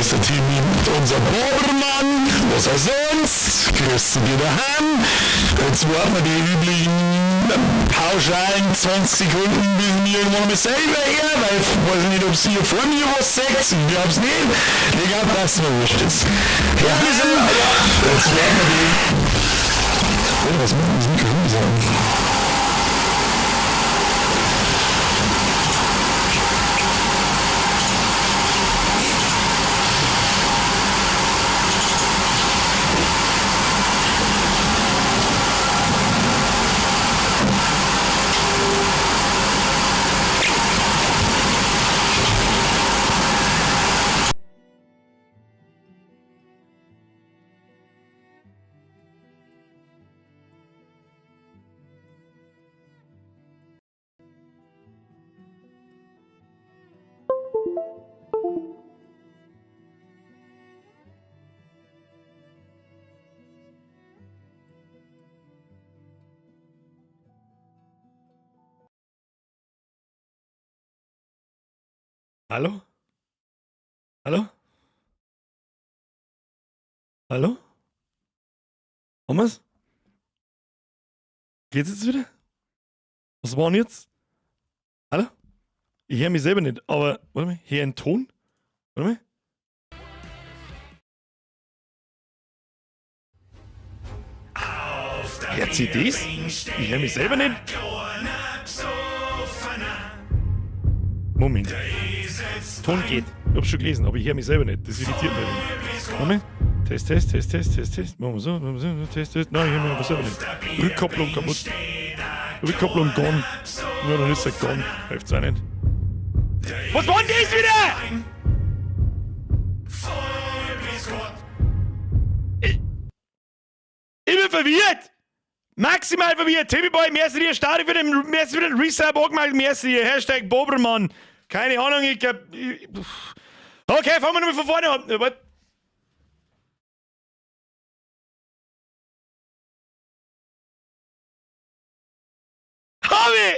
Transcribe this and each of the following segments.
Da ist der Timmy, unser Bobermann, was er sonst? Grüße dir daheim. Jetzt warten wir die üblichen pauschalen 20 Sekunden, bis ich mich irgendwann mal selber her, weil ich weiß nicht, ob sie vor mir was sagt, ich glaub's nicht. Ich glaub, dass mir wurscht ist. Ja, wir sind, jetzt warten wir die. Oh, was macht denn das Mikrofon so? Hallo? Hallo? Hallo? Haben wir's? Geht's jetzt wieder? Was war denn jetzt? Hallo? Ich höre mich selber nicht, aber warte mal, hier ein Ton? Warte mal. Hört sie das? Ich höre mich selber nicht. Moment. Ton geht. Ich hab's schon gelesen, aber ich höre mich selber nicht. Das irritiert mich. Moment. Test, Test, Test, Test, Test, Test. Machen wir so, machen wir so, Test, Test. Nein, ich höre mich aber selber nicht. Rückkopplung kaputt. Rückkopplung gone. Ja, dann ist er gone. Hilft's auch nicht. Was war denn das wieder? Ich bin verwirrt! Maximal verwirrt! Timmy Boy, merci dir, starte für den, merci für den Resub angemeldet, merci dir, Hashtag Bobermann. Keine Ahnung, ich glaub. Ich, okay, fangen wir nochmal von vorne an. Warte. Hab ich!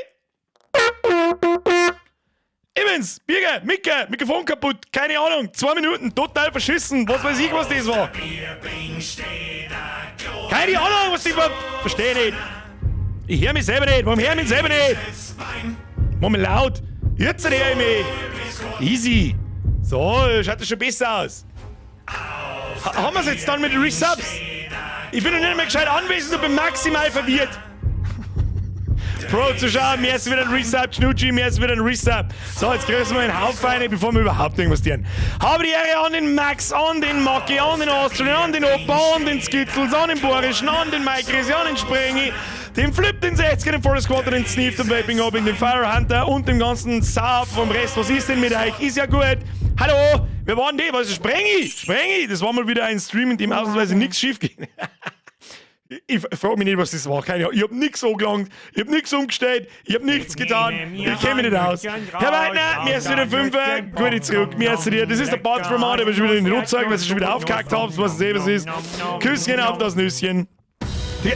Evans, Birger, Micke, Mikrofon kaputt, keine Ahnung, 2 Minuten, total verschissen, was weiß ich, was das war. Keine Ahnung, was das war, verstehe nicht. Ich höre mich selber nicht, warum höre ich mich selber nicht? Mach mal laut, jetzt höre ich mich. Easy. So, schaut das schon besser aus. Ha haben wir es jetzt dann mit den Resubs? Ich bin noch nicht mehr gescheit anwesend und bin maximal verwirrt. Pro Zuschauer, merci wieder ein Resub, Schnucci, merci wieder ein Resub. So, jetzt grüßen wir einen Haufen rein, bevor wir überhaupt irgendwas tun. Habe die Ehre an den Max, an den Macki, an den Austrian, an den Opa, an den Skittles, an den Borischen, an den Mike Risi, an den Sprengi, den Flip, den 60er, den Forest Squatter, den Sneef, den Vaping Hobbing, den Fire Hunter und dem ganzen Saab vom Rest. Was ist denn mit euch? Ist ja gut. Hallo, wer waren die? Was ist Sprengi? Sprengi, das war mal wieder ein Stream, in dem ausnahmsweise nichts schief ging. Ich frage mich nicht, was das war. Keine Ahnung. Ich hab nichts angelangt, ich hab nichts umgestellt, ich hab nichts getan. Ich kenne mich nicht aus. Herr Weidner, mir ist wieder 5, gute zurück, mir ist dir. Das ist der Bad from der schon wieder in den Rucksack, weil ich schon wieder aufgehackt habe, was es eben ist. Küsschen auf das Nüsschen. Die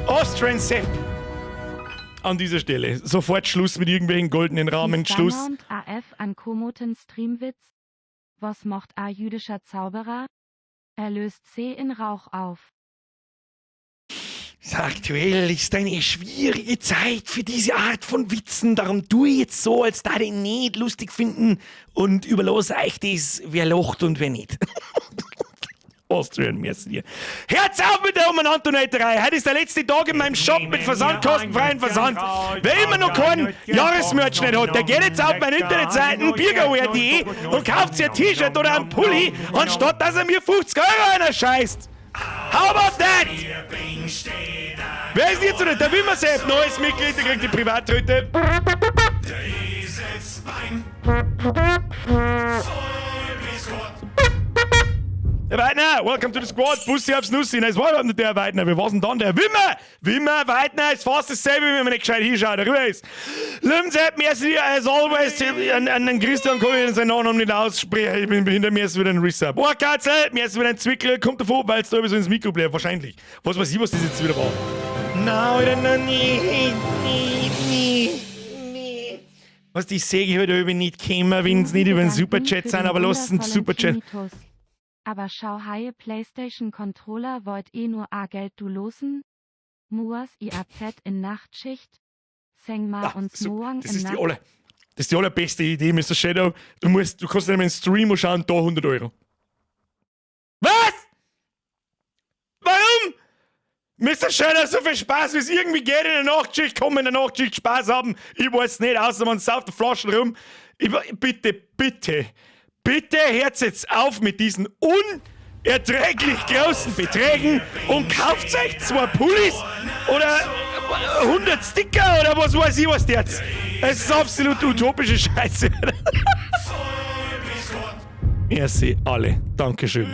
Austrian Sepp. An dieser Stelle. Sofort Schluss mit irgendwelchen goldenen Rahmen. Schluss. Und AF an kommoten Streamwitz. Was macht a jüdischer Zauberer? Er löst C in Rauch auf. Aktuell ist eine schwierige Zeit für diese Art von Witzen. Darum tue ich jetzt so, als da ich nicht lustig finden und überlasse euch das, wer lacht und wer nicht. Austrian, merci dir. Hört's auf mit der Umanantoneiterei. Heute ist der letzte Tag in meinem Shop mit versandkostenfreien Versand. Wer immer noch keinen Jahresmerch nicht hat, der geht jetzt auf meine Internetseiten biergauer.de und kauft sich ein T-Shirt oder ein Pulli, anstatt dass er mir 50 € einer scheißt. How about that? Wer ist jetzt nicht? Der Wimmersepp, neues Mitglied, der kriegt die Privattröte. Der Weidner, welcome to the squad. Bussi aufs Nussi. Nein, es war überhaupt nicht der Weidner. Wer war denn dann? Der Wimmer! Wimmer, Weidner ist fast dasselbe, wenn man nicht gescheit hinschaut. Ruhe ist. Löwensepp, merci as always. An den Christian kann ich seinen Namen nicht aussprechen. Ich bin hinter mir ist wieder ein Resub. Oh, Katzel, mir ist wieder ein Zwickel. Kommt davon, weil es da so ins Mikro bleibt. Wahrscheinlich. Was weiß ich, was das jetzt wieder war. Nein, Alter, nein, nee, nee, nee, nee. Was die sehe ich halt über nicht kommen, wenn es nicht über den Gedanken Superchat für sind, den aber lass einen wundervollen Superchat. Tinnitus. Aber schau haie PlayStation Controller wollt eh nur a Geld du losen? Muas IAZ in Nachtschicht? Seng ma Ah, uns so, Moang das in ist die Nacht. aller, das ist die allerbeste Idee, Mr. Shadow. Du kannst nicht mehr in den Stream anschauen, da 100 Euro. Was? Warum? Mr. Shadow, so viel Spaß, wie es irgendwie geht in der Nachtschicht, komm in der Nachtschicht Spaß haben. Ich weiß nicht, außer man sauft die Flaschen rum. Ich, bitte, bitte, bitte hört jetzt auf mit diesen unerträglich großen Beträgen und kauft euch zwei Pullis oder 100 Sticker oder was weiß ich was jetzt. Es ist absolut utopische Scheiße. Merci alle. Dankeschön.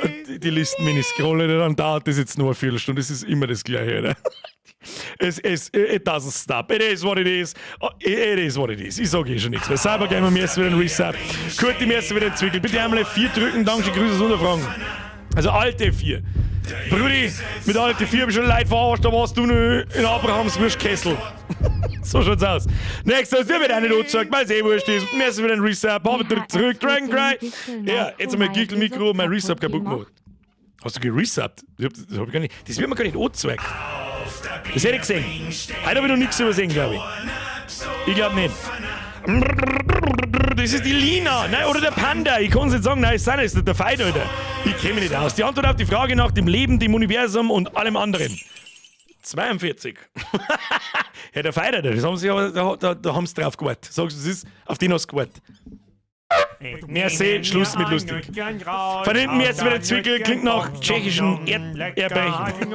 Und die Listen, wenn ich scrolle, dann dauert das jetzt nur eine Viertelstunde. Das ist immer das Gleiche. Oder? It doesn't stop. It is what it is. It is what it is. Ich sage eh schon nichts mehr. Cybergamer, mir ist wieder ein Resub. Kurti, mir ist wieder ein Zwickel. Bitte einmal F4 drücken. Danke, Grüße aus Unterfranken. Also Alt F4. Brudi, mit Alt F4 hab ich schon Leute verarscht, da warst du noch in Abrahams Wurstkessel. So schaut's aus. Nächstes, wir wird auch nicht angezeigt, weil es eh wurscht ist. Mir ist wieder ein Resub. Aber drück zurück, Dragon Cry. Ja, jetzt haben wir Giggle Mikro, mein Resub kaputt gemacht. Hast du geresubbt? Das hab ich gar nicht. Das wird mir gar nicht angezeigt. Das hätte ich gesehen. Heute habe ich noch nichts übersehen, glaube ich. Ich glaube nicht. Das ist die Lina, nein, oder der Panda. Ich kann es nicht sagen, nein, es ist der Feind, Alter. Ich kenne mich nicht aus. Die Antwort auf die Frage nach dem Leben, dem Universum und allem anderen. 42. Ja, der Feind, Alter, das haben sie aber, da haben sie drauf gewartet. Sagst du, das ist, auf den hast du gewartet. Merci, Schluss mit lustig. Von hinten mir jetzt wieder Zwickel, klingt nach tschechischen Erdbrechen.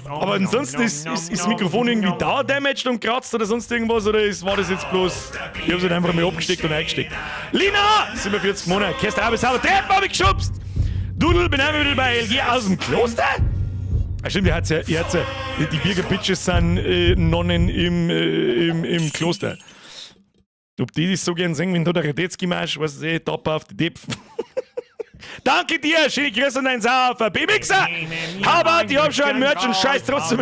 Aber ansonsten ist das Mikrofon irgendwie dauerdamaged und kratzt oder sonst irgendwas oder war das jetzt bloß, ich hab's halt einfach mal abgesteckt und eingesteckt. Lina! 47 Monate, Kerst aber sauber, Treppen hab ich geschubst! Dudel, bin einmal wieder bei LG aus dem Kloster? Ah, stimmt, ihr hat's ja, die Birger Bitches sind Nonnen im Kloster. Ob die das so gern singen, wenn du der Radetzky machst, weiß ich eh, top auf die Depf. Danke dir, schöne Grüße an deinen Saufer. B-Mixer! How about, ich hab schon ein Merch und scheiß trotzdem.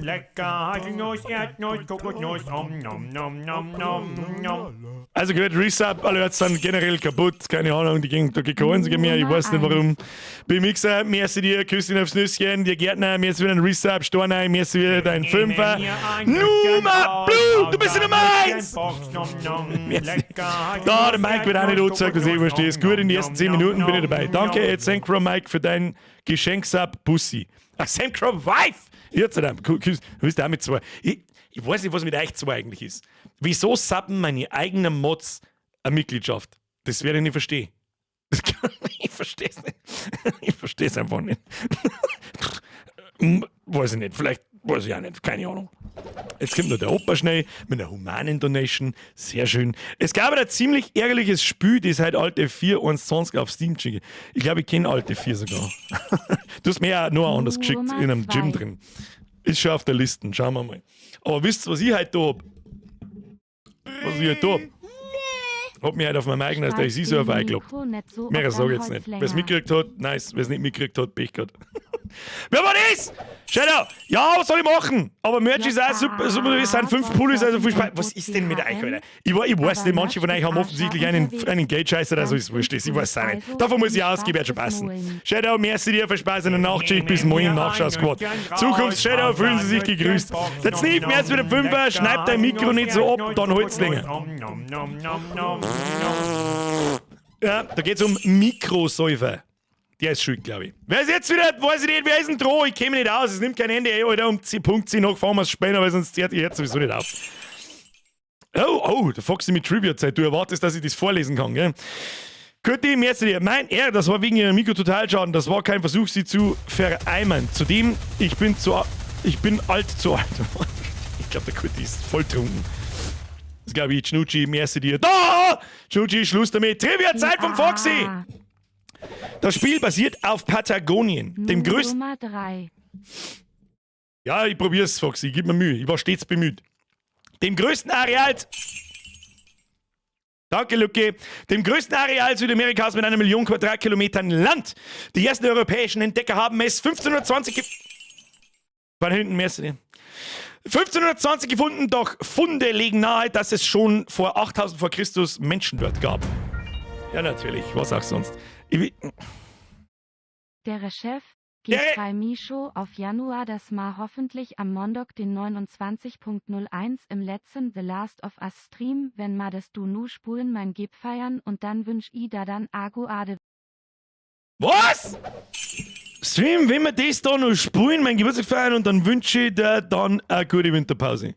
Lecker Haselnuss, Erdnuss, Kokosnuss, om nom nom nom nom nom. Also gehört Resub, alle hört's dann generell kaputt, keine Ahnung, die gehen, da geht kein einziger mehr, ich weiß nicht warum. B-Mixer, merci dir, Küsschen aufs Nüsschen, dir Gärtner, merci wieder ein Resub, Stornei, merci wieder dein Fünfer. Nummer Blue, du bist die Nummer 1! Merci. Da, der Mike wird auch nicht angezeigt, dass ich verstehe. Ist gut, in den ersten 10 Minuten bin ich dabei. Danke, Ed Sancro Mike, für dein Geschenksub Pussy. Ach, Sancro Wife! Jetzt, du bist auch mit zwei. Ich weiß nicht, was mit euch zwei eigentlich ist. Wieso subben meine eigenen Mods eine Mitgliedschaft? Das werde ich nicht verstehen. Ich verstehe es nicht. Ich verstehe es einfach nicht. Weiß ich nicht. Vielleicht weiß ich auch nicht. Keine Ahnung. Jetzt kommt noch der Opa schnell mit einer humanen Donation. Sehr schön. Es gab ein ziemlich ärgerliches Spiel, das halt Alt F4 1.20 auf Steam geschickt. Ich glaube, ich kenne Alt F4 sogar. Du hast mir ja noch anders geschickt Nummer in einem Gym 2. drin. Ist schon auf der Liste, schauen wir mal. Aber wisst ihr, was ich heute da hab? Was ich heute da hab? Hab mich heute auf meinem eigenen DayZ-Server eingeloggt. Mehr sage ich jetzt nicht. Wer es mitgekriegt hat, nice. Wer es nicht mitgekriegt hat, Pech gehabt. Wer war das? Shadow! Ja, was soll ich machen? Aber Merch ist auch super, super, es sind fünf Pullis, also viel Spaß. Was ist denn mit euch, Alter? Ich weiß nicht, manche von euch haben offensichtlich einen Geldscheißer, also ist wurscht, ich weiß es auch nicht. Davon muss ich ausgehen, wird schon passen. Shadow, merci dir, viel Spaß in der Nachtschicht, bis morgen im Nachschau-Squad. Zukunfts Shadow, fühlen Sie sich gegrüßt. Der Sneef, mehr als wieder Fünfer, schneid dein Mikro nicht so ab, dann holt's länger. Ja, da geht's um Mikrosäufer. Der ist schuld, glaube ich. Wer ist jetzt wieder, weiß ich nicht, wer ist denn dran? Ich käme nicht aus, es nimmt kein Ende, ey, Alter, um 10 Punkt 10 nach fahren wir's später, weil sonst zehrt ihr jetzt sowieso nicht auf. Oh, der Foxy mit Trivia-Zeit. Du erwartest, dass ich das vorlesen kann, gell? Kurti, merci dir. Mein R, das war wegen ihrem Mikro-Totalschaden. Das war kein Versuch, sie zu vereimern. Zudem, ich bin alt zu alt. Ich glaube, der Kurti ist voll trunken. Das glaube ich, Schnucci, merci dir. Da! Schnucci, Schluss damit. Trivia-Zeit vom Foxy! Das Spiel basiert auf Patagonien, dem größten. Nummer 3. Ja, ich probier's, Foxy. Gib mir Mühe. Ich war stets bemüht. Dem größten Areal. Danke, Lucky. Dem größten Areal Südamerikas mit 1 Million Quadratkilometern Land. Die ersten europäischen Entdecker haben es 1520 Von hinten, merci dir. 1520 gefunden, doch Funde legen nahe, dass es schon vor 8000 vor Christus Menschen dort gab. Ja, natürlich, was auch sonst. Ich, Der Chef, Der- G3 Mischo auf Januar das Ma hoffentlich am Montag den 29.01 im letzten The Last of Us Stream, wenn ma das du nu spulen mein Geb feiern und dann wünsch i da dann Aguade. Was? Stream, wenn wir das da noch spielen, mein Geburtstag feiern und dann wünsche ich dir dann eine gute Winterpause.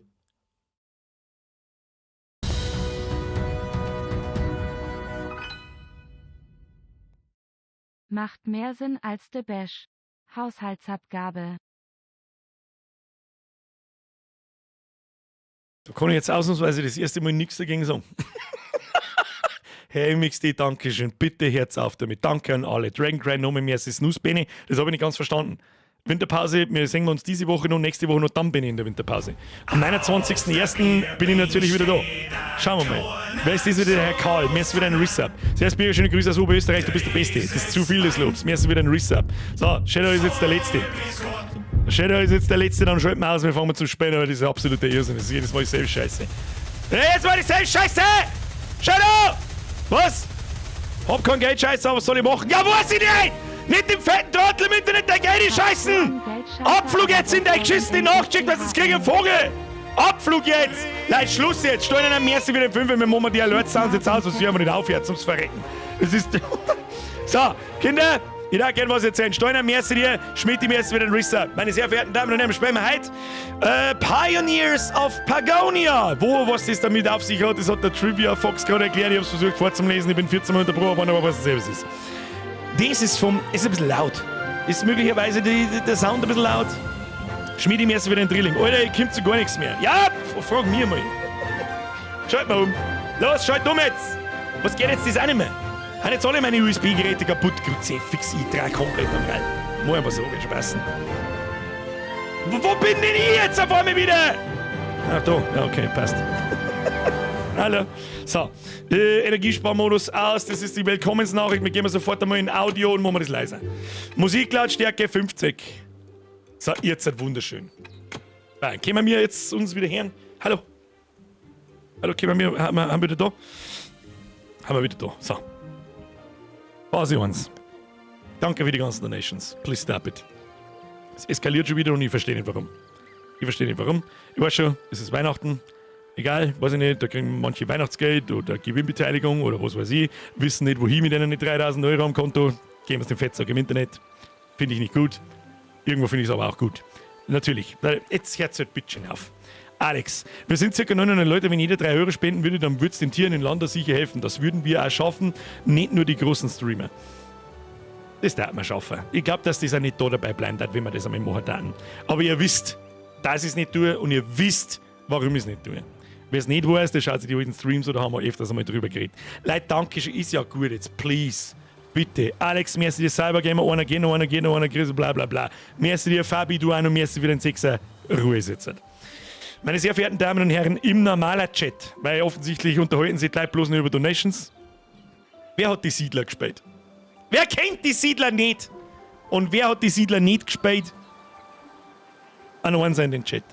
Macht mehr Sinn als de Bash. Haushaltsabgabe. Da kann ich jetzt ausnahmsweise das erste Mal nichts dagegen sagen. Hey MXD, danke schön. Bitte Herz auf damit. Danke an alle. Dragon Cry, nochmal mehr Snooze Benny. Das habe ich nicht ganz verstanden. Winterpause, wir sehen uns diese Woche noch, nächste Woche noch, dann bin ich in der Winterpause. Am 29.01. bin ich natürlich wieder da. Schauen wir mal. Wer ist das wieder? Der Herr Karl. Mir ist wieder ein Resub. Zuerst Bier, schöne Grüße aus Oberösterreich, du bist der Beste. Das ist zu viel des Lobs. Mir ist wieder ein Resub. So, Shadow ist jetzt der Letzte. Shadow ist jetzt der Letzte, dann schalten wir aus, wir fangen zum Spielen, aber das ist absoluter Irrsinn. Das ist jedes Mal dieselbe Scheiße. Hey, jetzt war dieselbe Scheiße! Shadow! Was? Hab kein Geld, Scheiße, aber was soll ich machen? Ja, weiß ich nicht! Nicht dem fetten Trottel im Internet dein Geld scheißen! Abflug jetzt in deine geschissene Nachtschicht, weil sonst krieg ich einen Vogel! Abflug jetzt! Nein, Schluss jetzt! Steuern am ersten wieder im 5, wir machen die Alert Sounds jetzt aus, was wir aber nicht aufhört zum Verrecken. Das ist. So, Kinder, ich darf gerne was erzählen. Steiner, merci dir, Schmidt, merci wieder den Risser. Meine sehr verehrten Damen und Herren, sprechen wir heute Pioneers of Pagonia. Wo, was das damit auf sich hat, das hat der Trivia Fox gerade erklärt. Ich habe es versucht vorzulesen, ich bin 14 Mal unterbrochen worden, aber was es selbst ist. Das ist vom. Ist ein bisschen laut. Ist möglicherweise der Sound ein bisschen laut? Schmidt, merci wieder den Drilling. Alter, ich komm zu gar nichts mehr. Ja, frag mir mal. Schalt mal um. Los, schalt um jetzt! Was geht jetzt das auch nicht mehr? Haben jetzt alle meine USB-Geräte kaputt? Kruzifix, ich trage komplett am Rhein. Muss einfach so, wird schon passen. Wo bin denn ich jetzt auf einmal wieder? Ach da, ja, okay, passt. Hallo. So, Energiesparmodus aus, das ist die Willkommensnachricht. Wir gehen sofort einmal in Audio und machen wir das leiser. Musiklautstärke 50. So, jetzt seid wunderschön. Nein, können wir jetzt uns wieder hören? Hallo? Hallo, können wir, haben wir wieder da? Haben wir wieder da. So. Phase 1. Danke für die ganzen Donations. Please stop it. Es eskaliert schon wieder und ich verstehe nicht warum. Ich verstehe nicht warum. Ich weiß schon, es ist Weihnachten. Egal, weiß ich nicht, da kriegen manche Weihnachtsgeld oder Gewinnbeteiligung oder was weiß ich. Wissen nicht, wohin mit ihnen 3000 Euro am Konto. Geben es dem Fettsack im Internet. Finde ich nicht gut. Irgendwo finde ich es aber auch gut. Natürlich. Jetzt hört halt bitte schön auf. Alex, wir sind ca. 900 Leute, wenn jeder 3 Euro spenden würde, dann würde es den Tieren in Landa sicher helfen. Das würden wir auch schaffen, nicht nur die großen Streamer. Das darf man schaffen. Ich glaube, dass das auch nicht da dabei bleiben wird, wenn wir das einmal machen würden. Aber ihr wisst, dass ich es nicht tue und ihr wisst, warum ich es nicht tue. Wer es nicht weiß, der schaut sich die alten Streams oder haben wir öfters einmal drüber geredet. Leute, danke schön, ist ja gut jetzt, please. Bitte. Alex, merci dir Cybergamer, einer geht noch, einer geht noch, einer kriegt, bla bla bla. Merci dir, Fabi, du auch noch, merci für den Sechser. Ruhe sitzen. Meine sehr verehrten Damen und Herren, im normaler Chat, weil offensichtlich unterhalten sich die Leute bloß nur über Donations. Wer hat die Siedler gespielt? Wer kennt die Siedler nicht? Und wer hat die Siedler nicht gespielt? An eins in den Chat.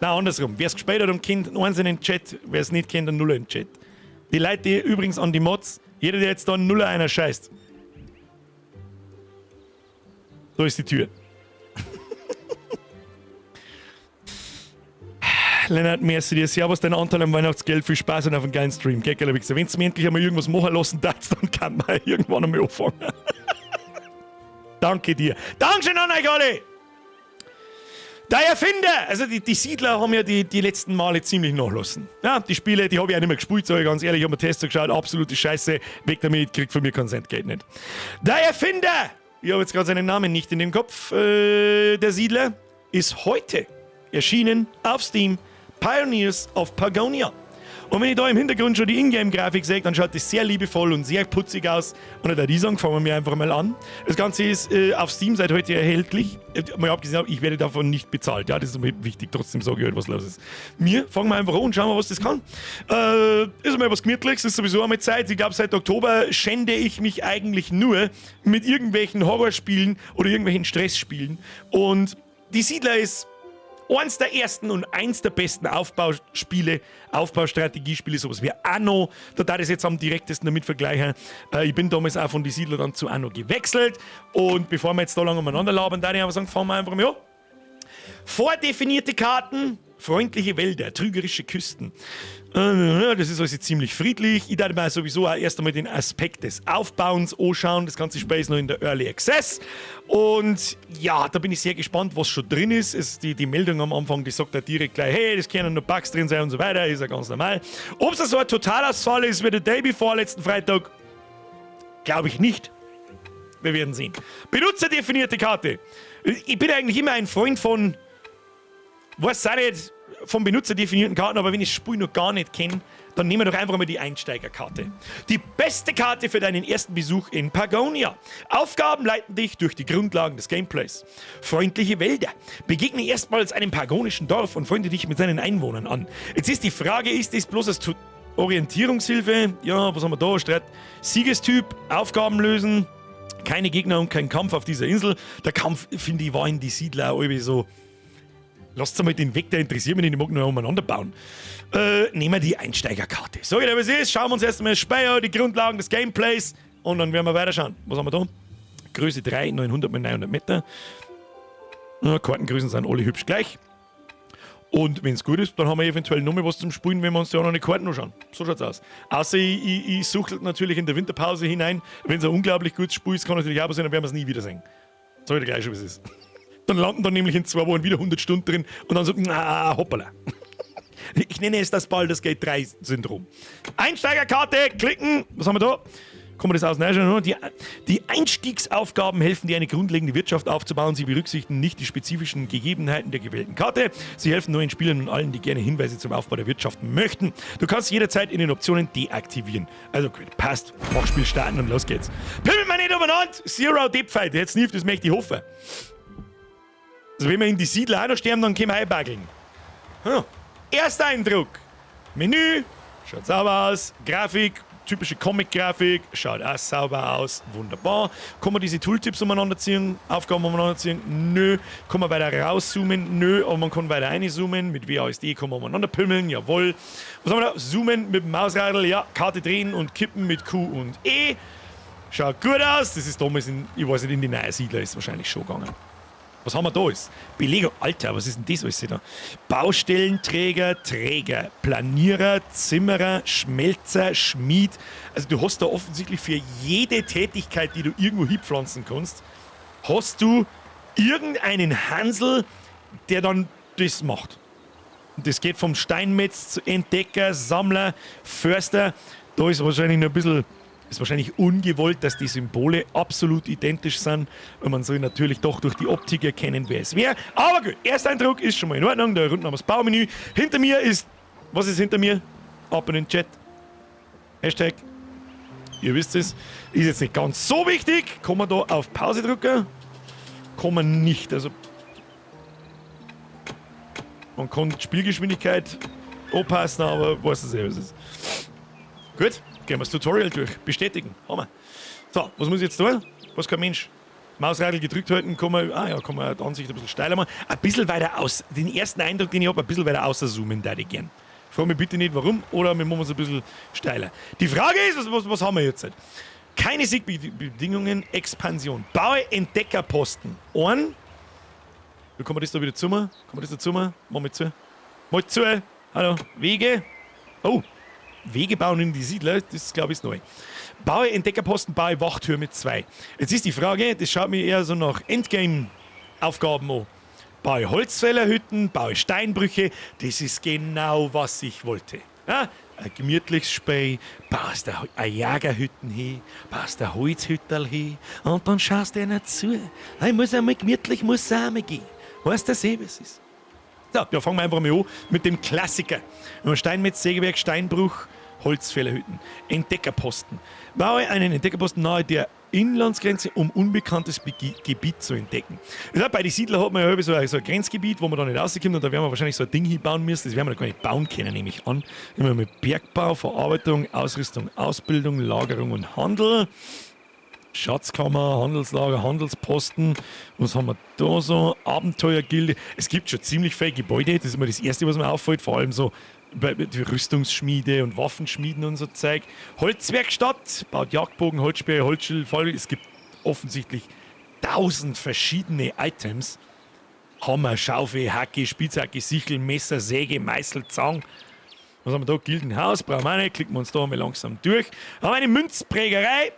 Nein, andersrum. Wer es gespielt hat und kennt, eins in den Chat. Wer es nicht kennt, ein Nuller im Chat. Die Leute, die übrigens an die Mods, jeder, der jetzt da einen Nuller einer scheißt. Da ist die Tür. Lennart, merci dir. Servus, dein Anteil am Weihnachtsgeld. Viel Spaß und auf einen geilen Stream. Gell, geiler Wichser. Wenn du mir endlich einmal irgendwas machen lassen darfst, dann kann man irgendwann einmal anfangen. Danke dir. Dankeschön an euch alle! Der Erfinder! Also die Siedler haben ja die letzten Male ziemlich nachlassen. Ja, die Spiele, die habe ich auch nicht mehr gespielt, sage ich ganz ehrlich. Ich habe mir Tests geschaut, absolute Scheiße. Weg damit, krieg von mir kein Cent Geld nicht. Der Erfinder! Ich habe jetzt gerade seinen Namen nicht in dem Kopf. Der Siedler ist heute erschienen auf Steam. Pioneers of Pagonia. Und wenn ich da im Hintergrund schon die Ingame-Grafik sehe, dann schaut das sehr liebevoll und sehr putzig aus. Und da die sagen, fangen wir einfach mal an. Das Ganze ist auf Steam seit heute erhältlich. Mal abgesehen, ich werde davon nicht bezahlt. Ja, das ist mir wichtig. Trotzdem sage ich halt, was los ist. Wir fangen mal einfach an und schauen mal, was das kann. Ist mal was Gemütliches, ist sowieso einmal Zeit. Ich glaube, seit Oktober schände ich mich eigentlich nur mit irgendwelchen Horrorspielen oder irgendwelchen Stressspielen. Und die Siedler ist Eins der ersten und eins der besten Aufbauspiele, Aufbaustrategiespiele, sowas wie Anno. Da darf ich es jetzt am direktesten damit vergleichen. Ich bin damals auch von die Siedler dann zu Anno gewechselt. Und bevor wir jetzt da lange umeinander labern, da ich einfach sagen, fangen wir einfach mal an. Vordefinierte Karten, freundliche Wälder, trügerische Küsten. Das ist also ziemlich friedlich. Ich darf mir sowieso auch erst einmal den Aspekt des Aufbauens anschauen. Das ganze Spiel ist noch in der Early Access. Und ja, da bin ich sehr gespannt, was schon drin ist. Die Meldung am Anfang, die sagt da direkt gleich, hey, das können noch Bugs drin sein und so weiter. Ist ja ganz normal. Ob es so ein Totalausfall ist wie The Day Before letzten Freitag, glaube ich nicht. Wir werden sehen. Benutzerdefinierte Karte. Ich bin eigentlich immer ein Freund von, weiß auch nicht, von benutzerdefinierten Karten, aber wenn ich das Spiel noch gar nicht kenne, dann nehmen wir doch einfach mal die Einsteigerkarte. Die beste Karte für deinen ersten Besuch in Pagonia. Aufgaben leiten dich durch die Grundlagen des Gameplays. Freundliche Wälder. Begegne erstmals einem pagonischen Dorf und freunde dich mit seinen Einwohnern an. Jetzt ist die Frage, ist das bloß als Orientierungshilfe? Ja, was haben wir da? Strat Siegestyp, Aufgaben lösen, keine Gegner und kein Kampf auf dieser Insel. Der Kampf, finde ich, war in die Siedler auch irgendwie so. Lasst mal den weg, der interessiert mich nicht, ich mag nur umeinander bauen. Nehmen wir die Einsteigerkarte. So, ja, was ist? Schauen wir uns erstmal das Spiel an, die Grundlagen des Gameplays und dann werden wir weiterschauen. Was haben wir da? Größe 3, 900 mal 900 Meter. Ja, Kartengrößen sind alle hübsch gleich. Und wenn es gut ist, dann haben wir eventuell noch mal was zum Spielen, wenn wir uns die anderen Karten anschauen. So schaut's aus. Außer ich suchtel natürlich in der Winterpause hinein. Wenn es ein unglaublich gutes Spiel ist, kann natürlich auch sein, dann werden wir es nie wiedersehen. Sag ich dir gleich schon, wie es ist. Dann landen dann nämlich in 2 Wochen wieder 100 Stunden drin und dann so, na, hoppala. Ich nenne es das Baldur's Gate 3 Syndrom. Einsteigerkarte, klicken. Was haben wir da? Kann man das auseinanderschauen? Die Einstiegsaufgaben helfen dir, eine grundlegende Wirtschaft aufzubauen. Sie berücksichtigen nicht die spezifischen Gegebenheiten der gewählten Karte. Sie helfen neuen Spielern und allen, die gerne Hinweise zum Aufbau der Wirtschaft möchten. Du kannst jederzeit in den Optionen deaktivieren. Also gut, passt. Mach Spiel starten und los geht's. Pimmel mir nicht umeinander! Zero Death, jetzt nicht, das möchte ich hoffen. Also wenn wir in die Siedler auch noch sterben, dann können wir einbaggeln. Erster Eindruck. Menü, schaut sauber aus. Grafik, typische Comic-Grafik, schaut auch sauber aus. Wunderbar. Kann man diese Tooltips umeinander ziehen? Aufgaben umeinander ziehen? Nö. Kann man weiter rauszoomen? Nö. Aber man kann weiter reinzoomen. Mit WASD kann man umeinander pümmeln. Jawohl. Was haben wir da? Zoomen mit dem Mausradl. Ja. Karte drehen und kippen mit Q und E. Schaut gut aus. Das ist damals in, ich weiß nicht, in die neue Siedler ist wahrscheinlich schon gegangen. Was haben wir da alles? Belegung. Alter, was ist denn das alles da? Baustellenträger, Träger, Planierer, Zimmerer, Schmelzer, Schmied. Also du hast da offensichtlich für jede Tätigkeit, die du irgendwo hinpflanzen kannst, hast du irgendeinen Hansel, der dann das macht. Und das geht vom Steinmetz zu Entdecker, Sammler, Förster. Da ist wahrscheinlich noch ein bisschen, ist wahrscheinlich ungewollt, dass die Symbole absolut identisch sind. Und man soll natürlich doch durch die Optik erkennen, wer es wäre. Aber gut, Ersteindruck ist schon mal in Ordnung. Da unten haben wir das Baumenü. Hinter mir ist, was ist hinter mir? Ab in den Chat. Hashtag. Ihr wisst es. Ist jetzt nicht ganz so wichtig. Kann man da auf Pause drücken? Kann man nicht. Also man kann die Spielgeschwindigkeit anpassen, aber weiß es eh, was es ist. Gut, gehen wir das Tutorial durch. Bestätigen. Haben wir. So, was muss ich jetzt tun? Was kein Mensch? Mausradl gedrückt halten, kann man, ah ja, kann man die Ansicht ein bisschen steiler machen. Ein bisschen weiter aus. Den ersten Eindruck, den ich habe, ein bisschen weiter außerzoomen, da ich gern. Frag mich bitte nicht, warum, oder wir machen es ein bisschen steiler. Die Frage ist, was haben wir jetzt? Keine Siegbedingungen, Expansion. Baue Entdeckerposten. Ein. Wie kann man das da wieder zu? Kann man das da zu? Mach mal zu. Mal zu. Hallo. Wege. Oh. Wege bauen in die Siedler, das glaube ich ist neu. Baue Entdeckerposten, baue Wachtürme 2. Jetzt ist die Frage, das schaut mir eher so nach Endgame-Aufgaben an. Baue Holzfällerhütten, baue Steinbrüche, das ist genau, was ich wollte. Ja, ein gemütliches Spiel, baust eine Jägerhütten hin, baust ein Holzhütterl hin und dann schaust du einer zu. Ich muss einmal gemütlich, muss auch einmal gehen. Weißt du, eh, was ist? So, ja, fangen wir einfach mal an mit dem Klassiker. Steinmetz, Sägewerk, Steinbruch, Holzfällerhütten, Entdeckerposten. Baue einen Entdeckerposten nahe der Inlandsgrenze, um unbekanntes Gebiet zu entdecken. Ja, bei den Siedler hat man ja so ein Grenzgebiet, wo man da nicht rauskommt, und da werden wir wahrscheinlich so ein Ding hinbauen müssen. Das werden wir da gar nicht bauen können, nehme ich an. Immer mit Bergbau, Verarbeitung, Ausrüstung, Ausbildung, Lagerung und Handel. Schatzkammer, Handelslager, Handelsposten. Was haben wir da so? Abenteuergilde. Es gibt schon ziemlich viele Gebäude. Das ist immer das Erste, was mir auffällt. Vor allem so bei die Rüstungsschmiede und Waffenschmieden und so Zeug. Holzwerkstatt, baut Jagdbogen, Holzspeere, Holzschild, Voll. Es gibt offensichtlich 1000 verschiedene Items. Hammer, Schaufel, Hacke, Spitzhacke, Sichel, Messer, Säge, Meißel, Zang. Was haben wir da? Gildenhaus, brauchen wir auch nicht. Klicken wir uns da mal langsam durch. Haben wir eine Münzprägerei.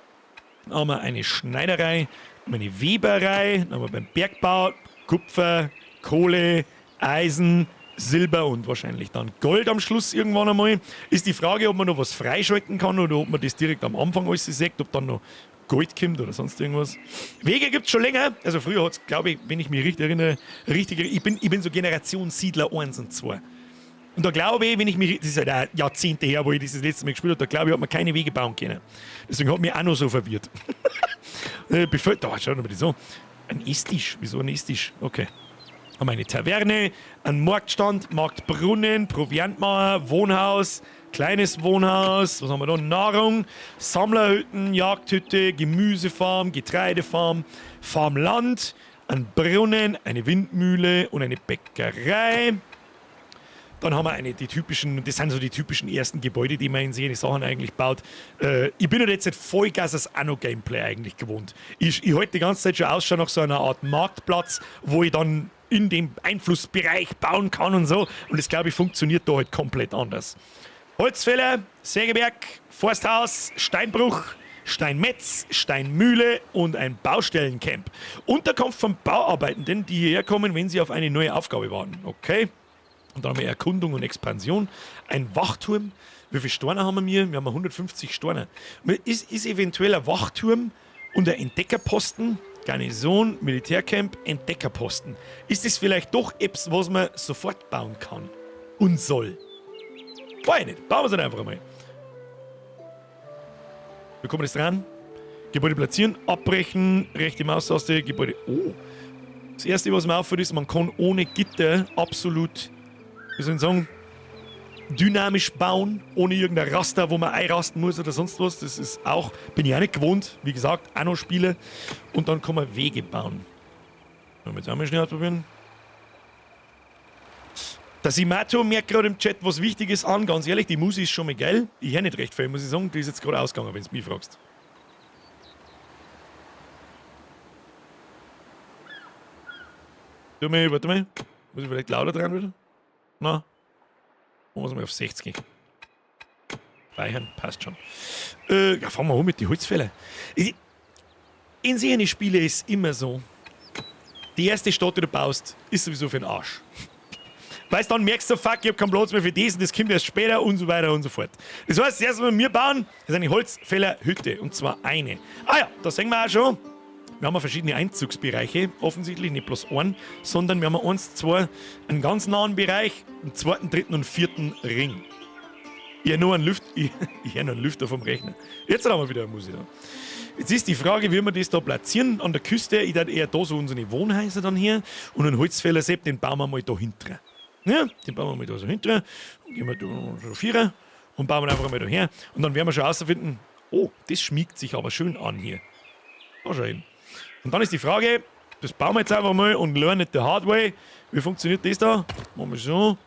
Haben wir eine Schneiderei, haben wir eine Weberei, dann haben wir beim Bergbau Kupfer, Kohle, Eisen, Silber und wahrscheinlich dann Gold am Schluss irgendwann einmal. Ist die Frage, ob man noch was freischalten kann oder ob man das direkt am Anfang alles sieht, ob dann noch Gold kommt oder sonst irgendwas. Wege gibt's schon länger. Also früher hat's, glaube ich, wenn ich mich richtig erinnere, richtig, ich bin so Generation Siedler 1 und 2. Und da glaube ich, wenn ich mich, das ist halt auch Jahrzehnte her, wo ich das, das letzte Mal gespielt habe, da glaube ich, hat man keine Wege bauen können. Deswegen hat mich auch noch so verwirrt. Da, schaut mal das an. Ein Esstisch. Wieso ein Esstisch? Okay. Haben wir eine Taverne, einen Marktstand, Marktbrunnen, Proviantmauer, Wohnhaus, kleines Wohnhaus, was haben wir da? Nahrung, Sammlerhütten, Jagdhütte, Gemüsefarm, Getreidefarm, Farmland, ein Brunnen, eine Windmühle und eine Bäckerei. Dann haben wir eine, die typischen, das sind so die typischen ersten Gebäude, die man in solchen Sachen eigentlich baut. Ich bin ja jetzt nicht Vollgas das Anno-Gameplay eigentlich gewohnt. Ich halte die ganze Zeit schon Ausschau nach so einer Art Marktplatz, wo ich dann in dem Einflussbereich bauen kann und so. Und das, glaube ich, funktioniert da halt komplett anders. Holzfäller, Sägewerk, Forsthaus, Steinbruch, Steinmetz, Steinmühle und ein Baustellencamp. Unterkunft von Bauarbeitenden, die hierher kommen, wenn sie auf eine neue Aufgabe warten. Okay. Und dann haben wir Erkundung und Expansion. Ein Wachturm. Wie viele Steine haben wir? Wir haben 150 Steine. Ist eventuell ein Wachturm und ein Entdeckerposten, Garnison, Militärcamp, Entdeckerposten. Ist das vielleicht doch etwas, was man sofort bauen kann und soll? Weiß ich nicht. Bauen wir es einfach einmal. Wie kommen wir das dran? Gebäude platzieren, abbrechen, rechte Maustaste, Gebäude. Oh. Das erste, was mir auffällt, ist, man kann ohne Gitter absolut, wie soll ich sagen, dynamisch bauen, ohne irgendein Raster, wo man einrasten muss oder sonst was. Das ist auch, bin ich auch nicht gewohnt. Wie gesagt, auch noch Spiele. Und dann kann man Wege bauen. Wollen wir jetzt auch mal schnell ausprobieren. Der Simato merkt gerade im Chat was Wichtiges an. Ganz ehrlich, die Musik ist schon mal geil. Ich höre nicht recht viel, muss ich sagen. Die ist jetzt gerade ausgegangen, wenn du mich fragst. Tu mal, warte mal. Muss ich vielleicht lauter dran wieder? Na? Machen wir mal auf 60. Speichern, passt schon. Ja, fangen wir an mit den Holzfäller. In solchen Spielen ist immer so, die erste Stadt, die du baust, ist sowieso für den Arsch. Weißt du, dann merkst du, fuck, ich hab keinen Platz mehr für das und das kommt erst später und so weiter und so fort. Das heißt, das erste, was wir bauen, ist eine Holzfällerhütte. Und zwar eine. Ah ja, da sehen wir auch schon, wir haben verschiedene Einzugsbereiche, offensichtlich nicht bloß einen, sondern wir haben 1, 2, einen ganz nahen Bereich, einen zweiten, dritten und vierten Ring. Ich höre nur einen Lüfter, ich höre noch einen Lüfter vom Rechner. Jetzt haben wir wieder eine Musik da. Jetzt ist die Frage, wie wir das da platzieren an der Küste. Ich würde eher da so unsere Wohnhäuser dann hier und einen Holzfällersepp, den bauen wir mal da hinten. Ja, den bauen wir mal da so hinten. Und gehen wir da so vierer und bauen wir einfach mal da her. Und dann werden wir schon herausfinden, oh, das schmiegt sich aber schön an hier. Da schau hin. Und dann ist die Frage, das bauen wir jetzt einfach mal und learn it the hard way. Wie funktioniert das da? Machen wir so.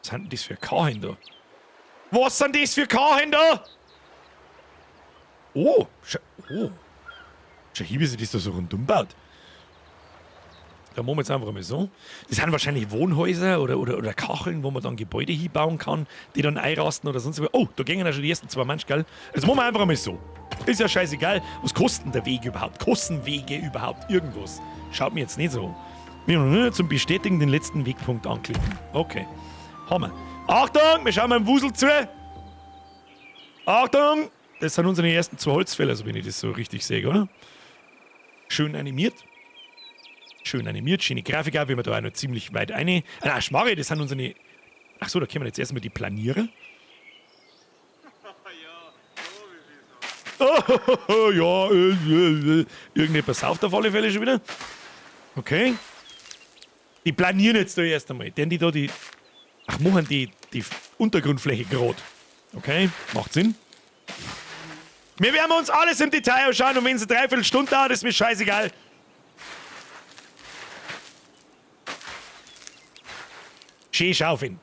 Was sind denn das für Kachen da? Was sind das für Kachen da? Oh, oh. Schau hier, wie sich das da so rundum baut. Da machen wir jetzt einfach mal so. Das sind wahrscheinlich Wohnhäuser oder Kacheln, wo man dann Gebäude hinbauen kann, die dann einrasten oder sonst was. Oh, da gingen ja schon die ersten zwei Menschen, gell? Jetzt machen wir einfach mal so. Ist ja scheißegal. Was kosten der Weg überhaupt? Kosten Wege überhaupt irgendwas? Schaut mir jetzt nicht so. Zum Bestätigen den letzten Wegpunkt anklicken. Okay. Hammer. Achtung, wir schauen mal im Wusel zu. Achtung! Das sind unsere ersten zwei Holzfäller, so wenn ich das so richtig sehe, oder? Schön animiert. Schön animiert, schöne Grafik auch, wie wir da auch noch ziemlich weit eine. Ah, Schmarre, das sind unsere. Ach so, da kommen jetzt erstmal die Planierer. Oh, ja, irgendetwas sauft auf alle Fälle schon wieder. Okay. Die planieren jetzt da erst einmal. Denn die da die. Ach, machen die Untergrundfläche grad. Okay, macht Sinn. Wir werden uns alles im Detail anschauen und wenn es eine Dreiviertelstunde dauert, ist mir scheißegal. Schön schaufeln.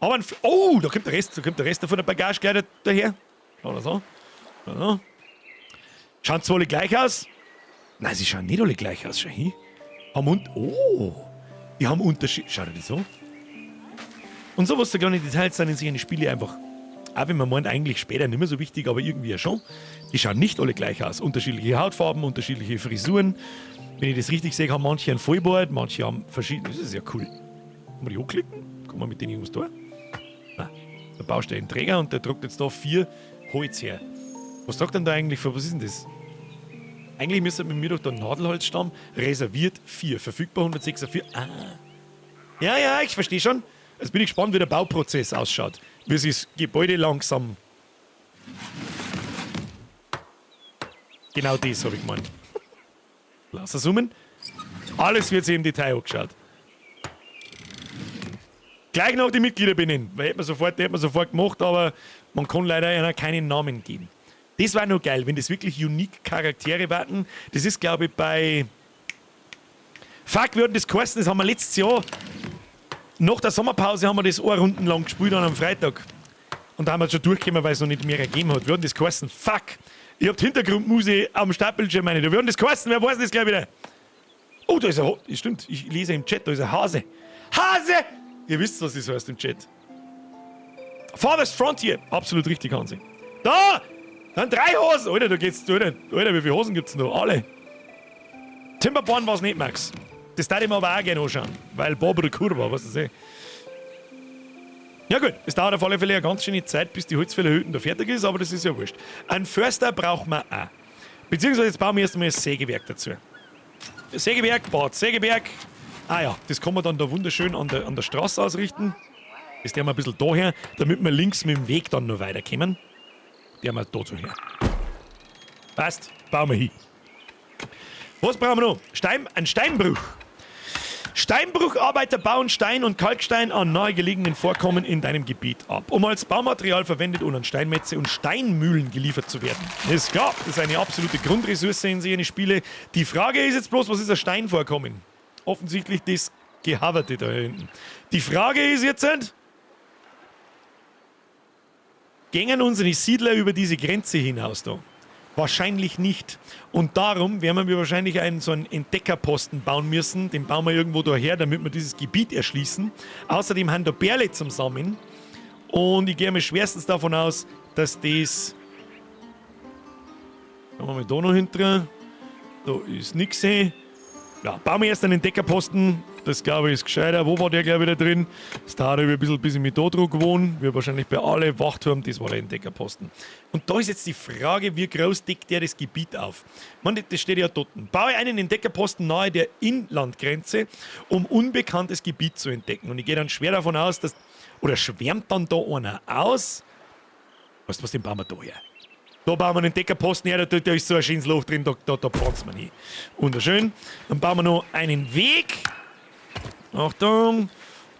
Aber ein F oh, da kommt der Rest, da kommt der Rest von der Bagage gleich daher. Schau das an. Schau Schauen zwar alle gleich aus. Nein, sie schauen nicht alle gleich aus. Schau hin. Haben und oh, die haben Unterschied. Schau dir das an. Und sowas, so kleine Details sind in sich eine Spiele einfach, auch wenn man meint, eigentlich später nicht mehr so wichtig, aber irgendwie ja schon. Die schauen nicht alle gleich aus. Unterschiedliche Hautfarben, unterschiedliche Frisuren. Wenn ich das richtig sehe, haben manche ein Vollbart, manche haben verschiedene. Das ist ja cool. Kann man die hochklicken? Kann man mit denen irgendwas tun? Nein. Da baust du einen Träger und der druckt jetzt da 4 Holz her. Was sagt denn da eigentlich für, was ist denn das? Eigentlich müsste mit mir doch der Nadelholzstamm reserviert 4, verfügbar 146. Ah. Ja, ja, ich verstehe schon. Jetzt bin ich gespannt, wie der Bauprozess ausschaut. Wie sich das Gebäude langsam. Genau das habe ich gemeint. Lass es summen. Alles wird sich im Detail angeschaut. Gleich noch die Mitglieder benennen. Weil hätte man sofort gemacht, aber man kann leider einer keinen Namen geben. Das war nur geil, wenn das wirklich unique Charaktere warten. Das ist, glaube ich, bei. Fuck, wir hatten das geheißen, das haben wir letztes Jahr. Nach der Sommerpause haben wir das eine Runden lang gespielt an einem Freitag. Und da haben wir schon durchgekommen, weil es noch nicht mehr gegeben hat. Wir hatten das geheißen. Fuck! Ich hab die Hintergrundmusik am Startbildschirm, meine ich. Wir hatten das geheißen, wer weiß das gleich wieder? Oh, da ist ein Hase. Stimmt, ich lese im Chat, da ist ein Hase. Hase! Ihr wisst, was das heißt im Chat. Farthest Frontier. Absolut richtig, Hansi. Da! Dann 3 Hosen! Alter, da geht's. Alter, Alter, wie viele Hosen gibt's noch? Alle. Timberborn war's nicht, Max. Das darf ich mir aber auch gerne anschauen. Weil Barbara Kurva, weißt du eh. Ja gut, es dauert auf alle Fälle eine ganz schöne Zeit, bis die Holzfällerhütte da fertig ist, aber das ist ja wurscht. Einen Förster brauchen wir auch. Beziehungsweise jetzt bauen wir erstmal das Sägewerk dazu. Sägewerk, Bad Sägewerk. Ah ja, das kann man dann da wunderschön an der Straße ausrichten. Das der wir ein bisschen daher, damit wir links mit dem Weg dann noch weiterkommen. Der wir da so her. Passt, bauen wir hin. Was brauchen wir noch? Ein Steinbruch. Steinbrucharbeiter bauen Stein und Kalkstein an nahegelegenen Vorkommen in deinem Gebiet ab, um als Baumaterial verwendet und an Steinmetze und Steinmühlen geliefert zu werden. Ist klar, das ist eine absolute Grundressource in solchen Spiele. Die Frage ist jetzt bloß, was ist ein Steinvorkommen? Offensichtlich das Gehaverte da hinten. Die Frage ist jetzt, gängen unsere Siedler über diese Grenze hinaus da? Wahrscheinlich nicht. Und darum werden wir wahrscheinlich so einen Entdeckerposten bauen müssen. Den bauen wir irgendwo daher, damit wir dieses Gebiet erschließen. Außerdem haben da Bärle zum Sammeln. Und ich gehe mir schwerstens davon aus, dass das... Schauen wir mal da noch hinten. Da ist nix. Ja, bauen wir erst einen Entdeckerposten. Das glaube ich ist gescheiter. Wo war der gleich wieder drin? Das dauert ein bisschen, bis ich mich da dran gewohnt. Wir wahrscheinlich bei alle Wachturm, das war der Entdeckerposten. Und da ist jetzt die Frage, wie groß deckt der das Gebiet auf? Man, das steht ja dort. Baue einen Entdeckerposten nahe der Inlandgrenze, um unbekanntes Gebiet zu entdecken. Und ich gehe dann schwer davon aus, dass... Oder schwärmt dann da einer aus? Weißt du was, den bauen wir da her. Da bauen wir einen Entdeckerposten her, da ist so ein schönes Loch drin, da pflanzt man hin. Wunderschön. Dann bauen wir noch einen Weg. Achtung.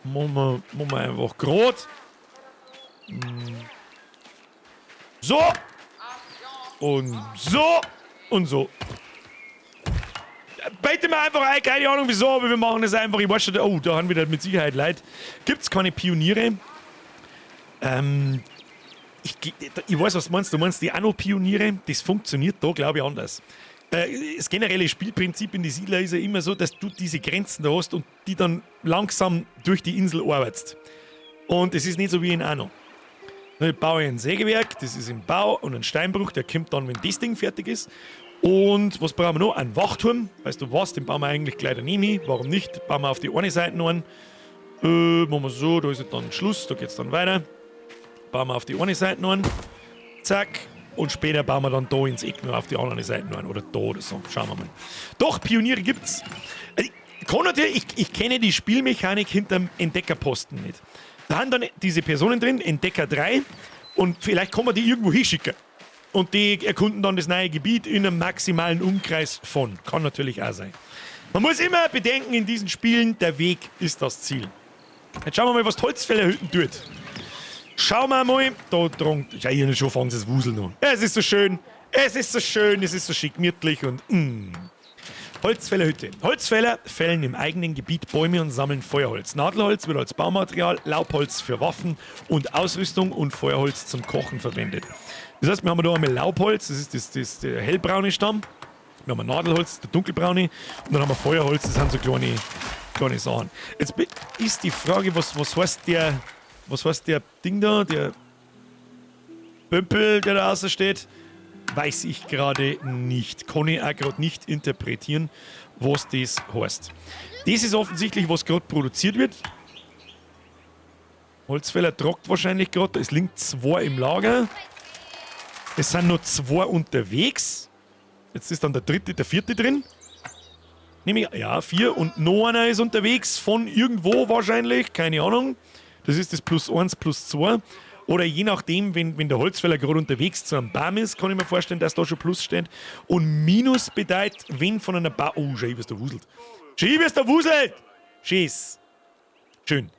Machen wir einfach grad. So. Und so. Und so. Bitte mir einfach ein, keine Ahnung wieso, aber wir machen das einfach. Ich weiß schon, oh, da haben wir mit Sicherheit Leid. Gibt's keine Pioniere? Ich weiß, was du meinst. Du meinst die Anno-Pioniere? Das funktioniert da, glaube ich, anders. Das generelle Spielprinzip in die Siedler ist ja immer so, dass du diese Grenzen da hast und die dann langsam durch die Insel arbeitest. Und es ist nicht so wie in Anno. Ich baue ein Sägewerk, das ist im Bau, und ein Steinbruch, der kommt dann, wenn das Ding fertig ist. Und was brauchen wir noch? Ein Wachturm. Weißt du was? Den bauen wir eigentlich gleich daneben hin. Warum nicht? Bauen wir auf die eine Seite noch einen. Machen wir so, da ist dann Schluss, da geht's dann weiter. Bauen wir auf die eine Seite noch einen. Zack. Und später bauen wir dann da ins Eck noch auf die andere Seite noch einen. Oder da oder so. Schauen wir mal. Doch, Pioniere gibt's. Also, ich kann natürlich, ich kenne die Spielmechanik hinterm Entdeckerposten nicht. Da haben dann diese Personen drin, Entdecker 3, und vielleicht kann man die irgendwo hinschicken. Und die erkunden dann das neue Gebiet in einem maximalen Umkreis von. Kann natürlich auch sein. Man muss immer bedenken, in diesen Spielen, der Weg ist das Ziel. Jetzt schauen wir mal, was die Holzfällerhütten tut. Schauen wir mal. Da drungt. Ja, hier schon fangen sie das Wuseln an. Ja, es ist so schön. Es ist so schön, es ist so schick gemütlich und. Holzfällerhütte. Holzfäller fällen im eigenen Gebiet Bäume und sammeln Feuerholz. Nadelholz wird als Baumaterial, Laubholz für Waffen und Ausrüstung und Feuerholz zum Kochen verwendet. Das heißt, wir haben da einmal Laubholz, das ist der hellbraune Stamm. Wir haben Nadelholz, der dunkelbraune. Und dann haben wir Feuerholz, das sind so kleine, kleine Sachen. Jetzt ist die Frage, was heißt der Ding da, der Bömpel, der da außer steht? Weiß ich gerade nicht. Kann ich auch gerade nicht interpretieren, was das heißt. Das ist offensichtlich, was gerade produziert wird. Holzfäller trockt wahrscheinlich gerade. Es liegen zwei im Lager. Es sind noch zwei unterwegs. Jetzt ist dann der dritte, der vierte drin. Nehme ich, ja, vier. Und noch einer ist unterwegs von irgendwo wahrscheinlich. Keine Ahnung. Das ist das plus eins, plus zwei. Oder je nachdem, wenn der Holzfäller gerade unterwegs zu einem Baum ist, kann ich mir vorstellen, dass da schon Plus steht. Und Minus bedeutet, wenn von einer Baum. Oh, schau, wie es da wuselt. Schau, wie es da wuselt! Scheiß. Schön.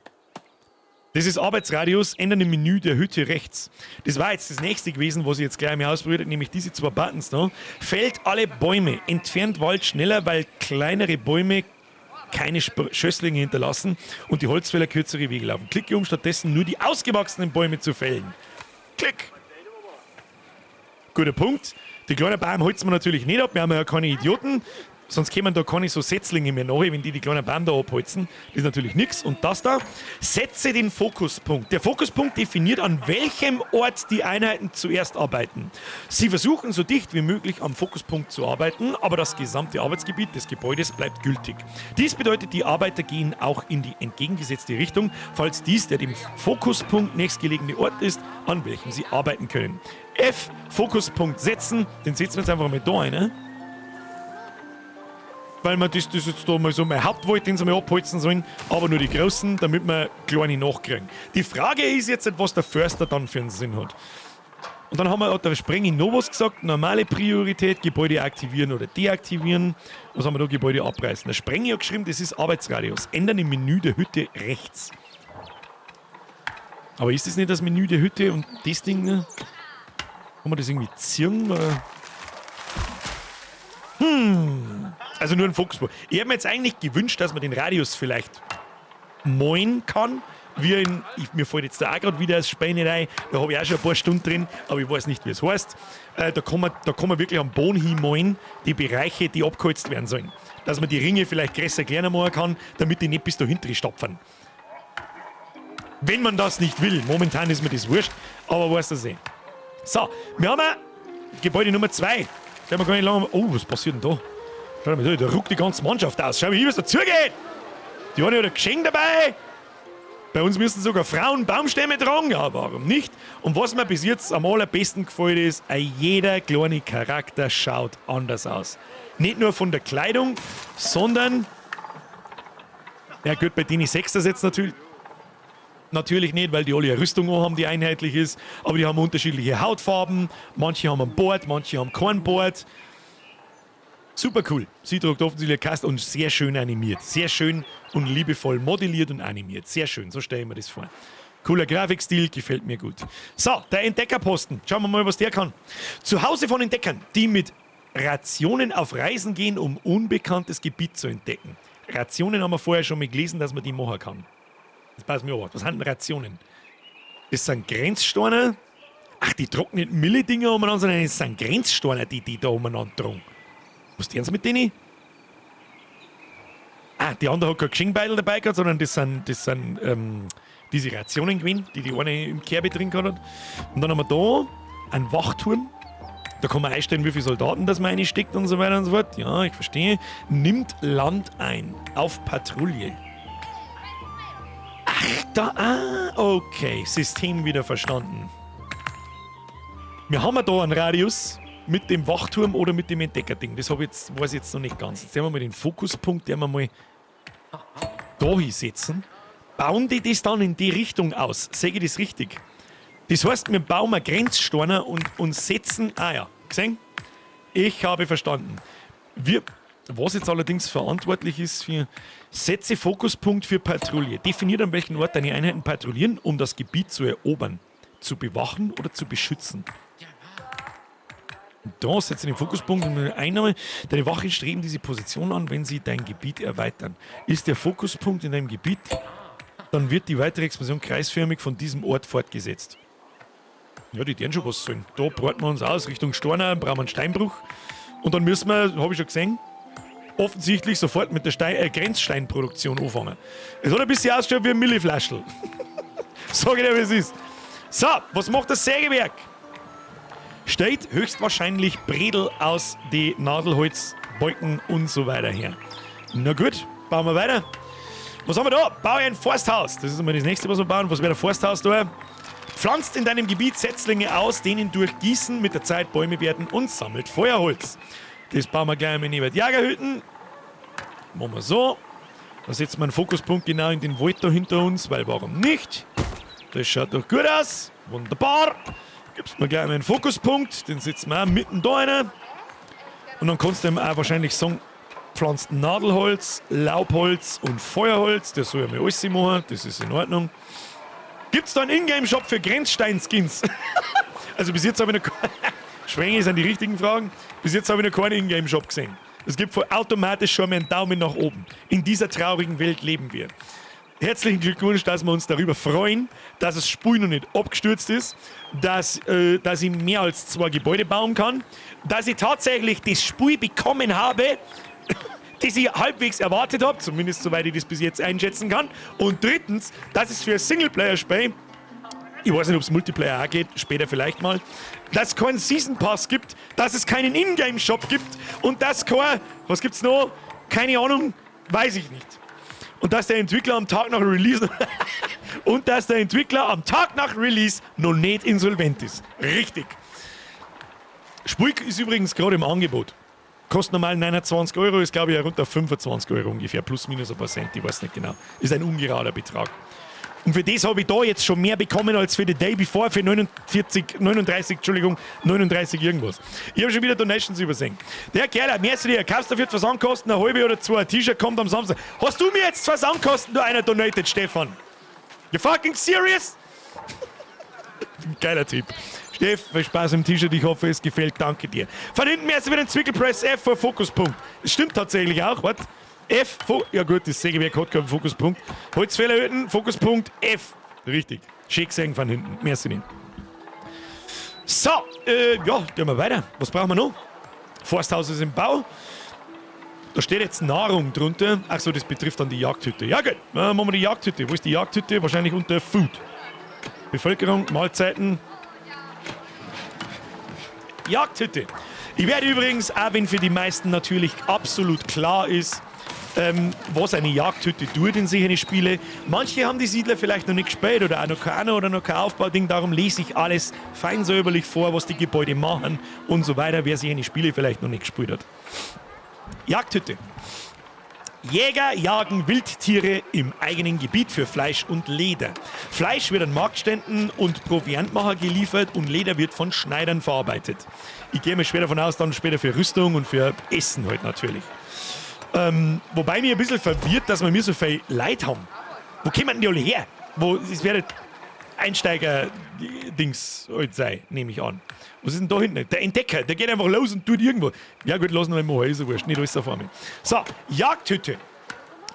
Das ist Arbeitsradius, ändern im Menü der Hütte rechts. Das war jetzt das nächste gewesen, was ich jetzt gleich mal ausprobiert habe, nämlich diese zwei Buttons da. Fällt alle Bäume, entfernt Wald schneller, weil kleinere Bäume keine Schösslinge hinterlassen und die Holzfäller kürzere Wege laufen. Klicke, um stattdessen nur die ausgewachsenen Bäume zu fällen. Klick! Guter Punkt. Die kleinen Bäume holzen wir natürlich nicht ab, wir haben ja keine Idioten. Sonst kämen da keine so Setzlinge mehr nach, wenn die die kleinen Bäume da abholzen. Das ist natürlich nichts. Und das da, setze den Fokuspunkt. Der Fokuspunkt definiert, an welchem Ort die Einheiten zuerst arbeiten. Sie versuchen so dicht wie möglich am Fokuspunkt zu arbeiten, aber das gesamte Arbeitsgebiet des Gebäudes bleibt gültig. Dies bedeutet, die Arbeiter gehen auch in die entgegengesetzte Richtung, falls dies der dem Fokuspunkt nächstgelegene Ort ist, an welchem sie arbeiten können. F, Fokuspunkt setzen, den setzen wir jetzt einfach mal da rein. Weil wir das jetzt da mal so mein Hauptwald, den sie mal abholzen sollen, aber nur die großen, damit wir kleine nachkriegen. Die Frage ist jetzt, was der Förster dann für einen Sinn hat. Und dann haben wir, hat der Sprengi noch was gesagt, normale Priorität, Gebäude aktivieren oder deaktivieren. Was haben wir da? Gebäude abreißen. Der Sprengi hat geschrieben, das ist Arbeitsradius. Ändern im Menü der Hütte rechts. Aber ist das nicht das Menü der Hütte und das Ding? Ne? Kann man das irgendwie ziehen? Oder? Also nur ein Fokuspunkt. Ich hätte mir jetzt eigentlich gewünscht, dass man den Radius vielleicht moin kann. Wie in, mir fällt jetzt da auch gerade wieder das Spiel nicht ein. Da habe ich auch schon ein paar Stunden drin, aber ich weiß nicht, wie es heißt. Da kann man wirklich am Boden hinmalen, die Bereiche, die abgeholzt werden sollen. Dass man die Ringe vielleicht größer, kleiner machen kann, damit die nicht bis dahinter stapfen. Wenn man das nicht will. Momentan ist mir das wurscht, aber weiß das eh. So, wir haben Gebäude Nummer 2. Können wir gar nicht lange. Oh, was passiert denn da? Schau mal, da ruckt die ganze Mannschaft aus. Schau mal hier, was da zugeht. Die eine hat ein Geschenk dabei. Bei uns müssen sogar Frauen Baumstämme tragen. Ja, warum nicht? Und was mir bis jetzt am allerbesten gefällt ist, jeder kleine Charakter schaut anders aus. Nicht nur von der Kleidung, sondern. Ja, gut, bei denen sechs das jetzt natürlich nicht, weil die alle eine Rüstung haben, die einheitlich ist. Aber die haben unterschiedliche Hautfarben. Manche haben einen Bart, manche haben keinen Bart. Super cool. Sie tragt offensichtlich ein Kast und sehr schön animiert. Sehr schön und liebevoll modelliert und animiert. Sehr schön, so stelle ich mir das vor. Cooler Grafikstil, gefällt mir gut. So, der Entdeckerposten. Schauen wir mal, was der kann. Zu Hause von Entdeckern, die mit Rationen auf Reisen gehen, um unbekanntes Gebiet zu entdecken. Rationen haben wir vorher schon mal gelesen, dass man die machen kann. Das passt mir aber. Was sind denn Rationen? Das sind Grenzsteine. Ach, die trockenen Mille-Dinger umeinander, sondern das sind Grenzsteine, die die da umeinander tragen. Was tun sie mit denen? Ah, die andere hat kein Geschenkbeutel dabei gehabt, sondern das sind diese Rationen gewesen, die die eine im Kerbe drin gehabt hat. Und dann haben wir da einen Wachturm. Da kann man einstellen, wie viele Soldaten das man reinsteckt und so weiter und so fort. Ja, ich verstehe. Nimmt Land ein. Auf Patrouille. Ach, da, ah, okay. System wieder verstanden. Wir haben ja da einen Radius mit dem Wachturm oder mit dem Entdeckerding. Das hab ich jetzt, weiß ich jetzt noch nicht ganz. Jetzt werden wir mal den Fokuspunkt, den wir mal da hinsetzen. Bauen die das dann in die Richtung aus? Sehe ich das richtig? Das heißt, wir bauen einen Grenzsteiner und setzen. Ah ja, gesehen? Ich habe verstanden. Was jetzt allerdings verantwortlich ist für: Setze Fokuspunkt für Patrouille. Definiert, an welchem Ort deine Einheiten patrouillieren, um das Gebiet zu erobern, zu bewachen oder zu beschützen. Da setzt den Fokuspunkt und eine Einnahme. Deine Wachen streben diese Position an, wenn sie dein Gebiet erweitern. Ist der Fokuspunkt in deinem Gebiet, dann wird die weitere Expansion kreisförmig von diesem Ort fortgesetzt. Ja, die werden schon was sollen. Da breiten wir uns aus Richtung Storner, brauchen wir einen Steinbruch. Und dann müssen wir, habe ich schon gesehen, offensichtlich sofort mit der Grenzsteinproduktion anfangen. Es hat ein bisschen ausgeschaut wie ein Milliflaschel. Sag ich dir, wie es ist. So, was macht das Sägewerk? Stellt höchstwahrscheinlich Bredel aus die Nadelholz, Balken und so weiter her. Na gut, bauen wir weiter. Was haben wir da? Baue ein Forsthaus. Das ist immer das nächste, was wir bauen. Was wäre ein Forsthaus da? Pflanzt in deinem Gebiet Setzlinge aus, denen durch Gießen mit der Zeit Bäume werden und sammelt Feuerholz. Das bauen wir gleich einmal neben die Jägerhütten. Machen wir so. Da setzen wir einen Fokuspunkt genau in den Wald da hinter uns, weil warum nicht? Das schaut doch gut aus. Wunderbar. Gibst mir gleich mal einen Fokuspunkt, den setzen wir auch mitten da rein. Und dann kannst du ihm auch wahrscheinlich sagen, pflanzt Nadelholz, Laubholz und Feuerholz. Der soll ja mal alles machen, das ist in Ordnung. Gibt's da einen Ingame-Shop für Grenzstein-Skins? Also bis jetzt habe ich noch Schwänge sind die richtigen Fragen. Bis jetzt habe ich noch keinen Ingame-Shop gesehen. Es gibt automatisch schon mal einen Daumen nach oben. In dieser traurigen Welt leben wir. Herzlichen Glückwunsch, dass wir uns darüber freuen, dass das Spiel noch nicht abgestürzt ist, dass ich mehr als zwei Gebäude bauen kann, dass ich tatsächlich das Spiel bekommen habe, das ich halbwegs erwartet habe, zumindest soweit ich das bis jetzt einschätzen kann. Und drittens, dass es für ein Singleplayer-Spiel, ich weiß nicht, ob es Multiplayer auch geht, später vielleicht mal, dass es keinen Season Pass gibt, dass es keinen Ingame-Shop gibt und dass kein, was gibt's noch? Keine Ahnung, weiß ich nicht. Und dass der Entwickler am Tag nach Release und dass der Entwickler am Tag nach Release noch nicht insolvent ist. Richtig. Spiel ist übrigens gerade im Angebot. Kostet normal 29 Euro, ist, glaube ich, runter auf 25 Euro ungefähr, plus minus ein paar Cent, ich weiß nicht genau. Ist ein ungerader Betrag. Und für das habe ich da jetzt schon mehr bekommen als für The Day Before für 49, 39, Entschuldigung, 39 irgendwas. Ich habe schon wieder Donations übersehen. Der Kerl, merci dir, kaufst dafür Versandkosten, eine halbe oder zwei, ein T-Shirt kommt am Samstag. Hast du mir jetzt Versandkosten, du einer donated, Stefan? You fucking serious? Geiler Typ. Steff, viel Spaß im T-Shirt, ich hoffe, es gefällt, danke dir. Von hinten merci wieder ein Zwickelpress F for Fokuspunkt. Das stimmt tatsächlich auch, warte. F, Fo ja gut, das Sägewerk hat keinen Fokuspunkt. Holzfällerhütten, Fokuspunkt F. Richtig. Schick gesehen von hinten. Merci nicht. So, ja, gehen wir weiter. Was brauchen wir noch? Forsthaus ist im Bau. Da steht jetzt Nahrung drunter. Achso, das betrifft dann die Jagdhütte. Ja gut, dann machen wir die Jagdhütte. Wo ist die Jagdhütte? Wahrscheinlich unter Food. Bevölkerung, Mahlzeiten. Jagdhütte. Ich werde übrigens, auch wenn für die meisten natürlich absolut klar ist, was eine Jagdhütte tut in solchen Spiele. Manche haben die Siedler vielleicht noch nicht gespielt oder auch noch keine oder noch kein Aufbauding. Darum lese ich alles fein säuberlich vor, was die Gebäude machen und so weiter, wer sich eine Spiele vielleicht noch nicht gespielt hat. Jagdhütte. Jäger jagen Wildtiere im eigenen Gebiet für Fleisch und Leder. Fleisch wird an Marktständen und Proviantmacher geliefert und Leder wird von Schneidern verarbeitet. Ich gehe mir schwer davon aus, dann später für Rüstung und für Essen halt natürlich. Wobei mich ein bisschen verwirrt, dass wir mir so viel Leid haben. Wo kommen denn die alle her? Wo, es wird Einsteiger-Dings halt sein, nehme ich an. Was ist denn da hinten? Der Entdecker, der geht einfach los und tut irgendwo. Ja gut, lass ihn mal machen, ist ja wurscht, nicht alles auf einmal. So, Jagdhütte.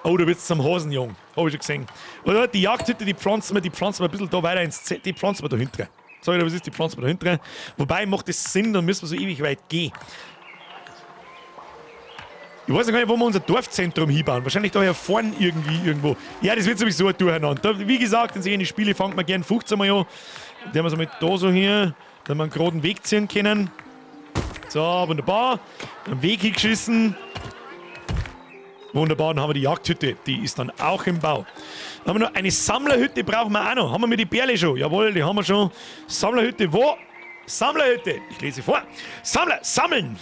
Oh, du bist zum Hasen jung. Hab ich schon gesehen. Oder die Jagdhütte, die pflanzen wir ein bisschen da weiter ins Z, die pflanzen wir da hinten. Sag ich dir, was ist, die pflanzen wir da hinten. Wobei macht das Sinn, dann müssen wir so ewig weit gehen. Ich weiß noch gar nicht, wo wir unser Dorfzentrum hinbauen. Wahrscheinlich da hier vorne irgendwie irgendwo. Ja, das wird sowieso ein Durcheinander. Da, wie gesagt, in solchen Spiele fängt man gern 15 Mal an. Der haben wir so mit da so hier, dass wir einen geraden Weg ziehen können. So, wunderbar. Einen Weg hingeschissen. Wunderbar, dann haben wir die Jagdhütte. Die ist dann auch im Bau. Dann haben wir noch eine Sammlerhütte, brauchen wir auch noch. Haben wir mit die Bärle schon? Jawohl, die haben wir schon. Sammlerhütte, wo? Sammlerhütte. Ich lese vor. Sammler, sammeln.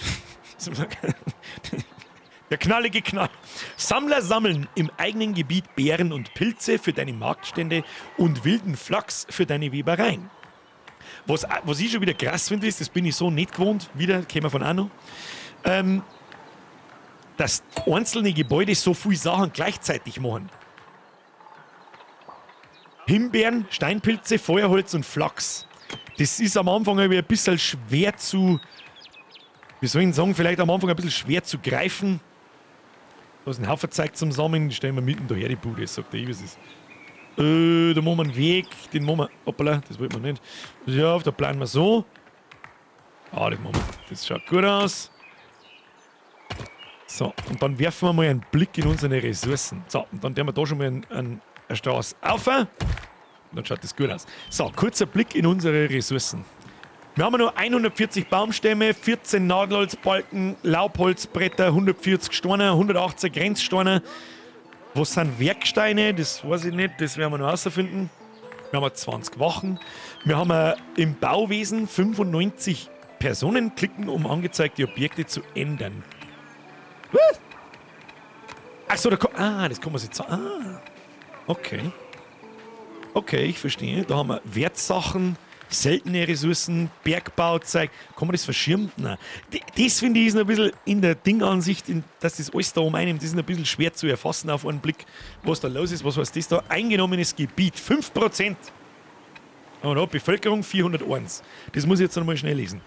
Der knallige Knall. Sammler sammeln im eigenen Gebiet Beeren und Pilze für deine Marktstände und wilden Flachs für deine Webereien. Was ich schon wieder krass finde, ist, das bin ich so nicht gewohnt, wieder, kennen wir von Anno, dass einzelne Gebäude so viele Sachen gleichzeitig machen. Himbeeren, Steinpilze, Feuerholz und Flachs. Das ist am Anfang irgendwie ein bisschen schwer zu Wie soll ich sagen, vielleicht am Anfang ein bisschen schwer zu greifen. Da ist ein Haufen Zeug zum Sammeln, die stellen wir mitten daher, die Bude, sagt der, wie es ist. Da machen wir einen Weg, den machen wir. Hoppala, das wollten wir nicht. Ja, da planen wir so. Ah, das machen wir. Das schaut gut aus. So, und dann werfen wir mal einen Blick in unsere Ressourcen. So, und dann tun wir da schon mal eine Straße auf. Und dann schaut das gut aus. So, kurzer Blick in unsere Ressourcen. Wir haben noch 140 Baumstämme, 14 Nadelholzbalken, Laubholzbretter, 140 Steine, 118 Grenzsteine. Was sind Werksteine? Das weiß ich nicht, das werden wir noch herausfinden. Wir haben 20 Wachen. Wir haben im Bauwesen 95 Personen klicken, um angezeigte Objekte zu ändern. Was? Achso, da ah, das kann man sich. Ah, okay. Okay, ich verstehe. Da haben wir Wertsachen, seltene Ressourcen, Bergbauzeug. Kann man das verschirmen? Nein. Das finde ich ist noch ein bisschen in der Dingansicht, dass das alles da um einem, das ist noch ein bisschen schwer zu erfassen auf einen Blick, was da los ist. Was heißt das da? Eingenommenes Gebiet, 5%. Oh, no, Bevölkerung 401. Das muss ich jetzt noch mal schnell lesen.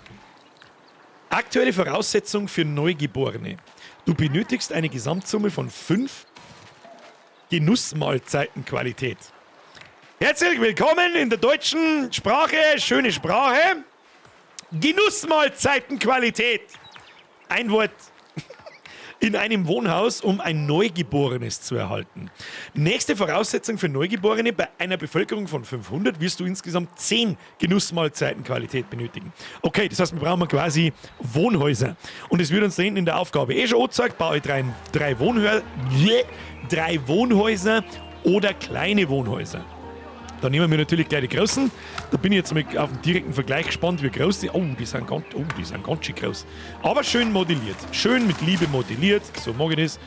Aktuelle Voraussetzung für Neugeborene. Du benötigst eine Gesamtsumme von 5 Genussmahlzeitenqualität. Herzlich willkommen in der deutschen Sprache, schöne Sprache. Genussmahlzeitenqualität. Ein Wort in einem Wohnhaus, um ein Neugeborenes zu erhalten. Nächste Voraussetzung für Neugeborene: Bei einer Bevölkerung von 500 wirst du insgesamt 10 Genussmahlzeitenqualität benötigen. Okay, das heißt, wir brauchen quasi Wohnhäuser. Und es wird uns da hinten in der Aufgabe eh schon angezeigt, baue drei Wohnhäuser oder kleine Wohnhäuser. Da nehmen wir natürlich gleich die großen. Da bin ich jetzt mal auf den direkten Vergleich gespannt, wie groß die. Oh, die sind ganz schön groß. Aber schön modelliert. Schön mit Liebe modelliert. So mag ich das.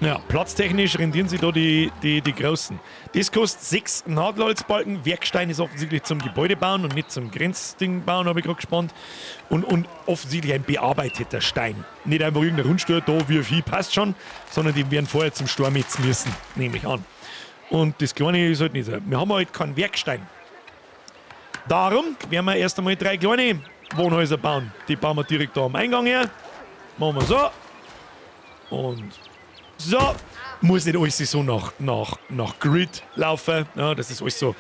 Ja, platztechnisch rendieren sich da die großen. Das kostet 6 Nadelholzbalken. Werkstein ist offensichtlich zum Gebäude bauen und nicht zum Grenzding bauen, habe ich gerade gespannt. Und offensichtlich ein bearbeiteter Stein. Nicht einfach irgendein Rundstuhl, da wie viel passt schon, sondern die werden vorher zum Steinmetz müssen, nehme ich an. Und das Kleine ist halt nicht so. Wir haben halt keinen Werkstein. Darum werden wir erst einmal drei kleine Wohnhäuser bauen. Die bauen wir direkt da am Eingang her. Machen wir so. Und so. Muss nicht alles so nach Grid laufen. Ja, das ist alles so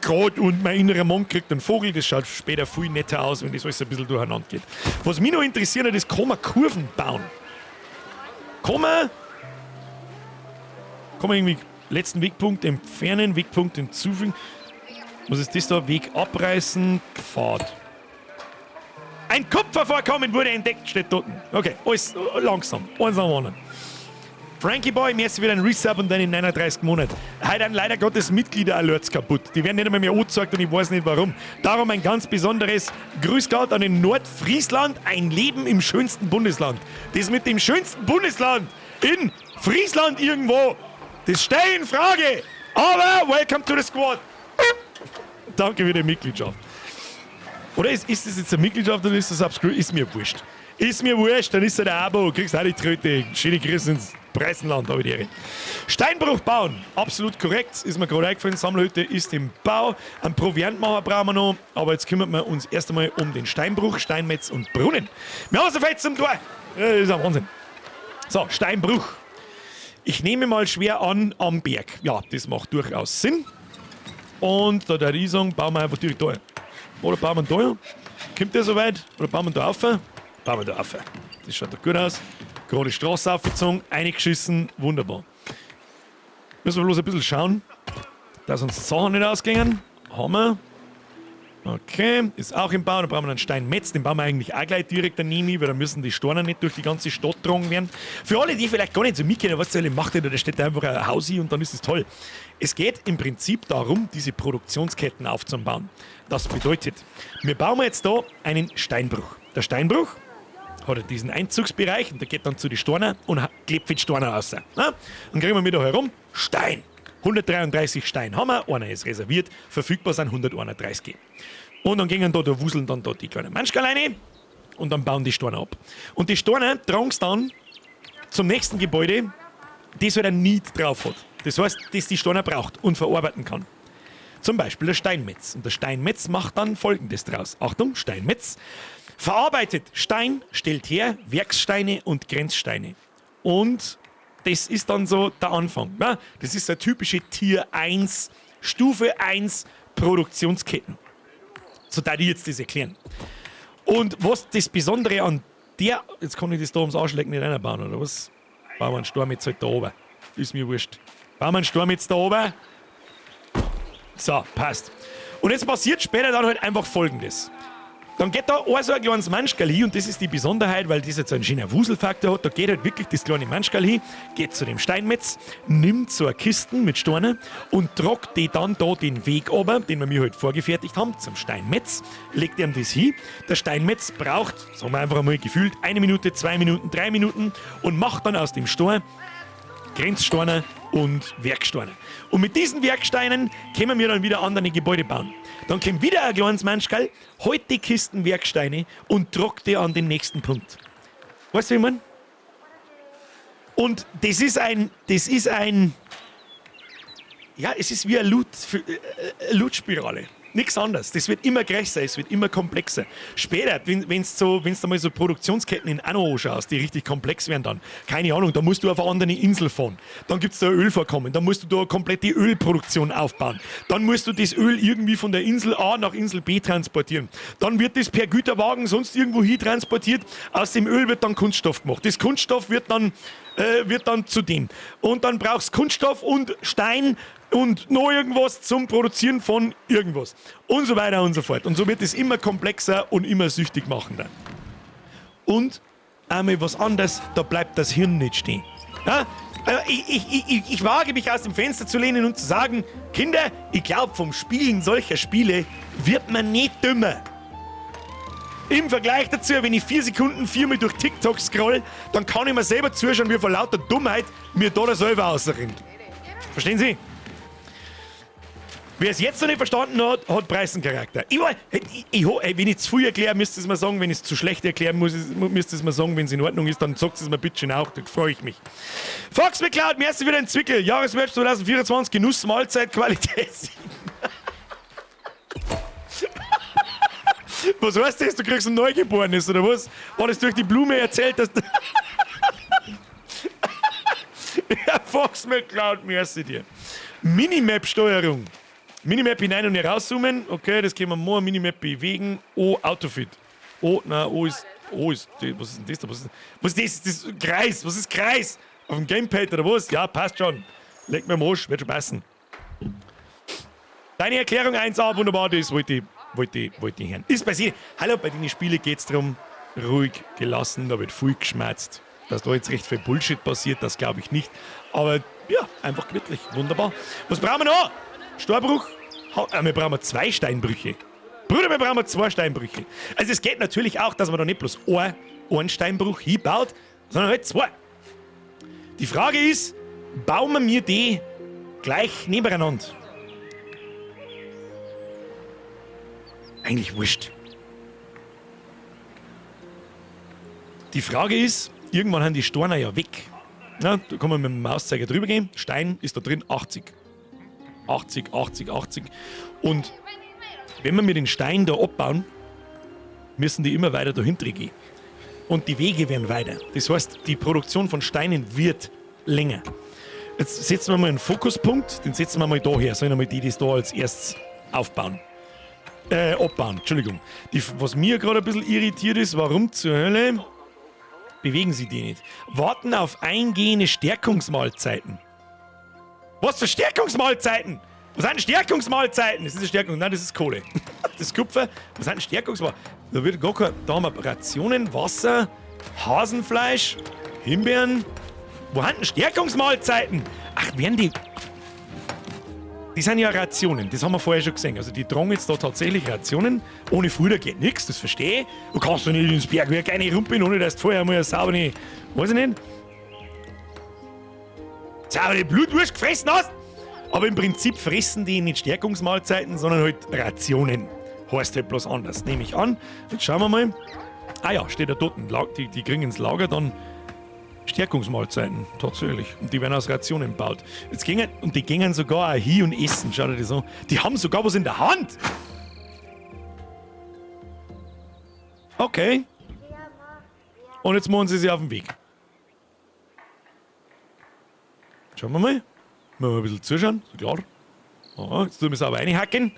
grad und mein innerer Monk kriegt einen Vogel. Das schaut später viel netter aus, wenn das alles ein bisschen durcheinander geht. Was mich noch interessiert hat, ist, kann man Kurven bauen? Kann man irgendwie letzten Wegpunkt entfernen, Wegpunkt hinzufügen? Was ist das da? Weg abreißen, Pfad. Ein Kupfervorkommen wurde entdeckt, steht dort. Okay, alles langsam. Eins nach dem anderen. Frankie Boy, merci für deinen Resub und deine 39 Monate. Heute sind leider Gottes Mitglieder-Alerts kaputt. Die werden nicht einmal mehr angezeigt und ich weiß nicht, warum. Darum ein ganz besonderes Grüß Gott an den Nordfriesland, ein Leben im schönsten Bundesland. Das mit dem schönsten Bundesland in Friesland irgendwo, das stelle ich in Frage. Aber welcome to the squad. Danke für die Mitgliedschaft. Oder ist das jetzt eine Mitgliedschaft oder ist das Subscription? Ist mir wurscht. Ist mir wurscht, dann ist es ein Abo. Kriegst auch die Tröte. Schöne Grüße ins Preißenland, habe ich die Ehre. Steinbruch bauen. Absolut korrekt. Ist mir gerade eingefallen. Sammlerhütte ist im Bau. Einen Proviantmacher brauchen wir noch. Aber jetzt kümmern wir uns erst einmal um den Steinbruch, Steinmetz und Brunnen. Wir haben so viel zum Tor. Das ist ein Wahnsinn. So, Steinbruch. Ich nehme mal schwer an, am Berg. Ja, das macht durchaus Sinn. Und da der ich sagen, bauen wir einfach direkt da. Oder bauen wir da? Kommt der so weit? Oder bauen wir da auf? Bauen wir da auf. Das schaut doch gut aus. Gerade Straße aufgezogen, eingeschissen, wunderbar. Müssen wir bloß ein bisschen schauen, dass uns die Sachen nicht ausgehen. Haben wir. Okay, ist auch im Bau. Da brauchen wir einen Steinmetz. Den bauen wir eigentlich auch gleich direkt daneben, weil da müssen die Steine nicht durch die ganze Stadt getragen werden. Für alle, die vielleicht gar nicht so mitkennen, was soll ich machen, da steht einfach ein Haus und dann ist es toll. Es geht im Prinzip darum, diese Produktionsketten aufzubauen. Das bedeutet, wir bauen jetzt da einen Steinbruch. Der Steinbruch hat diesen Einzugsbereich und der geht dann zu den Steinen und klebt die Steine raus. Na? Dann kriegen wir wieder herum Stein. 133 Stein haben wir, einer ist reserviert, verfügbar sind 131. Und dann gehen da wuseln dann da die kleinen Manschkerl rein und dann bauen die Steine ab. Und die Steine tragen dann zum nächsten Gebäude, das halt ein Need drauf hat. Das heißt, das die Steine braucht und verarbeiten kann. Zum Beispiel der Steinmetz. Und der Steinmetz macht dann Folgendes draus. Achtung, Steinmetz. Verarbeitet Stein, stellt her Werkssteine und Grenzsteine. Und das ist dann so der Anfang. Ne? Das ist der typische Tier 1, Stufe 1 Produktionsketten. So da die jetzt das erklären. Und was das Besondere an der. Jetzt kann ich das da ums Arschlecken nicht reinbauen, oder was? Bauen wir einen Sturm jetzt halt da oben. Ist mir wurscht. Bauen wir einen Sturm jetzt da oben. So, passt. Und jetzt passiert später dann halt einfach Folgendes. Dann geht da ein so ein kleines Manschkerl hin, und das ist die Besonderheit, weil das jetzt einen schönen Wuselfaktor hat, da geht halt wirklich das kleine Manschkerl hin, geht zu dem Steinmetz, nimmt so eine Kisten mit Steinen und tragt die dann da den Weg runter, den wir mir halt vorgefertigt haben, zum Steinmetz, legt ihm das hin. Der Steinmetz braucht, sagen wir einfach einmal gefühlt, 1 Minute, 2 Minuten, 3 Minuten und macht dann aus dem Stein Grenzsteine und Werksteine. Und mit diesen Werksteinen können wir dann wieder andere Gebäude bauen. Dann kommt wieder ein kleines Manschkerl, holt die Kisten Werksteine und tragt die an den nächsten Punkt. Weißt du, wie ich mein? Und das ist ein, das ist ein, ja, es ist wie eine Loot-Spirale. Nichts anderes. Das wird immer größer, es wird immer komplexer. Später, wenn's so, wenn's da mal so Produktionsketten in Anno anschaust, die richtig komplex werden dann, keine Ahnung, da musst du auf eine andere Insel fahren. Dann gibt's da Ölvorkommen, dann musst du da eine komplette Ölproduktion aufbauen. Dann musst du das Öl irgendwie von der Insel A nach Insel B transportieren. Dann wird das per Güterwagen sonst irgendwo hin transportiert. Aus dem Öl wird dann Kunststoff gemacht. Das Kunststoff wird dann zu dem. Und dann brauchst Kunststoff und Stein und noch irgendwas zum Produzieren von irgendwas. Und so weiter und so fort. Und so wird es immer komplexer und immer süchtig machender. Und einmal was anderes, da bleibt das Hirn nicht stehen. Ja? Also ich wage mich, aus dem Fenster zu lehnen und zu sagen, Kinder, ich glaube, vom Spielen solcher Spiele wird man nicht dümmer. Im Vergleich dazu, wenn ich 4 Sekunden viermal durch TikTok scroll, dann kann ich mir selber zuschauen, wie vor lauter Dummheit mir da das selber ausrinnt. Verstehen Sie? Wer es jetzt noch nicht verstanden hat, hat Preißencharakter. Ich, ey, wenn ich zu viel erkläre, müsst ihr es mir sagen. Wenn ich es zu schlecht erklären muss, müsst ihr es mir sagen. Wenn es in Ordnung ist, dann sagt es mir bitte schön auch. Da freue ich mich. Fox McCloud, merci für den Zwickel. Jahresmerch 2024, Genuss, Mahlzeit, Qualität 7. Was heißt das? Du kriegst ein Neugeborenes, oder was? War das durch die Blume erzählt, dass. Ja, Fox McCloud, merci dir. Minimap-Steuerung. Minimap hinein und herauszoomen. Okay, das können wir machen. Minimap bewegen. O, Autofit. O, na, O ist. O ist. Was ist denn das da? Was ist das? Das ist Kreis. Was ist Kreis? Auf dem Gamepad oder was? Ja, passt schon. Leck mir am Arsch, wird schon passen. Deine Erklärung 1a, wunderbar, das wollte ich hören. Ist bei Hallo, bei den Spielen geht es darum, ruhig, gelassen, da wird viel geschmerzt. Dass da jetzt recht viel Bullshit passiert, das glaube ich nicht. Aber ja, einfach gemütlich, wunderbar. Was brauchen wir noch? Steinbruch? Wir brauchen zwei Steinbrüche. Bruder, wir brauchen zwei Steinbrüche. Also es geht natürlich auch, dass man da nicht bloß einen Steinbruch hinbaut, sondern halt zwei. Die Frage ist, bauen wir mir die gleich nebeneinander? Eigentlich wurscht. Die Frage ist, irgendwann haben die Steine ja weg. Na, da kann man mit dem Mauszeiger drüber gehen. Stein ist da drin 80. 80, 80, 80. Und wenn wir mit den Stein da abbauen, müssen die immer weiter dahinter gehen. Und die Wege werden weiter. Das heißt, die Produktion von Steinen wird länger. Jetzt setzen wir mal einen Fokuspunkt, den setzen wir mal da her. Sollen wir mal die, die es da als erstes aufbauen? Abbauen, Entschuldigung. Was mir gerade ein bisschen irritiert ist, warum zur Hölle bewegen sie die nicht? Warten auf eingehende Stärkungsmahlzeiten. Was für Stärkungsmahlzeiten? Was sind Stärkungsmahlzeiten? Das ist eine Stärkung. Nein, das ist Kohle. Das ist Kupfer. Was sind Stärkungsmahlzeiten? Da wird gar kein, da haben wir Rationen, Wasser, Hasenfleisch, Himbeeren. Wo sind denn Stärkungsmahlzeiten? Ach, werden die. Die sind ja Rationen, das haben wir vorher schon gesehen. Also die tragen jetzt da tatsächlich Rationen. Ohne Futter geht nichts, das verstehe ich. Du kannst doch nicht ins Bergwerk reinrumpeln, ohne dass du vorher mal eine saubere, weiß ich nicht, saubere Blutwurst gefressen hast. Aber im Prinzip fressen die nicht Stärkungsmahlzeiten, sondern halt Rationen. Heißt halt bloß anders, nehme ich an. Jetzt schauen wir mal. Ah ja, steht da dort. Die kriegen ins Lager dann Stärkungsmahlzeiten, tatsächlich. Und die werden aus Rationen gebaut. Jetzt gingen, und die gingen sogar auch hin und essen, schau dir das an. Die haben sogar was in der Hand. Okay. Und jetzt machen sie sich auf den Weg. Schauen wir mal. Mal ein bisschen zuschauen, so klar. Ah, jetzt tun wir sauber reinhacken.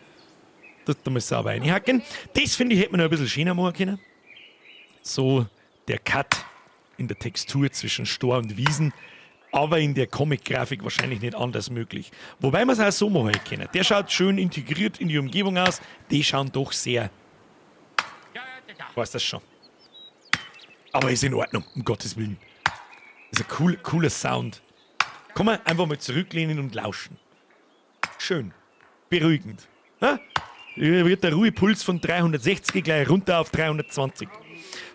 Das tun wir sauber reinhacken. Das finde ich, hätte man noch ein bisschen schöner machen können. So der Cut in der Textur zwischen Stor und Wiesen, aber in der Comic-Grafik wahrscheinlich nicht anders möglich. Wobei man es auch so machen können. Der schaut schön integriert in die Umgebung aus. Die schauen doch sehr. Weiß das schon. Aber ist in Ordnung, um Gottes Willen. Ist ein cooler Sound. Kann man einfach mal zurücklehnen und lauschen. Schön. Beruhigend. Ha? Hier wird der Ruhepuls von 360 gleich runter auf 320.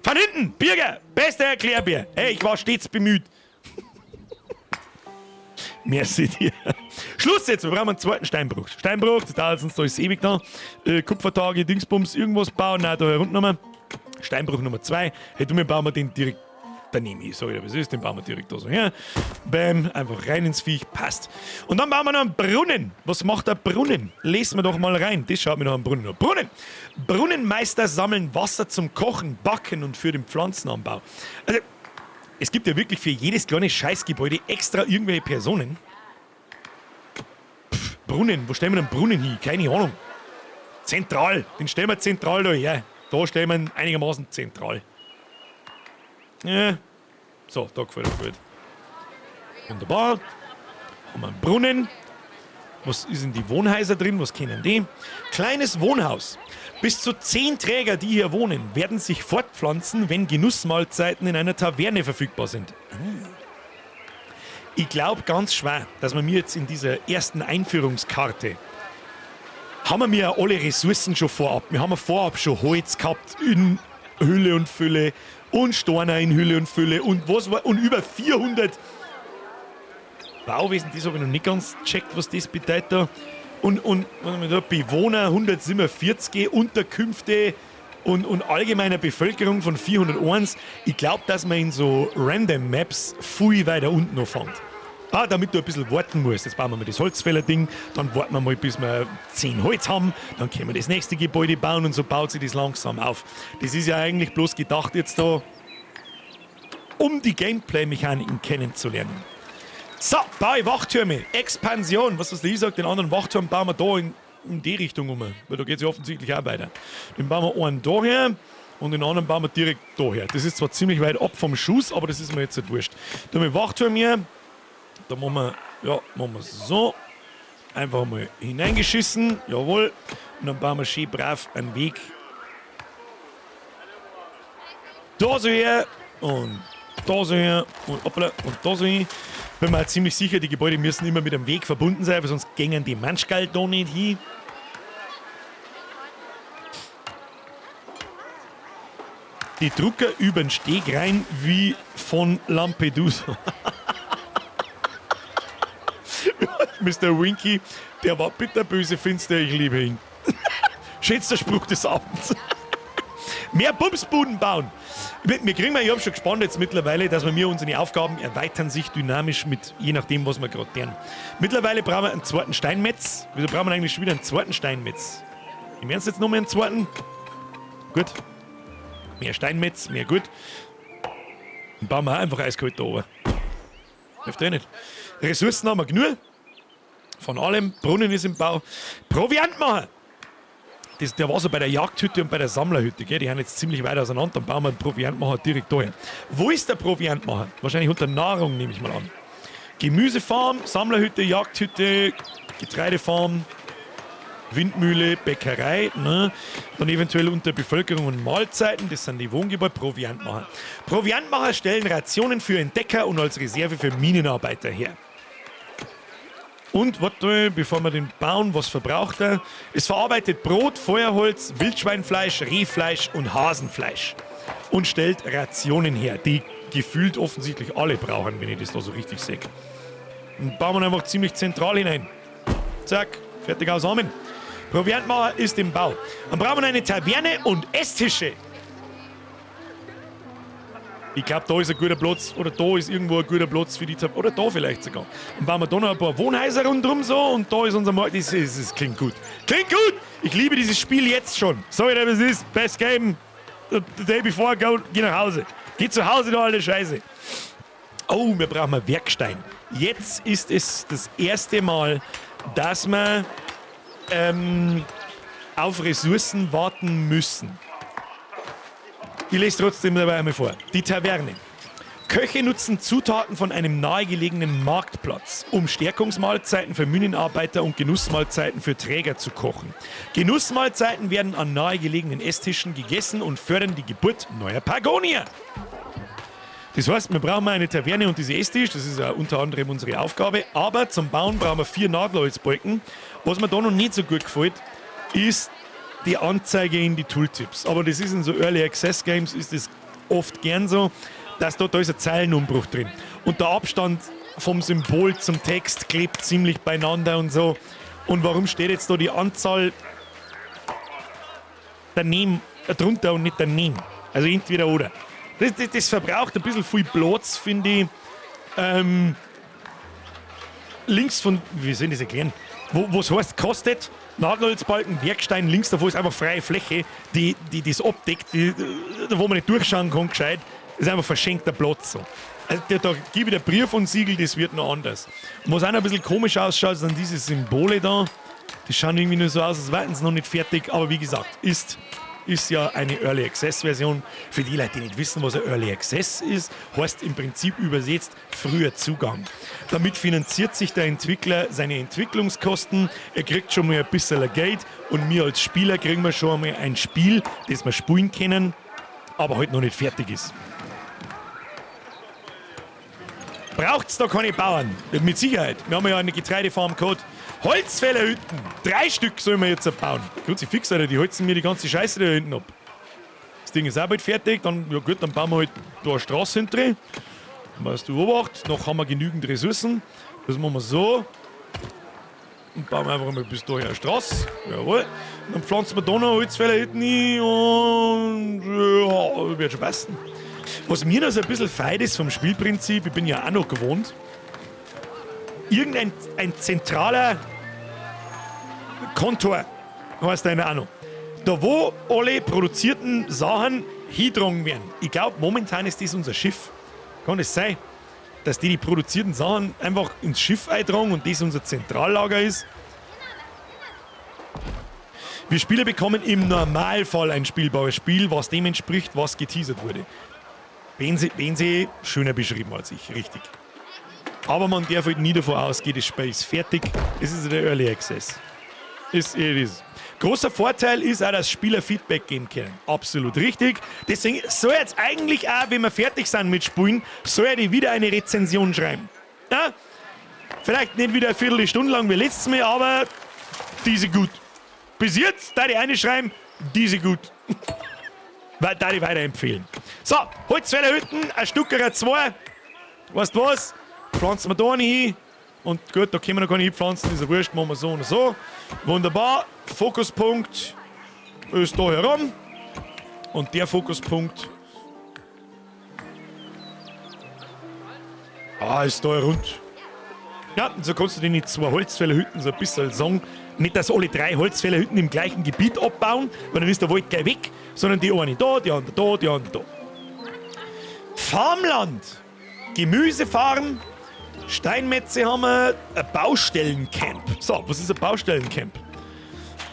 Von hinten, Birger, bester Erklärbär. Hey, ich war stets bemüht. Merci dir. Schluss jetzt, wir brauchen einen zweiten Steinbruch. Steinbruch, das dauert sonst alles ewig da. Kupfertage, Dingsbums, irgendwas bauen. Nein, da herunter nochmal. Steinbruch Nummer 2. Hey, du, wir bauen wir den direkt daneben. Ich sag dir, was ist, den bauen wir direkt da so her. Bäm, einfach rein ins Viech, passt. Und dann bauen wir noch einen Brunnen. Was macht der Brunnen? Lesen wir doch mal rein. Das schaut mir noch einen Brunnen an. Brunnen! Brunnenmeister sammeln Wasser zum Kochen, Backen und für den Pflanzenanbau. Also, es gibt ja wirklich für jedes kleine Scheißgebäude extra irgendwelche Personen. Pff, Brunnen, wo stellen wir den Brunnen hin? Keine Ahnung. Zentral, den stellen wir zentral da her. Da stellen wir ihn einigermaßen zentral. Ja. So, da gefällt er gut. Wunderbar. Haben wir einen Brunnen. Was ist in die Wohnhäuser drin? Was kennen die? Kleines Wohnhaus. Bis zu 10 Träger, die hier wohnen, werden sich fortpflanzen, wenn Genussmahlzeiten in einer Taverne verfügbar sind. Ich glaub ganz schwer, dass man mir jetzt in dieser ersten Einführungskarte haben wir mir ja alle Ressourcen schon vorab. Wir haben ja vorab schon Holz gehabt in Hülle und Fülle und Steine in Hülle und Fülle und was war, und über 400 Bauwesen, das habe ich noch nicht ganz gecheckt, was das bedeutet da. Und was haben wir da? Bewohner 147, Unterkünfte und allgemeiner Bevölkerung von 401. Ich glaub, dass man in so Random Maps viel weiter unten noch fängt. Ah, damit du ein bisschen warten musst. Jetzt bauen wir mal das Holzfäller-Ding, dann warten wir mal, bis wir 10 Holz haben, dann können wir das nächste Gebäude bauen und so baut sich das langsam auf. Das ist ja eigentlich bloß gedacht jetzt da, um die Gameplay-Mechaniken kennenzulernen. So, baue Wachtürme, Expansion, was das ich sag, den anderen Wachturm bauen wir da in die Richtung um, weil da geht's ja offensichtlich auch weiter. Den bauen wir einen da her und den anderen bauen wir direkt da her. Das ist zwar ziemlich weit ab vom Schuss, aber das ist mir jetzt nicht wurscht. Da haben wir Wachturm hier. Da machen wir, ja, machen wir so. Einfach mal hineingeschissen. Jawohl. Und dann bauen wir schön brav einen Weg. Da so her. Und da so her. Und hoppla. Und da so hin. Bin mir auch ziemlich sicher, die Gebäude müssen immer mit einem Weg verbunden sein, weil sonst gängen die Manschgall da nicht hin. Die Drucker über den Steg rein wie von Lampedusa. Mister Winky, der war bitterböse, finster, ich liebe ihn. Schönster Spruch des Abends. Mehr Bumsbuden bauen. Wir kriegen mal, ich hab schon gespannt jetzt mittlerweile, dass wir mir unsere Aufgaben erweitern sich dynamisch mit, je nachdem, was wir grad tun. Mittlerweile brauchen wir einen zweiten Steinmetz. Wieso brauchen wir eigentlich schon wieder einen zweiten Steinmetz? Im Ernst jetzt noch mal einen zweiten? Gut. Mehr Steinmetz, mehr gut. Dann bauen wir auch einfach eiskalt da oben. Hilft eh nicht. Ressourcen haben wir genug. Von allem. Brunnen ist im Bau. Proviantmacher! Der war so bei der Jagdhütte und bei der Sammlerhütte, gell? Die haben jetzt ziemlich weit auseinander. Dann bauen wir einen Proviantmacher direkt daher. Wo ist der Proviantmacher? Wahrscheinlich unter Nahrung, nehme ich mal an. Gemüsefarm, Sammlerhütte, Jagdhütte, Getreidefarm, Windmühle, Bäckerei, ne? Dann eventuell unter Bevölkerung und Mahlzeiten, das sind die Wohngebäude, Proviantmacher. Proviantmacher stellen Rationen für Entdecker und als Reserve für Minenarbeiter her. Und, warte, bevor wir den bauen, was verbraucht er? Es verarbeitet Brot, Feuerholz, Wildschweinfleisch, Rehfleisch und Hasenfleisch. Und stellt Rationen her, die gefühlt offensichtlich alle brauchen, wenn ich das da so richtig sehe. Und bauen wir einfach ziemlich zentral hinein. Zack, fertig aus, Amen. Proviantmacher ist im Bau. Dann brauchen wir eine Taverne und Esstische. Ich glaub, da ist ein guter Platz, oder da ist irgendwo ein guter Platz für die Taverne, oder da vielleicht sogar. Dann bauen wir da noch ein paar Wohnhäuser rundherum so und da ist unser Markt. Das klingt gut. Klingt gut! Ich liebe dieses Spiel jetzt schon. Sorry, was es ist. Best Game The day before, go, geh nach Hause. Geh zu Hause, du alte Scheiße. Oh, wir brauchen mal Werkstein. Jetzt ist es das erste Mal, dass wir auf Ressourcen warten müssen. Ich lese trotzdem dabei einmal vor. Die Taverne. Köche nutzen Zutaten von einem nahegelegenen Marktplatz, um Stärkungsmahlzeiten für Mühlenarbeiter und Genussmahlzeiten für Träger zu kochen. Genussmahlzeiten werden an nahegelegenen Esstischen gegessen und fördern die Geburt neuer Pagonier. Das heißt, wir brauchen eine Taverne und diese Esstisch, das ist ja unter anderem unsere Aufgabe, aber zum Bauen brauchen wir 4 Nadelholzbalken. Was mir da noch nicht so gut gefällt, ist die Anzeige in die Tooltips. Aber das ist in so Early Access Games, ist das oft gern so, dass da ist ein Zeilenumbruch drin. Und der Abstand vom Symbol zum Text klebt ziemlich beieinander und so. Und warum steht jetzt da die Anzahl daneben, drunter und nicht daneben? Also entweder oder. Das verbraucht ein bisschen viel Platz, finde ich. Links von, wie soll ich das erklären? Wo es heißt, kostet Nadelholzbalken, Werkstein, links davor ist einfach freie Fläche, die das abdeckt, wo man nicht durchschauen kann, gescheit. Das ist einfach verschenkter Platz. So. Also da gebe ich der Brief und Siegel, das wird noch anders. Und was auch noch ein bisschen komisch ausschaut, sind diese Symbole da. Die schauen irgendwie nur so aus, als wären sie noch nicht fertig. Aber wie gesagt, ist ja eine Early Access Version. Für die Leute, die nicht wissen, was ein Early Access ist, heißt im Prinzip übersetzt früher Zugang. Damit finanziert sich der Entwickler seine Entwicklungskosten, er kriegt schon mal ein bisschen Geld und wir als Spieler kriegen wir schon einmal ein Spiel, das wir spielen können, aber halt noch nicht fertig ist. Braucht's da keine Bauern? Mit Sicherheit. Wir haben ja eine Getreidefarm gehabt. Holzfällerhütten. 3 Stück sollen wir jetzt bauen. Kruzifix, Alter, die holzen mir die ganze Scheiße da hinten ab. Das Ding ist auch bald fertig. Dann, ja gut, dann bauen wir halt da eine Straße hinten drin. Weißt du, Obacht, noch haben wir genügend Ressourcen. Das machen wir so. Und bauen wir einfach mal bis dahin eine Straße. Jawohl. Und dann pflanzen wir da noch Holzfällerhütten hin und ja, wird schon passen. Was mir noch so ein bisschen feit ist vom Spielprinzip, ich bin ja auch noch gewohnt, irgendein ein zentraler Kontor heißt einer auch noch. Da wo alle produzierten Sachen hingetragen werden. Ich glaub, momentan ist das unser Schiff. Kann es sein, dass die produzierten Sachen einfach ins Schiff eintragen und das unser Zentrallager ist? Wir Spieler bekommen im Normalfall ein spielbares Spiel, was dem entspricht, was geteasert wurde. Benzi, schöner beschrieben als ich, richtig. Aber man darf halt nie davon ausgehen, das Spiel ist fertig. Es ist der Early Access. Ist, it is. Großer Vorteil ist auch, dass Spieler Feedback geben können. Absolut richtig. Deswegen soll jetzt eigentlich auch, wenn wir fertig sind mit Spielen, soll er die wieder eine Rezension schreiben. Ja? Vielleicht nicht wieder eine Viertelstunde lang wie letztes Mal, aber diese gut. Bis jetzt, da die eine schreiben, diese gut. Weil da die weiterempfehlen. So, Holzfällerhütten, ein Stückerer 2. Weißt du was? Pflanzen wir da nicht hin. Und gut, da können wir noch gar nicht hinpflanzen, ist ja wurscht, machen wir so und so. Wunderbar. Fokuspunkt ist da herum. Und der Fokuspunkt ist da rund. Ja, und so kannst du die 2 Holzfällerhütten so ein bisschen sagen. Nicht, dass alle 3 Holzfällerhütten im gleichen Gebiet abbauen, weil dann ist der Wald gleich weg, sondern die eine da, die andere da, die andere da. Farmland. Gemüsefarm. Steinmetze haben wir. Ein Baustellencamp. So, was ist ein Baustellencamp?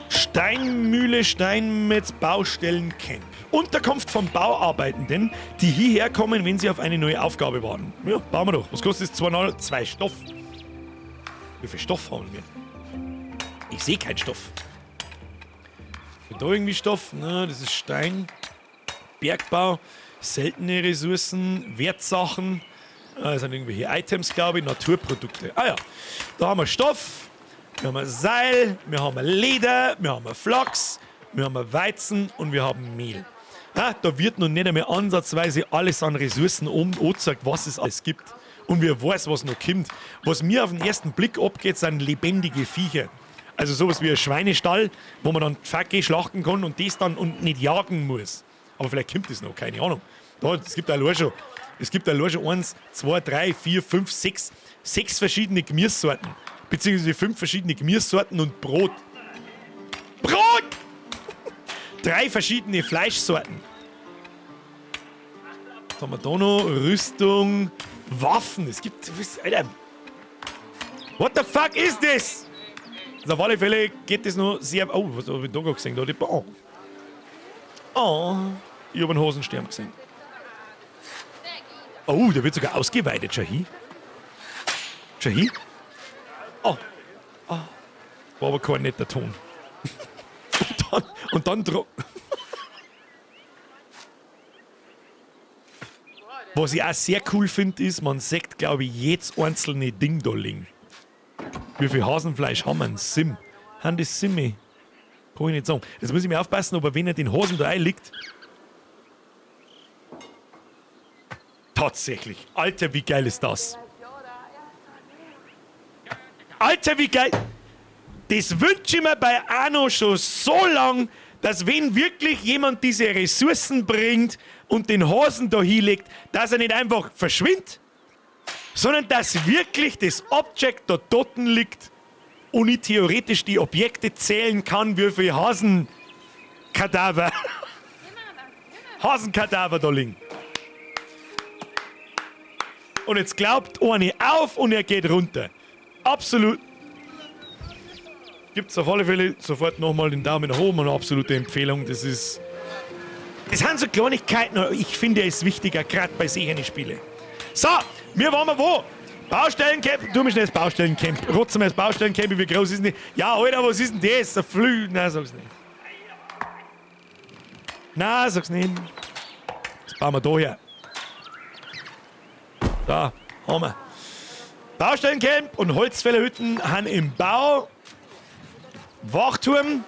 Steinmühle, Steinmetz, Baustellencamp. Unterkunft von Bauarbeitenden, die hierher kommen, wenn sie auf eine neue Aufgabe warten. Ja, bauen wir doch. Was kostet das? 2,2 Stoff. Wie viel Stoff haben wir? Ich sehe keinen Stoff. Ist da irgendwie Stoff? Na, das ist Stein. Bergbau. Seltene Ressourcen. Wertsachen. Ah, das sind irgendwelche Items, glaube ich. Naturprodukte. Ah ja, da haben wir Stoff. Wir haben Seil. Wir haben Leder. Wir haben Flachs. Wir haben Weizen und wir haben Mehl. Ja, da wird noch nicht einmal ansatzweise alles an Ressourcen oben angezeigt, was es alles gibt. Und wer weiß, was noch kommt. Was mir auf den ersten Blick abgeht, sind lebendige Viecher. Also sowas wie ein Schweinestall, wo man dann Fackel schlachten kann und das dann und nicht jagen muss. Aber vielleicht kommt das noch, keine Ahnung. Da, es gibt allein schon, es gibt allein schon 1, 2, 3, 4, 5, 6, 6 verschiedene Gemüsesorten. Beziehungsweise 5 verschiedene Gemüsesorten und Brot. Brot! 3 verschiedene Fleischsorten. Was haben wir da noch? Rüstung, Waffen. Es gibt. Alter. What the fuck is this? Also auf alle Fälle geht das noch sehr. Oh, was habe ich da gesehen? Da die Bahn. Oh, ich habe einen Hosenstern gesehen. Oh, der wird sogar ausgeweitet. Schau hin. Schau hin. Oh. Oh. War aber kein netter Ton. Und dann Was ich auch sehr cool finde, ist, man sieht, glaube ich, jedes einzelne Ding da liegen. Wie viel Hasenfleisch haben wir denn? Sim. Haben das Simme? Kann ich nicht sagen. Jetzt muss ich mir aufpassen, ob er, wenn er den Hasen da einliegt. Tatsächlich. Alter, wie geil ist das? Alter, wie geil. Das wünsche ich mir bei Anno schon so lang, dass wenn wirklich jemand diese Ressourcen bringt und den Hasen da hinlegt, dass er nicht einfach verschwindet, sondern dass wirklich das Object da dort liegt und ich theoretisch die Objekte zählen kann, wie viel Hasenkadaver da liegen. Und jetzt glaubt eine auf und er geht runter. Absolut. Gibt's auf alle Fälle sofort nochmal den Daumen nach oben und eine absolute Empfehlung. Das ist. Das sind so Kleinigkeiten, aber ich finde es wichtiger, gerade bei solchen Spielen. So, wir waren wir wo? Baustellencamp, du mich schnell das Baustellencamp. Rotz mal das Baustellencamp, wie groß ist denn die? Ja, Alter, was ist denn das? Ein Flü. Nein, sag's nicht. Nein, sag's nicht. Das bauen wir da her. Da, haben wir. Baustellencamp und Holzfällerhütten haben im Bau. Wachturm.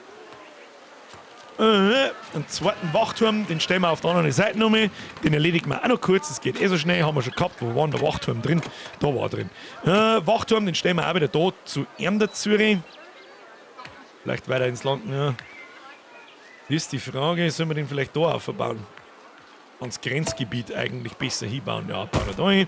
Einen zweiten Wachturm, den stellen wir auf der anderen Seite nochmal. Den erledigen wir auch noch kurz, das geht eh so schnell, haben wir schon gehabt. Wo war denn der Wachturm drin? Da war er drin. Wachturm, den stellen wir auch wieder da zu ihm dazu. Vielleicht weiter ins Land, ja. Ist die Frage, sollen wir den vielleicht da aufbauen? Ans Grenzgebiet eigentlich besser hinbauen. Ja, bauen wir da hin.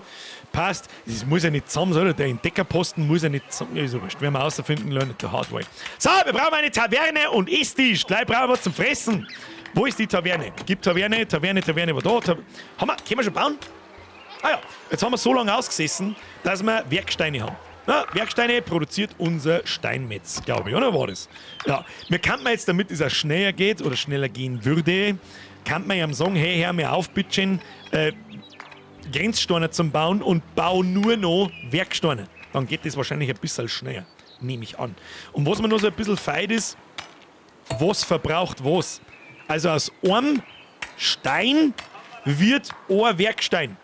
Passt. Das muss ja nicht zusammen sein, oder? Der Entdeckerposten muss ja nicht zusammen. Ja, ist ja wurscht. Werden wir herausfinden, learn it the hard way. So, wir brauchen eine Taverne und Esstisch. Gleich brauchen wir zum Fressen. Wo ist die Taverne? Gibt Taverne, Taverne, Taverne war da. Haben wir, können wir schon bauen? Ah ja, jetzt haben wir so lange ausgesessen, dass wir Werksteine haben. Na, Werksteine produziert unser Steinmetz, glaube ich, oder war das? Ja, mir kann man jetzt, damit es auch schneller geht oder schneller gehen würde, kann man ja sagen, hey, hör mir auf, bitteschön, Grenzsteine zum Bauen und bau nur noch Werksteine. Dann geht das wahrscheinlich ein bisschen schneller, nehme ich an. Und was mir noch so ein bisschen feit ist, was verbraucht was? Also aus einem Stein wird ein Werkstein.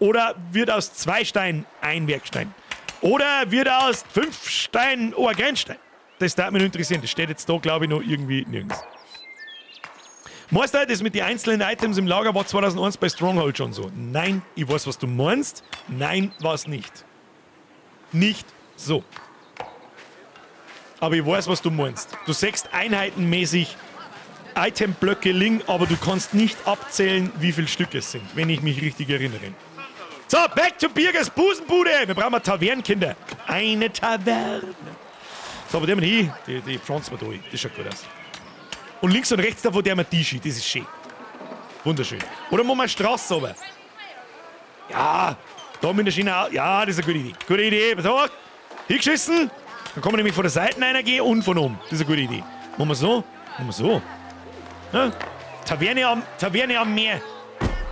Oder wird aus 2 Steinen ein Werkstein. Oder wird aus 5 Steinen ein Grenzstein. Das darf mich noch interessieren. Das steht jetzt da, glaube ich, noch irgendwie nirgends. Meister, das mit den einzelnen Items im Lager war 2001 bei Stronghold schon so. Nein, ich weiß, was du meinst. Nein, war's nicht. Nicht so. Aber ich weiß, was du meinst. Du siehst einheitenmäßig Itemblöcke liegen, aber du kannst nicht abzählen, wie viele Stück es sind, wenn ich mich richtig erinnere. So, back to Birgers Busenbude. Wir brauchen eine Taverne, Kinder. Eine Taverne. So, aber der hier, die pflanzen wir da hin. Das schaut gut aus. Und links und rechts davon der mit Tische, das ist schön. Wunderschön. Oder machen wir eine Straße runter? Ja, da mit der Schiene au-, ja, das ist eine gute Idee. Gute Idee. Pass auf. Hingeschissen. Dann kann man nämlich von der Seite reingehen und von oben. Das ist eine gute Idee. Machen wir so. Machen wir so. Ja? Taverne am Meer.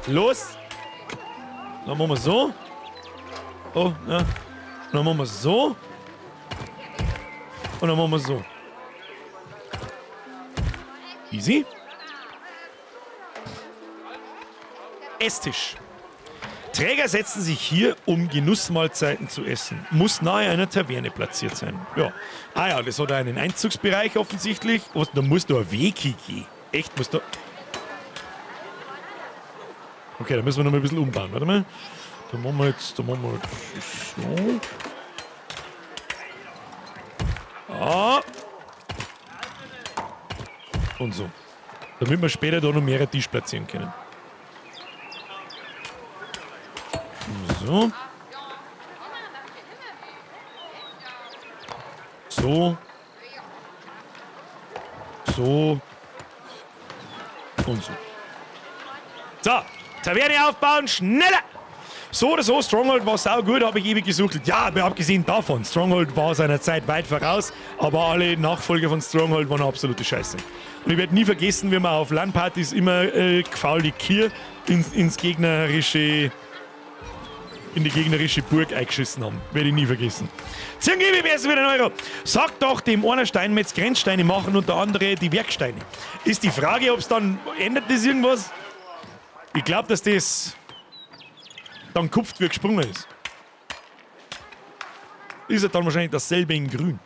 Los. Dann machen wir so. Oh, ja. Dann machen wir so. Und dann machen wir so. Easy. Esstisch. Träger setzen sich hier, um Genussmahlzeiten zu essen. Muss nahe einer Taverne platziert sein. Ja. Ah ja, das hat einen Einzugsbereich offensichtlich. Was, da muss da ein Weg hingehen. Echt, muss da... Okay, da müssen wir noch mal ein bisschen umbauen. Warte mal. Da machen wir jetzt... Da machen wir jetzt so. Ah. Und so. Damit wir später da noch mehrere Tisch platzieren können. So. So. So. Und so. So. Taverne aufbauen, schneller! So oder so, Stronghold war saugut, habe ich ewig gesucht. Ja, aber abgesehen davon, Stronghold war seiner Zeit weit voraus, aber alle Nachfolger von Stronghold waren absolute Scheiße. Und ich werde nie vergessen, wie wir auf LAN-Partys immer gefaulte Kier in die gegnerische Burg eingeschissen haben. Werde ich nie vergessen. 10 gebe ich erst wieder einen Euro. Sag doch dem einer Steinmetz Grenzsteine machen und der andere die Werksteine. Ist die Frage, ob es dann ändert das irgendwas? Ich glaube, dass das dann kupft, wie gesprungen ist. Ist ja dann wahrscheinlich dasselbe in grün.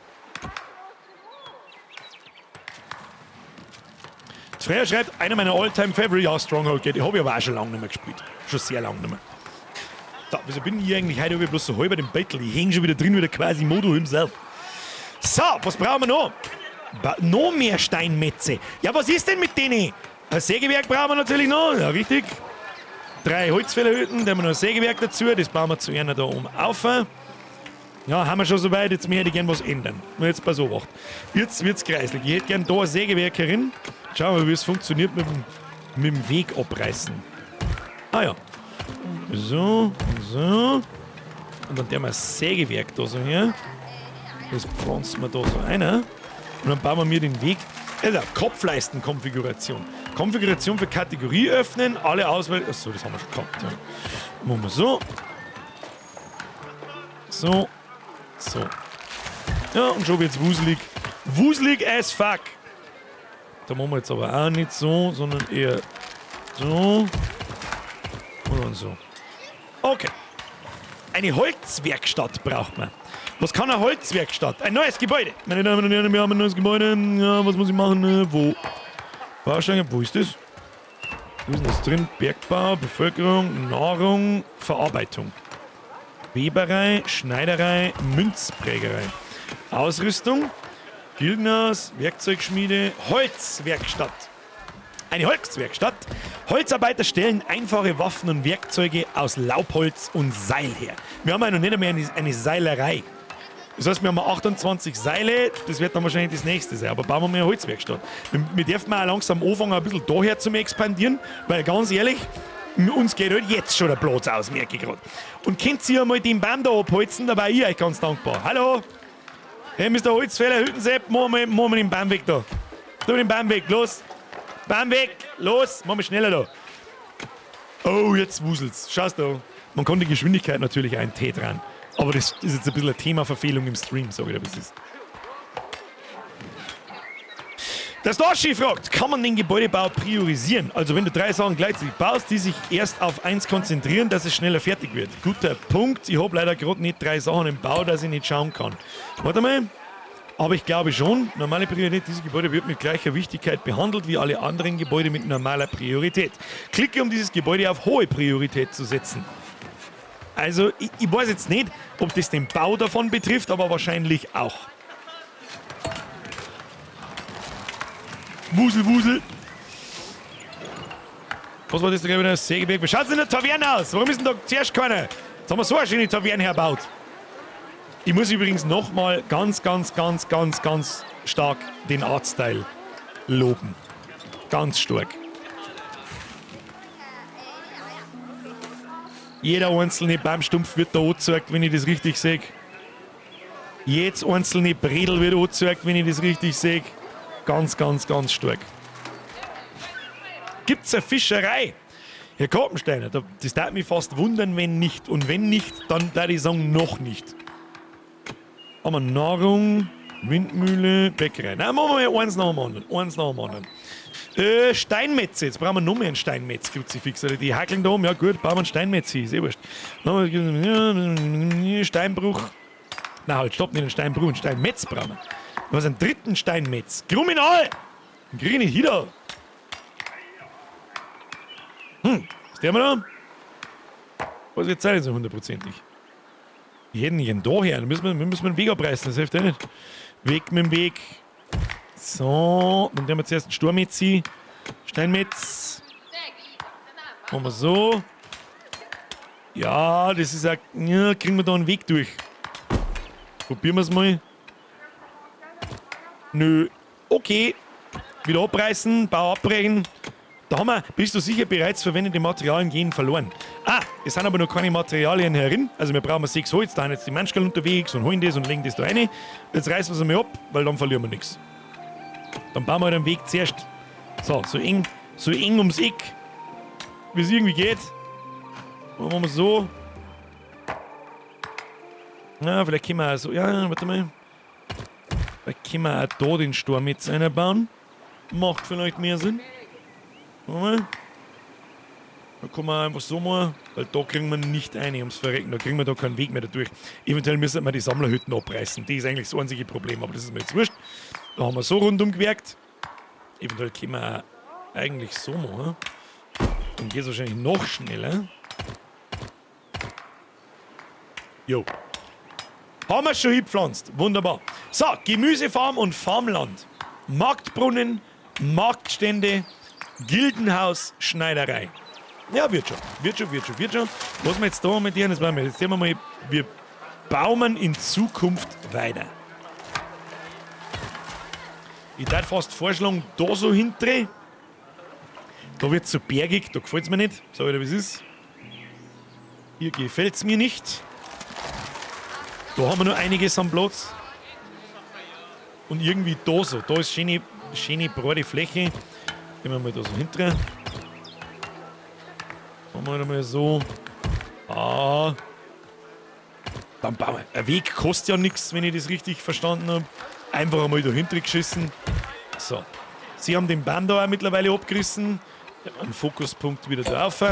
Freya schreibt, einer meiner All-Time-Favorite, ja, Stronghold geht. Ich habe ich aber auch schon lange nicht mehr gespielt. Schon sehr lange nicht mehr. So, wieso bin ich eigentlich heute bloß so halb im Bettel? Ich häng schon wieder drin, wieder quasi Modo himself. So, was brauchen wir noch? Noch mehr Steinmetze. Ja, was ist denn mit denen? Ein Sägewerk brauchen wir natürlich noch. Ja, richtig. 3 Holzfällerhütten, da haben wir noch ein Sägewerk dazu. Das bauen wir zu einer da oben auf. Ja, haben wir schon soweit. Jetzt möchte ich gern was ändern. Nur jetzt pass auf. Jetzt wird's kreislig. Ich hätte gern da ein Sägewerk herin. Schauen wir mal, wie es funktioniert mit dem Weg abreißen. Ah ja. So, so. Und dann der mal Sägewerk da so her. Das pflanzen wir da so ein. Und dann bauen wir mir den Weg. Also, Kopfleistenkonfiguration. Konfiguration für Kategorie öffnen, alle Auswahl. Achso, das haben wir schon gehabt. Ja. Machen wir so. So. So. Ja, und schon wird's wuselig. Wuselig as fuck. Da machen wir jetzt aber auch nicht so, sondern eher so. Und dann so. Okay. Eine Holzwerkstatt braucht man. Was kann eine Holzwerkstatt? Ein neues Gebäude. Meine Damen und Herren, wir haben ein neues Gebäude. Ja, was muss ich machen? Wo? Bausteine, wo ist das? Wo ist denn das drin? Bergbau, Bevölkerung, Nahrung, Verarbeitung. Weberei, Schneiderei, Münzprägerei. Ausrüstung, Gildenhaus, Werkzeugschmiede, Holzwerkstatt. Eine Holzwerkstatt. Holzarbeiter stellen einfache Waffen und Werkzeuge aus Laubholz und Seil her. Wir haben ja noch nicht einmal eine Seilerei. Das heißt, wir haben 28 Seile, das wird dann wahrscheinlich das nächste sein. Aber bauen wir mal eine Holzwerkstatt. Wir dürfen auch langsam anfangen, ein bisschen daher zu expandieren, weil ganz ehrlich, uns geht halt jetzt schon der Platz aus, merke ich gerade. Und könnt ihr mal den Baum da abholzen, da war ich euch ganz dankbar. Hallo! Hey, Mr. Holzfäller, Hüttensepp, machen wir den Baum weg da. Tu den Baum weg, los! Baum weg! Los! Machen wir schneller da. Oh, jetzt wuselt's. Schaust du. Man kann die Geschwindigkeit natürlich einen Tee dran. Aber das ist jetzt ein bisschen eine Themaverfehlung im Stream, sag ich dir, was ist. Der Starshi fragt, kann man den Gebäudebau priorisieren? Also wenn du 3 Sachen gleichzeitig baust, die sich erst auf eins konzentrieren, dass es schneller fertig wird. Guter Punkt. Ich habe leider gerade nicht 3 Sachen im Bau, dass ich nicht schauen kann. Warte mal. Aber ich glaube schon, normale Priorität, dieses Gebäude wird mit gleicher Wichtigkeit behandelt wie alle anderen Gebäude mit normaler Priorität. Klicke, um dieses Gebäude auf hohe Priorität zu setzen. Also, ich weiß jetzt nicht, ob das den Bau davon betrifft, aber wahrscheinlich auch. Wusel, Wusel. Was war das da wieder? Sägewerk. Wie schaut's denn in der Taverne aus? Warum ist denn da zuerst keiner? Jetzt haben wir so eine schöne Taverne hergebaut. Ich muss übrigens nochmal ganz, ganz, ganz, ganz, ganz stark den Artstyle loben. Ganz stark. Jeder einzelne Baumstumpf wird da angezeigt, wenn ich das richtig sehe. Jedes einzelne Bredel wird angezeigt, wenn ich das richtig sehe. Ganz, ganz, ganz stark. Gibt's eine Fischerei? Herr Korpensteiner, das darf mich fast wundern, wenn nicht. Und wenn nicht, dann darf ich sagen, noch nicht. Haben wir Nahrung, Windmühle, Bäckerei. Na, machen wir mal eins nach dem anderen. Eins nach dem anderen. Steinmetze. Jetzt brauchen wir noch mehr einen Steinmetz-Kruzifix. Also die hackeln da um. Ja gut, bauen wir einen Steinmetz hin. Ist eh wurscht. Steinbruch. Na halt, stopp, nicht einen Steinbruch, einen Steinmetz brauchen wir. Was, einen dritten Steinmetz? Kriminal! Den krieg ich nicht hin. Was der wir da? Was jetzt auch nicht so hundertprozentig. Die hätten nicht da her. Da müssen wir einen Weg abreißen, das hilft ja nicht. Weg mit dem Weg. So, dann nehmen wir zuerst einen Sturmetzi. Steinmetz. Machen wir so. Ja, das ist auch. Ja, kriegen wir da einen Weg durch. Probieren wir es mal. Nö. Okay. Wieder abreißen, Bau abbrechen. Da haben wir, bist du sicher, bereits verwendete Materialien gehen verloren. Ah, es sind aber noch keine Materialien herin. Also wir brauchen 6 Holz, da sind jetzt die Menschkerl unterwegs und holen das und legen das da rein. Jetzt reißen wir es einmal ab, weil dann verlieren wir nichts. Dann bauen wir halt den Weg zuerst. So, so eng ums Eck, wie es irgendwie geht. Machen wir so. Na, vielleicht können wir auch so. Ja, warte mal. Vielleicht können wir auch da den Sturm jetzt einbauen. Macht vielleicht mehr Sinn. Warte mal. Da kann man einfach so mal, weil da kriegen wir nicht rein ums Verrecken, da kriegen wir da keinen Weg mehr dadurch. Eventuell müssen wir die Sammlerhütten abreißen. Das ist eigentlich das einzige Problem, aber das ist mir jetzt wurscht. Da haben wir so rundum gewerkt. Eventuell können wir auch eigentlich so machen. Dann geht's wahrscheinlich noch schneller. Jo. Haben wir schon hingepflanzt. Wunderbar. So, Gemüsefarm und Farmland. Marktbrunnen, Marktstände, Gildenhaus, Schneiderei. Ja, wird schon. Wird schon, wird schon, wird schon. Was wir jetzt da mit dir, das machen wir jetzt. Sehen wir mal, wir bauen in Zukunft weiter. Ich würde fast vorschlagen, da so hindrehen. Da wird's so bergig, da gefällt's mir nicht. Sag ich dir, wie es ist. Hier gefällt's mir nicht. Da haben wir noch einiges am Platz. Und irgendwie da so. Da ist schöne, schöne breite Fläche. Gehen wir mal da so hindrehen. Machen wir mal so. Ah. Dann bauen wir. Ein Weg kostet ja nichts, wenn ich das richtig verstanden hab. Einfach einmal dahinter geschissen. So. Sie haben den Baum da auch mittlerweile abgerissen. Einen Fokuspunkt wieder da rauf.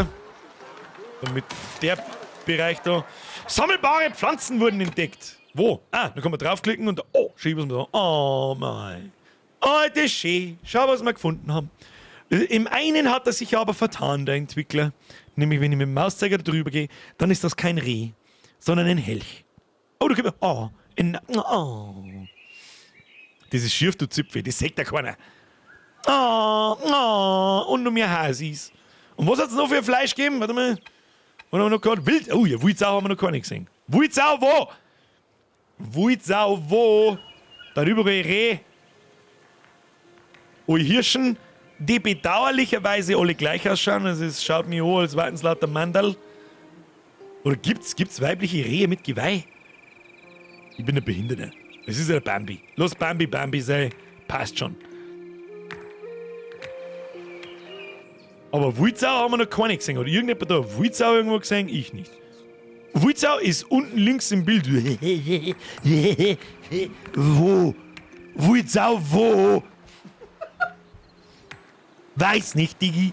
Damit der Bereich da. Sammelbare Pflanzen wurden entdeckt. Wo? Ah, da kann man draufklicken und. Oh, schön, was wir da. Oh mein. Oh, das ist schön. Schau, was wir gefunden haben. Im einen hat er sich aber vertan, der Entwickler. Nämlich, wenn ich mit dem Mauszeiger drüber gehe, dann ist das kein Reh, sondern ein Elch. Oh, du gibst. Oh, ein, oh. Das ist schief, du Zipfel, das sagt ja keiner. Oh, oh, und noch mehr Hasis. Und was hat's noch für Fleisch gegeben? Warte mal. Was haben wir noch gehabt? Wild. Oh ja, Wildsau haben wir noch gar nicht gesehen. Wildsau wo? Wildsau wo? Da überall Reh. Ui, Hirschen, die bedauerlicherweise alle gleich ausschauen. Also es schaut mir an, als wären es lauter Mandal. Oder gibt's weibliche Rehe mit Geweih? Ich bin ein Behinderter. Es ist ja der Bambi. Lass Bambi Bambi sein. Passt schon. Aber Wildsau haben wir noch keine gesehen. Hat irgendjemand da Wildsau irgendwo gesehen? Ich nicht. Wildsau ist unten links im Bild. Wo? Wildsau wo? Weiß nicht, Digi.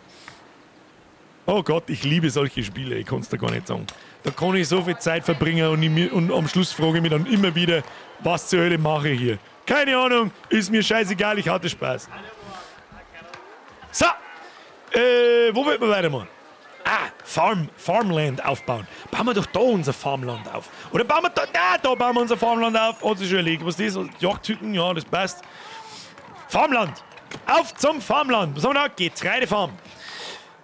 Oh Gott, ich liebe solche Spiele, ich kann's dir gar nicht sagen. Da kann ich so viel Zeit verbringen und, und am Schluss frage ich mich dann immer wieder, was zur Hölle mache ich hier? Keine Ahnung, ist mir scheißegal, ich hatte Spaß. So, wo wollen wir weitermachen? Ah, Farmland aufbauen. Bauen wir doch da unser Farmland auf. Oder bauen wir da, da, da bauen wir unser Farmland auf. Hat sich schon erlegt. Was ist das? Jagdhütten, ja, das passt. Farmland. Auf zum Farmland. Was haben wir da? Getreidefarm.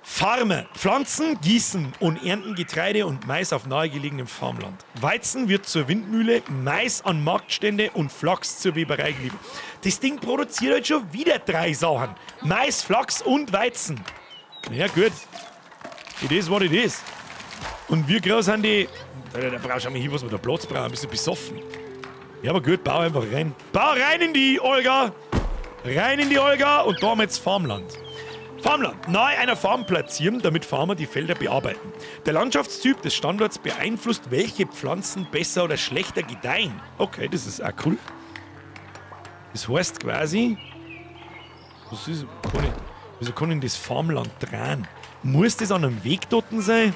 Farmer pflanzen, gießen und ernten Getreide und Mais auf nahegelegenem Farmland. Weizen wird zur Windmühle, Mais an Marktstände und Flachs zur Weberei geliefert. Das Ding produziert halt schon wieder 3 Sachen. Mais, Flachs und Weizen. Ja gut. It is what it is. Und wie groß sind die... Da brauchst du mal hin, was wir da Platz brauchen. Ein bisschen besoffen. Ja, aber gut, bau einfach rein. Bau rein in die Olga! Rein in die Olga und da haben wir jetzt Farmland. Farmland. Nahe einer Farm platzieren, damit Farmer die Felder bearbeiten. Der Landschaftstyp des Standorts beeinflusst, welche Pflanzen besser oder schlechter gedeihen. Okay, das ist auch cool. Das heißt quasi... Was ist, kann ich, wieso kann ich das Farmland drehen? Muss das an einem Weg dort sein?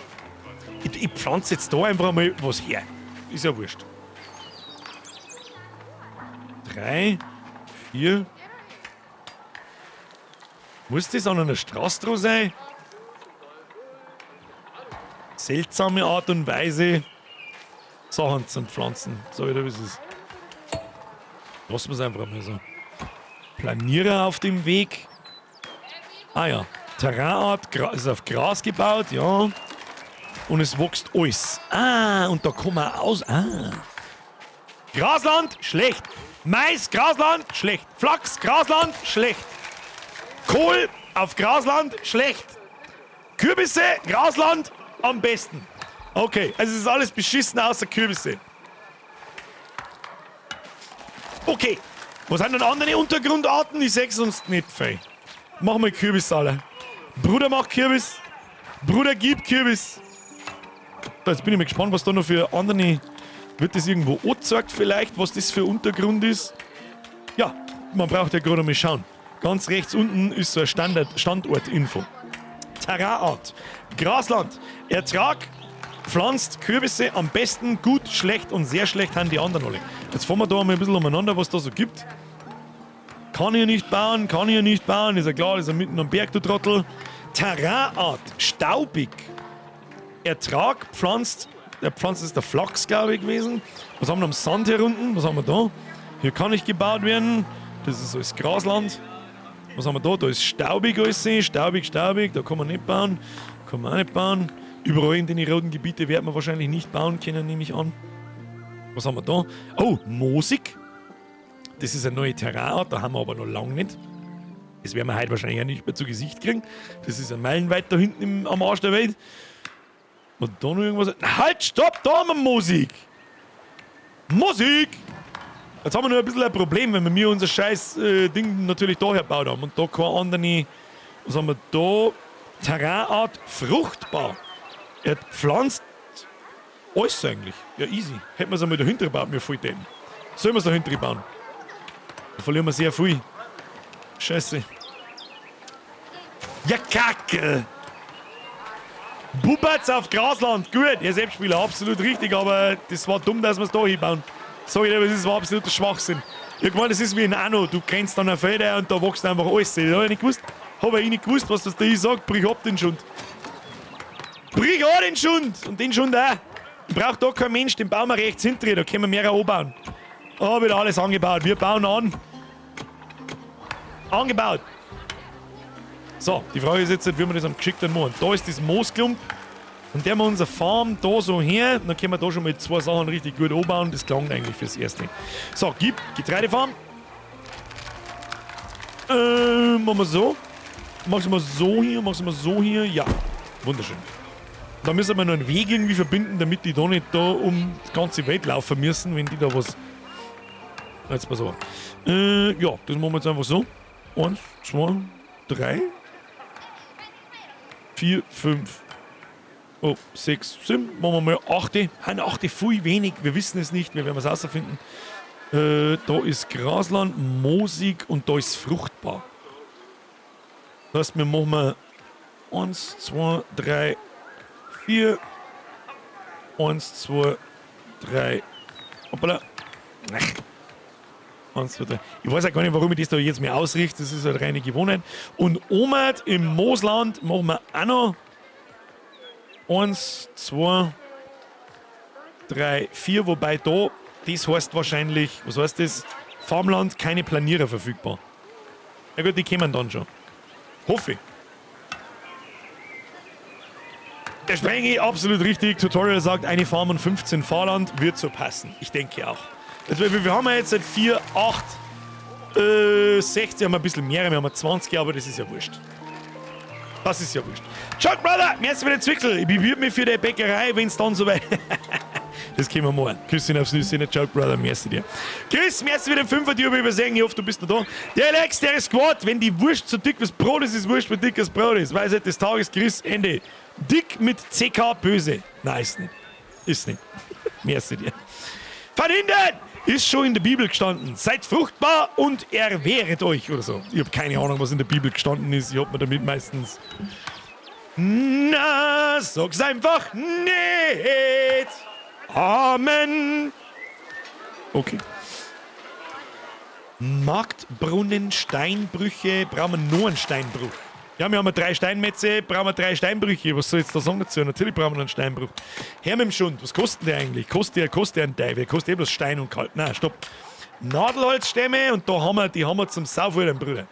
Ich pflanze jetzt da einfach mal was her. Ist ja wurscht. 3, 4... Muss das an einer Straße dran sein? Seltsame Art und Weise, Sachen zum Pflanzen. So, oder wie es ist. Lassen wir es einfach mal so. Planierer auf dem Weg. Ah ja, Terrainart, ist auf Gras gebaut, ja. Und es wächst alles. Ah, und da kommen wir aus. Ah. Grasland, schlecht. Mais, Grasland, schlecht. Flachs, Grasland, schlecht. Kohl, Auf Grasland schlecht. Kürbisse, Grasland am besten. Okay, also es ist alles beschissen außer Kürbisse. Okay, was sind denn andere Untergrundarten? Ich seh's sonst nicht viel. Mach mal Kürbis alle. Bruder macht Kürbis. Bruder gib Kürbis. Da, jetzt bin ich mal gespannt, was da noch für andere. Wird das irgendwo angezeigt vielleicht, was das für Untergrund ist? Ja, man braucht ja gerade mal schauen. Ganz rechts unten ist so ein Standort-Info. Terrainart. Grasland. Ertrag pflanzt Kürbisse am besten gut, schlecht und sehr schlecht haben die anderen alle. Jetzt fahren wir da mal ein bisschen umeinander, was da so gibt. Kann hier nicht bauen, kann hier nicht bauen, ist ja klar, ist ja mitten am Berg, du Trottel. Terrainart, staubig. Ertrag pflanzt, der Pflanz ist der Flachs, glaube ich, gewesen. Was haben wir am Sand hier unten? Was haben wir da? Hier kann nicht gebaut werden. Das ist alles Grasland. Was haben wir da? Da ist staubig alles. Staubig, staubig. Da kann man nicht bauen. Kann man auch nicht bauen. Überall in den roten Gebieten werden wir wahrscheinlich nicht bauen können, nehme ich an. Was haben wir da? Oh, Moosig. Das ist eine neue Terrainart, da haben wir aber noch lange nicht. Das werden wir heute wahrscheinlich auch nicht mehr zu Gesicht kriegen. Das ist ein meilenweit da hinten am Arsch der Welt. Und da noch irgendwas. Halt, stopp, da haben wir Musik! Musik! Jetzt haben wir nur ein bisschen ein Problem, wenn wir mir unser scheiß Ding natürlich daher gebaut haben. Und da keine andere. Was haben wir da? Terrainart fruchtbar. Er pflanzt alles eigentlich. Ja, easy. Hätten wir es einmal dahinter gebaut, mir voll dem. Sollen wir es dahinter bauen? Da verlieren wir sehr viel. Scheiße. Ja, Kacke! Bubatz auf Grasland, gut. Ja, Selbstspieler, absolut richtig, aber das war dumm, dass wir es da hinbauen. Sag ich dir, das war absoluter Schwachsinn. Ich meine, das ist wie in Anno. Du kennst dann ein Feld und da wächst einfach alles. Das hab ich nicht gewusst. Hab ich nicht gewusst, was das da sagt. Brich ab den Schund. Brich auch den Schund! Und den Schund auch. Ich brauch da kein Mensch, den bauen wir rechts hinter, da können wir mehr anbauen. Oh, wieder alles angebaut. Wir bauen an. Angebaut. So, die Frage ist jetzt, wie wir das am geschickten machen. Da ist das Moosklump. Und der haben wir unsere Farm da so her. Dann können wir da schon mal zwei Sachen richtig gut anbauen. Das klang eigentlich fürs Erste. So, gib Getreidefarm. Machen wir so. Mach's mal so hier, mach's mal so hier. Ja, wunderschön. Da müssen wir noch einen Weg irgendwie verbinden, damit die da nicht da um die ganze Welt laufen müssen, wenn die da was. Jetzt pass auf. Ja, das machen wir jetzt einfach so. 1, 2, 3, 4, 5, oh, 6, 7. Machen wir mal 8. Nein, 8 viel wenig. Wir wissen es nicht, wir werden es rausfinden. Da ist Grasland, moosig und da ist fruchtbar. Das heißt, wir machen mal 1, 2, 3, 4. 1, 2, 3. Hoppala. Ach. 1, 2, 3. Ich weiß auch gar nicht, warum ich das da jetzt mehr ausrichte. Das ist halt reine Gewohnheit. Und oben im Moosland machen wir auch noch 1, 2, 3, 4. Wobei da, das heißt wahrscheinlich, was heißt das? Farmland, keine Planierer verfügbar. Na gut, die kommen dann schon. Hoffe ich. Der Sprengi, absolut richtig. Tutorial sagt, eine Farm und 15 Fahrland wird so passen. Ich denke auch. Also, wir haben ja jetzt seit 4, 8, 60, haben wir ein bisschen mehr, wir haben 20, aber das ist ja wurscht. Das ist ja wurscht. Chuck Brother, merci für den Zwickel. Ich bewirb mich für die Bäckerei, wenn es dann soweit. Das können wir machen. Küsschen aufs Nüsschen, Chuck Brother, merci dir. Chris, merci für den Fünfer, die übersehen. Ich hoffe, du bist noch da. Der Alex, der ist Squad. Wenn die Wurst so dick wie das Brot ist, ist Wurst, wie dick das Brot ist. Weisheit des Tages, Chris, Ende. Dick mit CK böse. Nein, ist nicht. Ist nicht. Merci dir. Von hinten ist schon in der Bibel gestanden. Seid fruchtbar und erwehret euch oder so. Ich hab keine Ahnung, was in der Bibel gestanden ist. Ich hab mir damit meistens. Na, sag's einfach nicht. Amen. Okay. Marktbrunnen, Steinbrüche, brauchen wir nur einen Steinbruch. Ja, wir haben 3 Steinmetze, brauchen wir 3 Steinbrüche. Was soll ich jetzt da sagen dazu? Natürlich brauchen wir einen Steinbruch. Her mit dem Schund, was kostet der eigentlich? Kostet der einen Teufel? Kostet eh bloß Stein und Kalt. Nein, stopp. Nadelholzstämme und da haben wir, die haben wir zum Saufuttern, Bruder.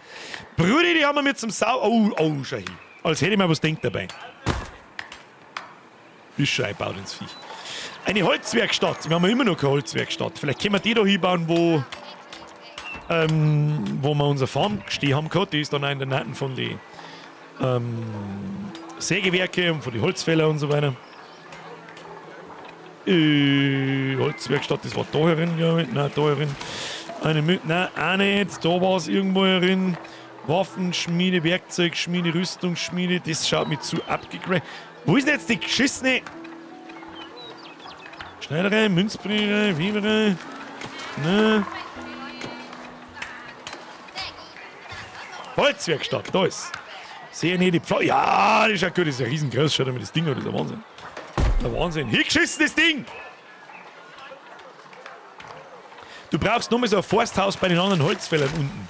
Brudi, die haben wir mit zum Sau... Oh, oh, schau hin. Als hätte ich mir was denkt dabei. Ist schon eingebaut ins Viech. Eine Holzwerkstatt. Wir haben ja immer noch keine Holzwerkstatt. Vielleicht können wir die da hinbauen, wo wir unsere Farm stehen haben gehabt. Die ist dann auch in der Nähe von den Sägewerke und von den Holzfäller und so weiter. Holzwerkstatt, das war da herin, glaube ich. Nein, da herin. Eine Mü Nein, auch nicht. Da war es irgendwo herin. Waffenschmiede, Werkzeugschmiede, Rüstungsschmiede. Das schaut mir zu abgegradet. Wo ist denn jetzt die geschissene Schneiderei, Münzprägerei, Weberei? Ne? Holzwerkstatt, da ist. Sehe nicht die Pflanze. Ja, das ist ja gut, das ist ja riesengroß. Schaut dir mal das Ding an, das ist der Wahnsinn. Der Wahnsinn. Hingeschissenes Ding! Du brauchst nur mal so ein Forsthaus bei den anderen Holzfällern unten.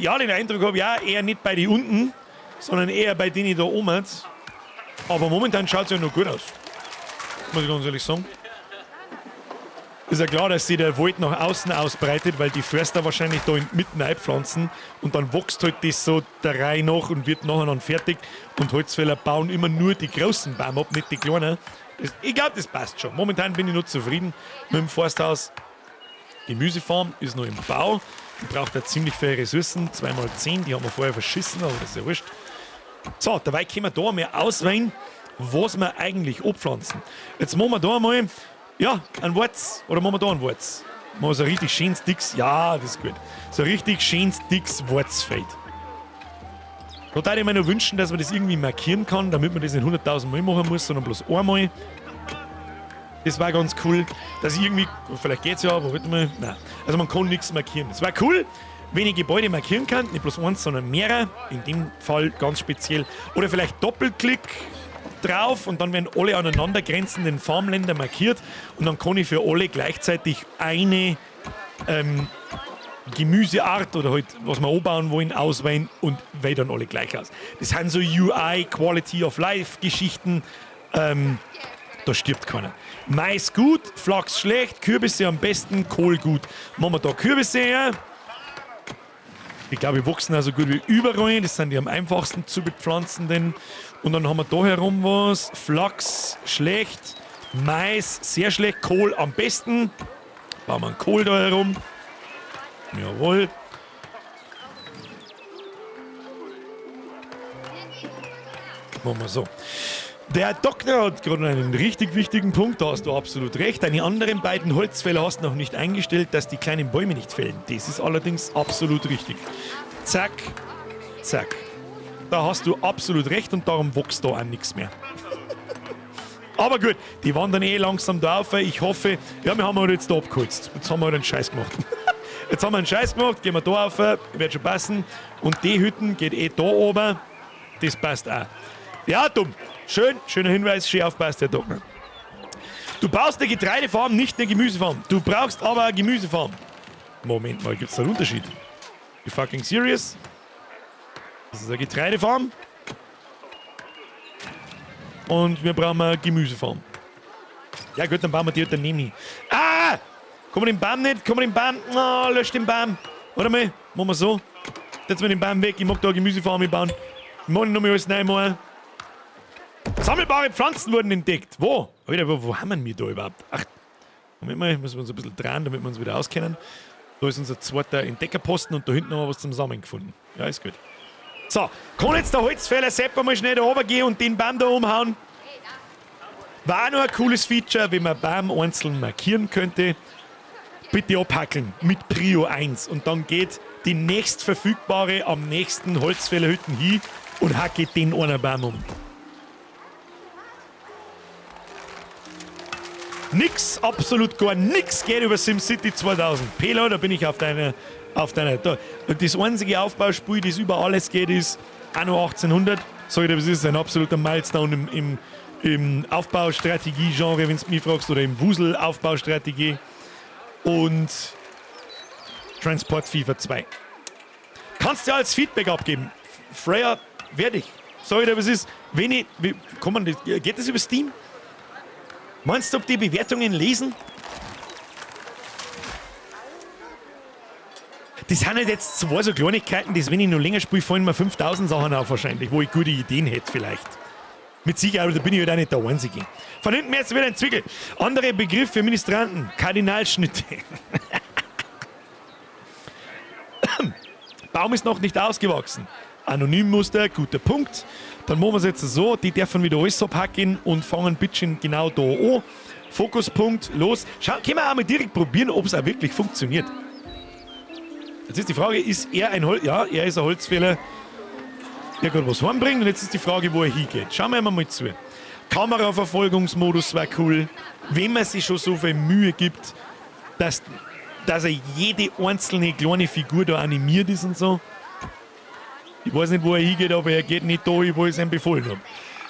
Ja, den Eindruck habe ich auch eher nicht bei den unten, sondern eher bei denen da oben. Aber momentan schaut es ja noch gut aus. Muss ich ganz ehrlich sagen. Ist ja klar, dass sich der Wald nach außen ausbreitet, weil die Förster wahrscheinlich da in mitten einpflanzen und dann wächst halt das so der Reihe nach und wird nachher dann fertig. Und Holzfäller bauen immer nur die großen Bäume ab, nicht die kleinen. Das, ich glaube, das passt schon. Momentan bin ich noch zufrieden mit dem Forsthaus. Gemüsefarm ist noch im Bau. Die braucht ja ziemlich viele Ressourcen. 2x10, die haben wir vorher verschissen, aber das ist ja wurscht. So, dabei können wir da mal auswählen, was wir eigentlich abpflanzen. Jetzt machen wir da mal, ja, ein Wurz. Oder machen wir da ein Wurz? Machen wir so ein richtig schönes, dickes, ja, das ist gut. So ein richtig schönes, dickes Wurzfeld. Da würde ich mir noch wünschen, dass man das irgendwie markieren kann, damit man das nicht 100.000 Mal machen muss, sondern bloß einmal. Das war ganz cool, dass ich irgendwie, vielleicht geht's ja, aber warte mal, nein. Also man kann nichts markieren. Es war cool, wenn ich Gebäude markieren kann, nicht bloß eins, sondern mehrere, in dem Fall ganz speziell. Oder vielleicht Doppelklick drauf und dann werden alle aneinander grenzenden Farmländer markiert und dann kann ich für alle gleichzeitig eine Gemüseart oder halt, was wir anbauen wollen, auswählen und wählen dann alle gleich aus. Das sind so UI, Quality of Life Geschichten. Da stirbt keiner. Mais gut, Flachs schlecht, Kürbisse am besten, Kohl gut. Machen wir da Kürbisse her. Ich glaube, die wachsen also gut wie überall. Das sind die am einfachsten zu bepflanzenden. Und dann haben wir da herum was. Flachs schlecht, Mais sehr schlecht, Kohl am besten. Bauen wir einen Kohl da herum. Jawohl. Machen wir so. Der Doktor hat gerade einen richtig wichtigen Punkt, da hast du absolut recht. Deine anderen beiden Holzfäller hast du noch nicht eingestellt, dass die kleinen Bäume nicht fällen. Das ist allerdings absolut richtig. Zack, zack. Da hast du absolut recht und darum wächst da auch nichts mehr. Aber gut, die wandern eh langsam da auf. Ich hoffe, ja, wir haben halt jetzt da abgeholzt. Jetzt haben wir halt einen Scheiß gemacht. Jetzt haben wir einen Scheiß gemacht, gehen wir da auf, wird schon passen. Und die Hütten geht eh da oben. Das passt auch. Ja, dumm. Schön, schöner Hinweis, schön aufpasst, Herr Doktor. Du brauchst eine Getreidefarm, nicht eine Gemüsefarm. Du brauchst aber eine Gemüsefarm. Moment mal, gibt's da einen Unterschied? You fucking serious? Das ist eine Getreidefarm. Und wir brauchen eine Gemüsefarm. Ja gut, dann bauen wir die halt daneben hin. Ah! Kommen wir den Baum nicht? Kommen wir den Baum? Oh, lösch den Baum. Warte mal, machen wir so. Setzen wir den Baum weg. Ich mag da eine Gemüsefarm bauen. Ich mag noch mal alles neu machen. Sammelbare Pflanzen wurden entdeckt. Wo? Alter, wo haben wir da überhaupt? Ach, Moment mal, müssen wir uns ein bisschen drehen, damit wir uns wieder auskennen. Da ist unser zweiter Entdeckerposten und da hinten haben wir was zum Sammeln gefunden. Ja, ist gut. So, kann jetzt der Holzfäller Sepp mal schnell da runter gehen und den Baum da umhauen? War auch noch ein cooles Feature, wenn man Baum einzeln markieren könnte. Bitte abhackeln mit Prio 1 und dann geht die nächstverfügbare am nächsten Holzfällerhütten hin und hacke den einen Baum um. Nix, absolut gar nix geht über SimCity 2000. Pelo, da bin ich auf deiner, da. Und das einzige Aufbauspiel, das über alles geht, ist Anno 1800. Sag ich dir, das ist ein absoluter Milestone im Aufbaustrategie-Genre, wenn du mich fragst, oder im Wusel-Aufbaustrategie. Und Transport Fever 2. Kannst du ja als Feedback abgeben. Freya, werde ich. Sag ich dir, was ist? Wenn ich, wie, kann man das, geht das über Steam? Meinst du, ob die Bewertungen lesen? Das sind halt jetzt zwei so Kleinigkeiten, das, wenn ich noch länger spiele, fallen mir 5000 Sachen auf wahrscheinlich, wo ich gute Ideen hätte vielleicht. Mit Sicherheit, aber da bin ich halt auch nicht der Einzige. Von hinten jetzt wieder ein Zwickel. Anderer Begriff für Ministranten, Kardinalschnitte. Baum ist noch nicht ausgewachsen. Anonymmuster, guter Punkt. Dann machen wir es jetzt so, die dürfen wieder alles abhacken und fangen bitte genau da an. Fokuspunkt, los. Schau, können wir auch mal direkt probieren, ob es auch wirklich funktioniert. Jetzt ist die Frage, ist er ein Holz... Ja, er ist ein Holzfäller, der gerade was heimbringt. Und jetzt ist die Frage, wo er hingeht. Schauen wir mal zu. Kameraverfolgungsmodus war cool. Wenn man sich schon so viel Mühe gibt, dass er jede einzelne kleine Figur da animiert ist und so. Ich weiß nicht, wo er hingeht, aber er geht nicht da, wo ich es ihm befohlen habe.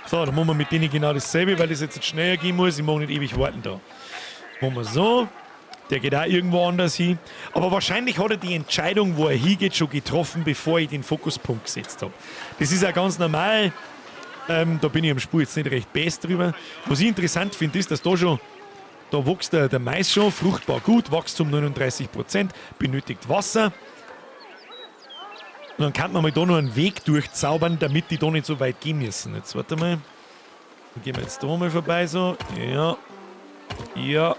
So, dann machen wir mit denen genau dasselbe, weil das jetzt schneller gehen muss. Ich mag nicht ewig warten da. Machen wir so. Der geht auch irgendwo anders hin. Aber wahrscheinlich hat er die Entscheidung, wo er hingeht, schon getroffen, bevor ich den Fokuspunkt gesetzt habe. Das ist ja ganz normal. Da bin ich am Spur jetzt nicht recht best drüber. Was ich interessant finde, ist, dass da schon, da wächst der Mais schon fruchtbar gut, Wachstum 39%, benötigt Wasser. Und dann kann man mal da noch einen Weg durchzaubern, damit die da nicht so weit gehen müssen. Jetzt warte mal. Dann gehen wir jetzt da mal vorbei so. Ja. Ja.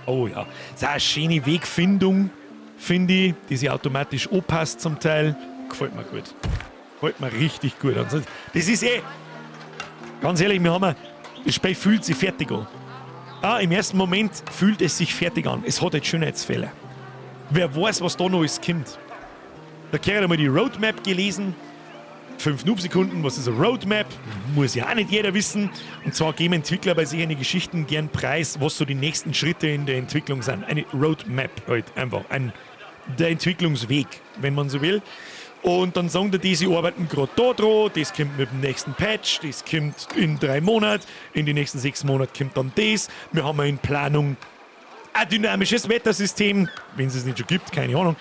Oh ja. Das ist eine schöne Wegfindung, finde ich, die sich automatisch anpasst zum Teil. Gefällt mir gut. Gefällt mir richtig gut. Also, das ist eh. Ganz ehrlich, wir haben das Spiel fühlt sich fertig an. Ah, im ersten Moment fühlt es sich fertig an. Es hat jetzt Schönheitsfehler. Wer weiß, was da noch alles kommt. Da habe ich einmal die Roadmap gelesen. 5 Noob-Sekunden, was ist eine Roadmap? Muss ja auch nicht jeder wissen. Und zwar geben Entwickler bei sich eine Geschichten gern preis, was so die nächsten Schritte in der Entwicklung sind. Eine Roadmap halt einfach. Der Entwicklungsweg, wenn man so will. Und dann sagen die, sie arbeiten gerade da dran, das kommt mit dem nächsten Patch, das kommt in 3 Monaten, in die nächsten 6 Monaten kommt dann das. Wir haben in Planung ein dynamisches Wettersystem, wenn es es nicht schon gibt, keine Ahnung.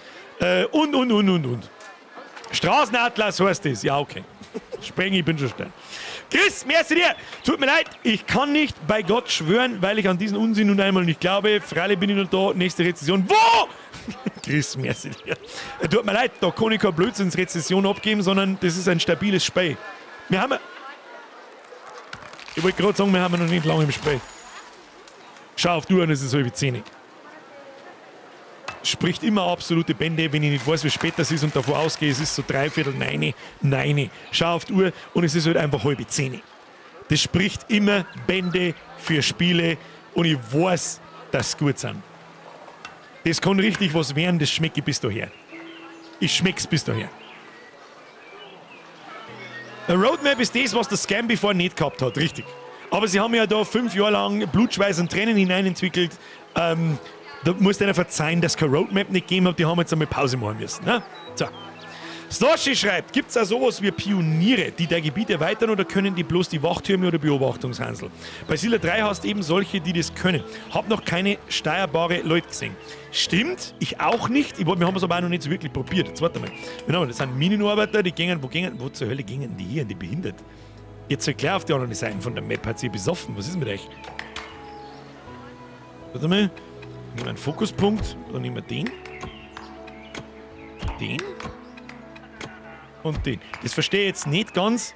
Und. Straßenatlas heißt das. Ja, okay. Spreng, ich bin schon schnell. Chris, merci dir. Tut mir leid, ich kann nicht bei Gott schwören, weil ich an diesen Unsinn nun einmal nicht glaube. Freilich bin ich noch da. Nächste Rezession. Wo? Chris, merci dir. Tut mir leid, da kann ich keine Blödsinnsrezession abgeben, sondern das ist ein stabiles Spiel. Wir haben... Ich wollte gerade sagen, wir haben noch nicht lange im Spiel. Schau auf die Uhr, es ist 9:30. Spricht immer absolute Bände, wenn ich nicht weiß, wie spät das ist und davor ausgehe, es ist so 8:45, 9. Schau auf die Uhr und es ist halt einfach 9:30. Das spricht immer Bände für Spiele und ich weiß, dass sie gut sind. Das kann richtig was werden, das schmecke ich bis daher. Ich schmeck's bis daher. Eine Roadmap ist das, was der Scam bevor nicht gehabt hat, richtig. Aber sie haben ja da 5 Jahre lang Blut, Schweiß und Tränen hineinentwickelt. Da muss einer verzeihen, dass es keine Roadmap nicht gegeben hat. Die haben jetzt einmal Pause machen müssen. Ne? So. Snoshi schreibt, gibt's auch sowas wie Pioniere, die dein Gebiet erweitern oder können die bloß die Wachtürme oder Beobachtungshansel? Bei Siedler 3 hast du eben solche, die das können. Hab noch keine steuerbare Leute gesehen. Stimmt, ich auch nicht. Wir haben es aber auch noch nicht so wirklich probiert. Jetzt warte mal. Genau, das sind Minenarbeiter, die gingen, wo zur Hölle gingen die hier? Die behindert. Jetzt soll gleich auf die anderen Seiten von der Map. Hat sie besoffen? Was ist mit euch? Warte mal. Nehmen wir einen Fokuspunkt, dann nehmen wir den. Den. Und den. Das verstehe ich jetzt nicht ganz.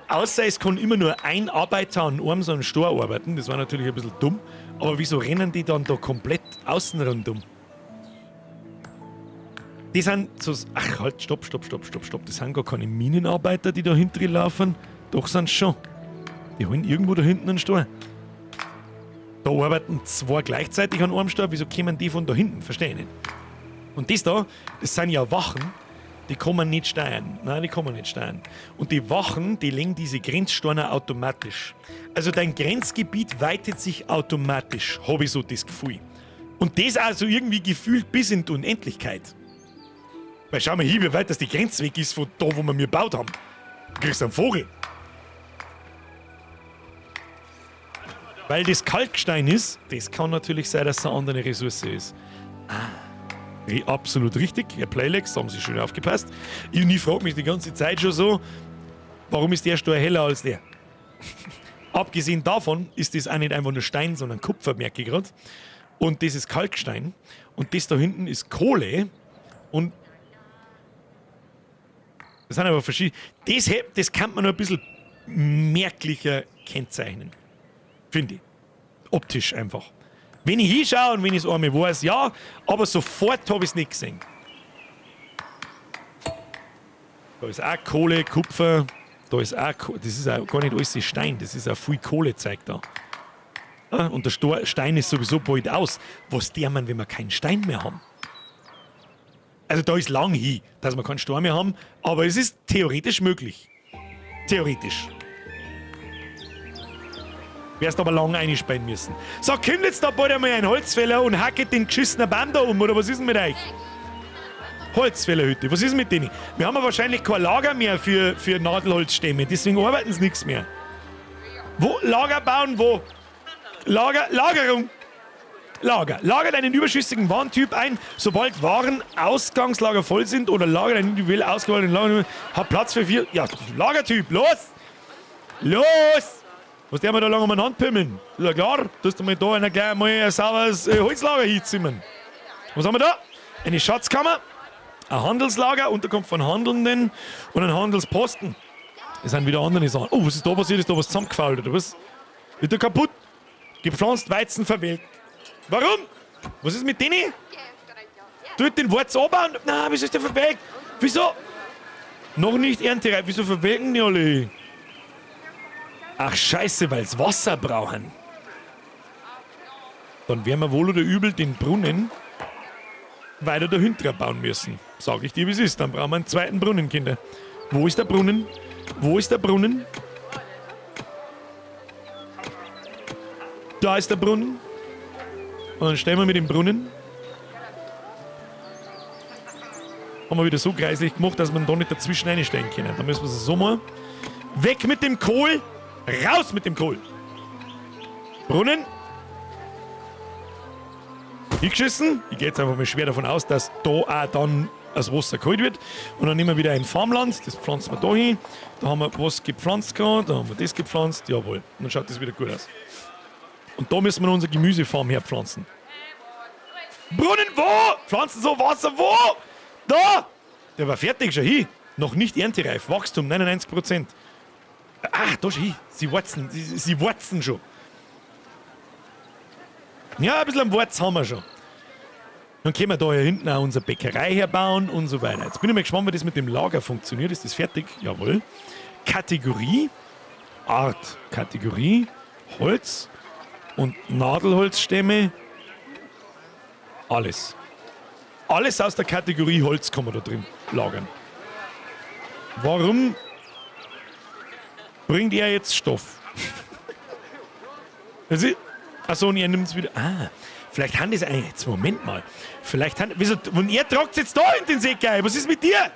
Außer es kann immer nur ein Arbeiter an einem so einem Stor arbeiten. Das war natürlich ein bisschen dumm. Aber wieso rennen die dann da komplett außen rundum? Die sind so. Ach, halt, stopp, stopp, stopp, stopp, stopp. Das sind gar keine Minenarbeiter, die da hinten laufen. Doch sind schon. Die holen irgendwo da hinten einen Stor. Da arbeiten 2 gleichzeitig an einem Stor. Wieso kommen die von da hinten? Verstehe ich nicht. Und das da, das sind ja Wachen, die kann man nicht steuern. Nein, die kann man nicht steuern. Und die Wachen, die legen diese Grenzsteine automatisch. Also dein Grenzgebiet weitet sich automatisch, hab ich so das Gefühl. Und das also irgendwie gefühlt bis in die Unendlichkeit. Weil schau mal hier, wie weit das die Grenze weg ist von da, wo wir mir gebaut haben. Du kriegst einen Vogel. Weil das Kalkstein ist, das kann natürlich sein, dass es eine andere Ressource ist. Ah, absolut richtig, Herr Playlex, da haben Sie schön aufgepasst. Ich frage mich die ganze Zeit schon so, warum ist der Stor heller als der? Abgesehen davon ist das auch nicht einfach nur Stein, sondern Kupfer, merke ich grad. Und das ist Kalkstein. Und das da hinten ist Kohle. Und das sind aber verschiedene. Das kann man noch ein bisschen merklicher kennzeichnen. Finde ich. Optisch einfach. Wenn ich hinschaue und wenn ich es einmal weiß, ja, aber sofort habe ich es nicht gesehen. Da ist auch Kohle, Kupfer. Da ist auch, das ist auch gar nicht alles Stein, das ist auch viel Kohlezeug da. Ah, und der Stein ist sowieso bald aus. Was der man, wenn wir keinen Stein mehr haben? Also da ist lang hin, dass wir keinen Stein mehr haben, aber es ist theoretisch möglich. Theoretisch. Wärst aber lang einsperren müssen. So, kommt jetzt da bald einmal ein Holzfäller und hacket den geschissenen Baum da um, oder was ist denn mit euch? Holzfällerhütte, was ist mit denen? Wir haben ja wahrscheinlich kein Lager mehr für Nadelholzstämme, deswegen arbeiten sie nichts mehr. Wo? Lager bauen, wo? Lager, Lagerung. Lager. Lagert einen überschüssigen Warentyp ein, sobald Warenausgangslager voll sind oder lagert einen individuell ausgewählten Lager. Hat Platz für 4. Ja, Lagertyp, los! Los! Was der wir da lange umeinander pimmeln? Ist ja klar, dass du mal da einer gleich mal ein sauberes Holzlager hinzimmern. Was haben wir da? Eine Schatzkammer, ein Handelslager, Unterkunft von Handelnden und ein Handelsposten. Das sind wieder andere Sachen. Oh, was ist da passiert? Ist da was zusammengefault oder was? Wird da kaputt? Gepflanzt, Weizen verwelkt. Warum? Was ist mit denen? Tut den Wurz anbauen? Nein, wieso ist der verwelkt? Wieso? Noch nicht erntereif. Wieso verwelken die alle? Ach scheiße, weil's Wasser brauchen. Dann werden wir wohl oder übel den Brunnen weiter dahinter bauen müssen. Sag ich dir, wie's ist. Dann brauchen wir einen zweiten Brunnen, Kinder. Wo ist der Brunnen? Wo ist der Brunnen? Da ist der Brunnen. Und dann stellen wir mit dem Brunnen. Haben wir wieder so kreislich gemacht, dass man da nicht dazwischen reinstellen können. Da müssen wir es so machen. Weg mit dem Kohl! Raus mit dem Kohl! Brunnen! Hingeschissen. Ich gehe jetzt einfach mal schwer davon aus, dass da auch dann das Wasser geholt wird. Und dann nehmen wir wieder ein Farmland, das pflanzen wir da hin. Da haben wir was gepflanzt gehabt, da haben wir das gepflanzt, jawohl. Und dann schaut das wieder gut aus. Und da müssen wir noch unsere Gemüsefarm herpflanzen. Brunnen wo? Pflanzen so Wasser wo? Da! Der war fertig schon hin. Noch nicht erntereif. Wachstum 99%. Ah, da schon hin. Sie warzen, sie warzen schon. Ja, ein bisschen am Warz haben wir schon. Dann können wir da hier hinten auch unsere Bäckerei herbauen und so weiter. Jetzt bin ich mal gespannt, wie das mit dem Lager funktioniert. Ist das fertig? Jawohl. Kategorie. Art. Kategorie. Holz. Und Nadelholzstämme. Alles. Alles aus der Kategorie Holz kann man da drin lagern. Warum bringt er jetzt Stoff? Also, achso, und er nimmt's wieder. Ah, vielleicht haben das eigentlich. Jetzt, Moment mal. Vielleicht haben. Wieso, und er tragt jetzt da in den Säck ein. Was ist mit dir?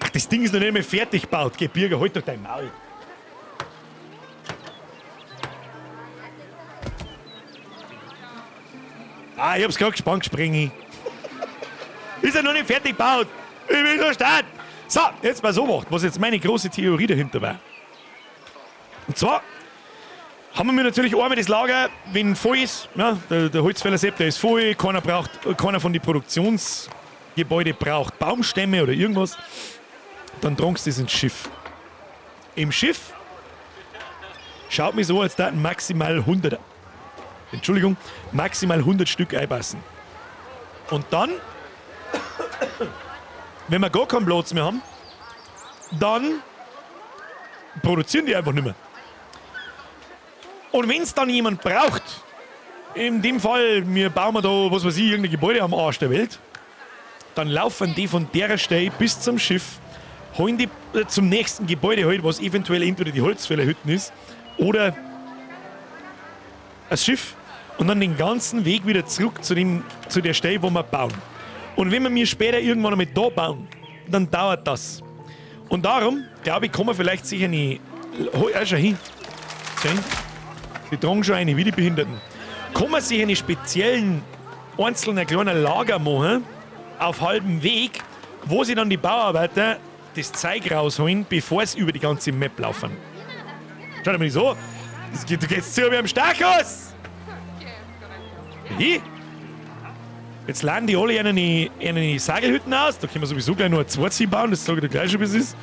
Ach, das Ding ist noch nicht mehr fertig gebaut. Geh, Birger, halt doch dein Maul. Ah, ich hab's gerade gespannt, Springi. Ist ja noch nicht fertig gebaut. Ich will nur starten. So, jetzt mal so gemacht, was jetzt meine große Theorie dahinter war. Und zwar haben wir natürlich einmal das Lager, wenn voll ist, ja, der Holzfäller Sepp, der ist voll, keiner von den Produktionsgebäude braucht Baumstämme oder irgendwas, dann tragst du das ins Schiff. Im Schiff schaut mir so, als da maximal 100, Entschuldigung, maximal 100 Stück einpassen. Und dann, wenn wir gar keinen Platz mehr haben, dann produzieren die einfach nicht mehr. Und wenn's dann jemand braucht, in dem Fall, wir bauen da, was weiß ich, irgendein Gebäude am Arsch der Welt, dann laufen die von der Stelle bis zum Schiff, holen die zum nächsten Gebäude halt, was eventuell entweder die Holzfällerhütten ist oder das Schiff, und dann den ganzen Weg wieder zurück zu der Stelle, wo wir bauen. Und wenn wir mir später irgendwann einmal da bauen, dann dauert das. Und darum, glaube ich, kann man vielleicht sich eine... Hol, schau hin. Schau hin. Die tragen schon eine, wie die Behinderten. Kann man sich einen speziellen, einzelnen kleinen Lager machen, auf halbem Weg, wo sie dann die Bauarbeiter das Zeug rausholen, bevor sie über die ganze Map laufen. Schau dir mal so. Das geht, du gehst zu wie am Starkhaus! Hi! Jetzt laden die alle eine Sagelhütten aus. Da können wir sowieso gleich noch ein zweites hinbauen, das sage ich dir gleich schon, wie es ist.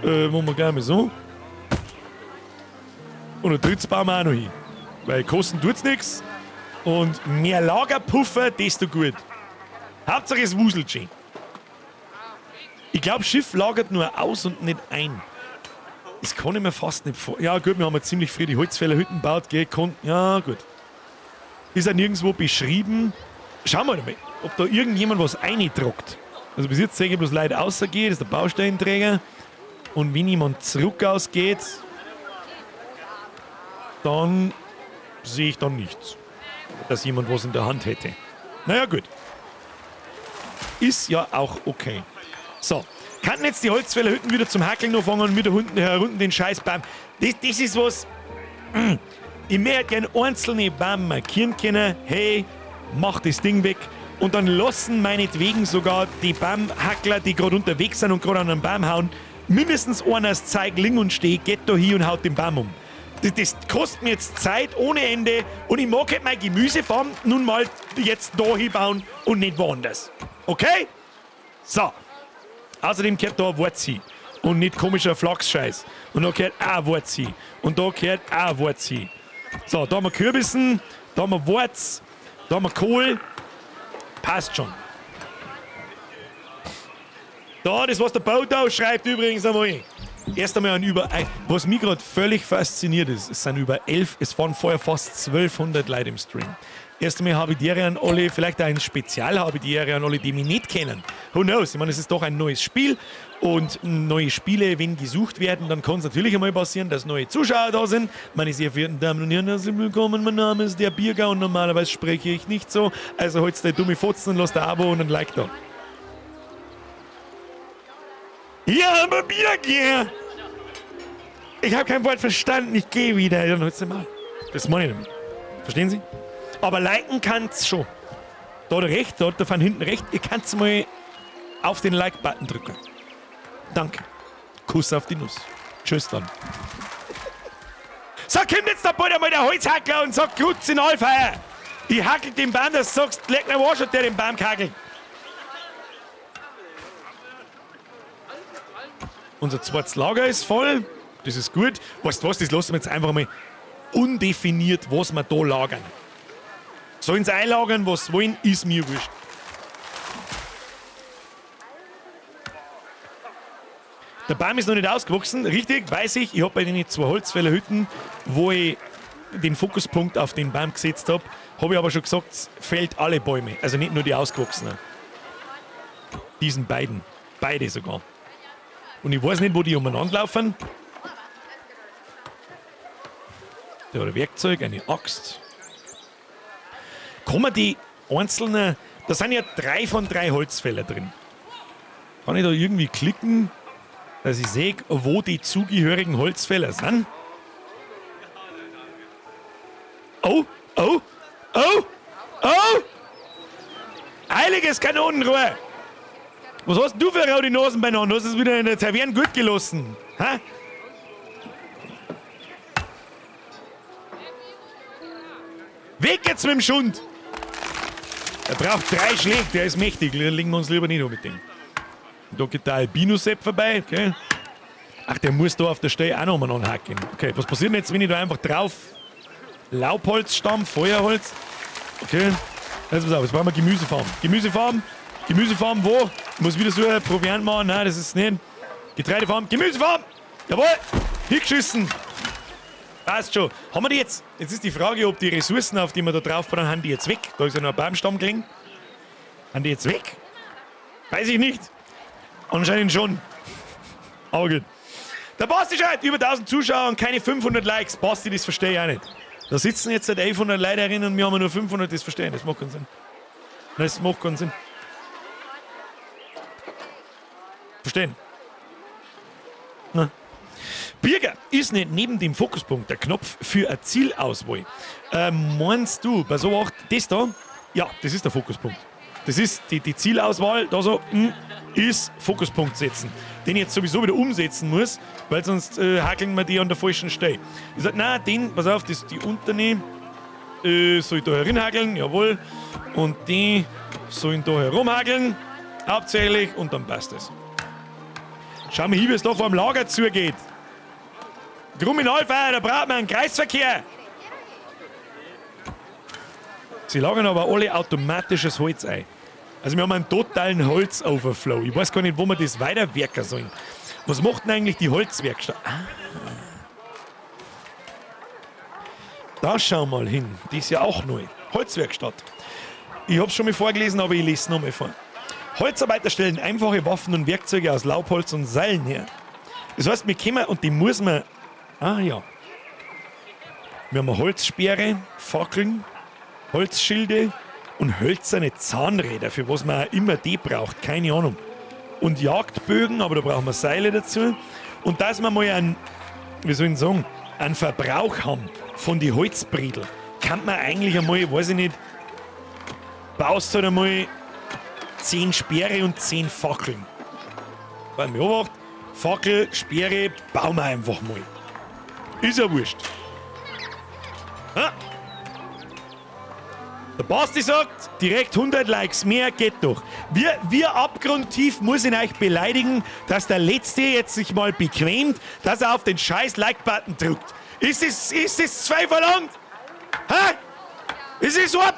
Machen wir gleich mal so. Und ein drittes bauen wir auch noch hin. Weil kosten tut's nix. Und mehr Lagerpuffer, desto gut. Hauptsache es wuselt schön. Ich glaube, Schiff lagert nur aus und nicht ein. Das kann ich mir fast nicht vor. Ja, gut, wir haben ja ziemlich früh die Holzfällerhütten gebaut, gell? Ja, gut. Ist ja nirgendwo beschrieben. Schauen wir mal, ob da irgendjemand was eindruckt. Also bis jetzt sehe ich bloß Leute außergeht, das ist der Bausteinträger. Und wenn jemand zurück ausgeht, dann sehe ich dann nichts. Dass jemand was in der Hand hätte. Naja, gut. Ist ja auch okay. So, kann jetzt die Holzfällerhütten wieder zum Hackeln anfangen und mit der Hunden herunten den Scheißbaum. Das ist was. Ich möchte gern einzelne Baum markieren können. Hey, mach das Ding weg. Und dann lassen meinetwegen sogar die Baumhackler, die gerade unterwegs sind und gerade an einen Baum hauen, mindestens einer das Zeug liegen und stehen, geht da hin und haut den Baum um. Das kostet mir jetzt Zeit ohne Ende und ich mag halt meine Gemüsefarm nun mal jetzt da hinbauen und nicht woanders. Okay? So. Außerdem gehört da ein Wort hin. Und nicht komischer Flachsscheiß. Und da gehört auch ein Wort hin. Und da gehört auch ein Wort hin. So, da haben wir Kürbissen, da haben wir Wurz, da haben wir Kohl. Passt schon. Da, das was der Bautau schreibt übrigens einmal. Erst einmal an über... Was mich gerade völlig fasziniert ist, es sind über 11, es waren vorher fast 1200 Leute im Stream. Erst einmal habe ich die Ehre an alle, vielleicht auch ein Spezial habe ich die Ehre an alle, die mich nicht kennen. Who knows? Ich meine, es ist doch ein neues Spiel und neue Spiele, wenn gesucht werden, dann kann es natürlich einmal passieren, dass neue Zuschauer da sind. Meine sehr verehrten Damen und Herren, herzlich willkommen. Mein Name ist der Birger und normalerweise spreche ich nicht so. Also holt's deine dumme Fotzen und lasst ein Abo und ein Like da. Ja, aber Birger! Ich habe kein Wort verstanden, ich gehe wieder. Dann holt's mal. Das meine ich damit. Verstehen Sie? Aber liken kann's schon. Da rechts, da von hinten rechts, ihr könnt's mal auf den Like-Button drücken. Danke. Kuss auf die Nuss. Tschüss dann. So, kommt jetzt da bald einmal der Holzhackler und sagt, gut, in Allfeier. Ich hackel den Baum, dass du sagst, leck mir Arsch, der den Baum kackelt. Unser zweites Lager ist voll. Das ist gut. Weißt du was, das lassen wir jetzt einfach mal undefiniert, was wir da lagern. Sollen sie einlagern, was sie wollen, ist mir wurscht. Der Baum ist noch nicht ausgewachsen, richtig, weiß ich. Ich hab bei den zwei Holzfällerhütten, wo ich den Fokuspunkt auf den Baum gesetzt hab, hab ich aber schon gesagt, fällt alle Bäume, also nicht nur die ausgewachsenen. Diesen beiden, beide sogar. Und ich weiß nicht, wo die umeinander laufen. Da hat ein Werkzeug, eine Axt. Kann man die einzelnen, da sind ja 3 von 3 Holzfäller drin. Kann ich da irgendwie klicken, dass ich sehe, wo die zugehörigen Holzfäller sind? Oh, oh, oh, oh! Heiliges Kanonenrohr! Was hast denn du für rote Nasen beieinander? Hast du es wieder in der Taverne gut gelassen? Hä? Weg jetzt mit dem Schund! Er braucht 3 Schläge, der ist mächtig. Da legen wir uns lieber nicht an mit dem. Da geht der Albino-Sepp vorbei, okay. Ach, der muss da auf der Stelle auch nochmal anhacken. Okay, was passiert denn jetzt, wenn ich da einfach drauf... Laubholzstamm, Feuerholz. Okay, jetzt pass auf, jetzt brauchen wir Gemüsefarm. Gemüsefarm, Gemüsefarm, wo? Ich muss wieder so ein Proviant machen. Nein, das ist nicht. Getreidefarm, Gemüsefarm! Jawohl! Hingeschissen! Passt schon. Haben wir die jetzt? Jetzt ist die Frage, ob die Ressourcen, auf die wir da drauf bauen, haben die jetzt weg? Da ist ja noch ein Baumstamm gelegen. Haben die jetzt weg? Weiß ich nicht. Anscheinend schon. Aber gut. Der Basti schreibt, über 1000 Zuschauer und keine 500 Likes. Basti, das verstehe ich auch nicht. Da sitzen jetzt seit 1100 Leute herin und wir haben nur 500, das verstehe ich nicht. Das macht keinen Sinn. Das macht keinen Sinn. Verstehen? Na. Birger ist nicht neben dem Fokuspunkt der Knopf für eine Zielauswahl. Meinst du, bei so auch das da? Ja, das ist der Fokuspunkt. Das ist die Zielauswahl, da so, ist Fokuspunkt setzen. Den ich jetzt sowieso wieder umsetzen muss, weil sonst hakeln wir die an der falschen Stelle. Ich sag, nein, den, pass auf, das ist die unterne, soll ich da herinhakeln, jawohl. Und die sollen da herumhakeln, hauptsächlich, und dann passt es. Schau mal hier, wie es da vor dem Lager zugeht. Kriminalfeier, da braucht man einen Kreisverkehr. Sie lagern aber alle automatisches Holz ein. Also wir haben einen totalen Holz-Overflow. Ich weiß gar nicht, wo wir das weiterwerken sollen. Was macht denn eigentlich die Holzwerkstatt? Ah. Da schau mal hin. Die ist ja auch neu. Holzwerkstatt. Ich hab's schon mal vorgelesen, aber ich lese es nochmal vor. Holzarbeiter stellen einfache Waffen und Werkzeuge aus Laubholz und Seilen her. Das heißt, wir kommen und die muss man. Ah ja. Wir haben eine Holzsperre, Fackeln, Holzschilde und hölzerne Zahnräder, für was man auch immer die braucht, keine Ahnung. Und Jagdbögen, aber da brauchen wir Seile dazu. Und dass wir mal einen, wie soll ich sagen, einen Verbrauch haben von die Holzbredel, kann man eigentlich einmal, weiß ich nicht, baust halt einmal 10 Speere und 10 Fackeln. Weil mir beobacht, Fackel, Speere, bauen wir einfach mal. Ist ja wurscht. Ha? Der Basti sagt, direkt 100 Likes mehr geht doch. Wir abgrundtief muss ihn euch beleidigen, dass der Letzte jetzt sich mal bequemt, dass er auf den scheiß Like-Button drückt. Ist es zwei verlangt? Hä? Es ist ein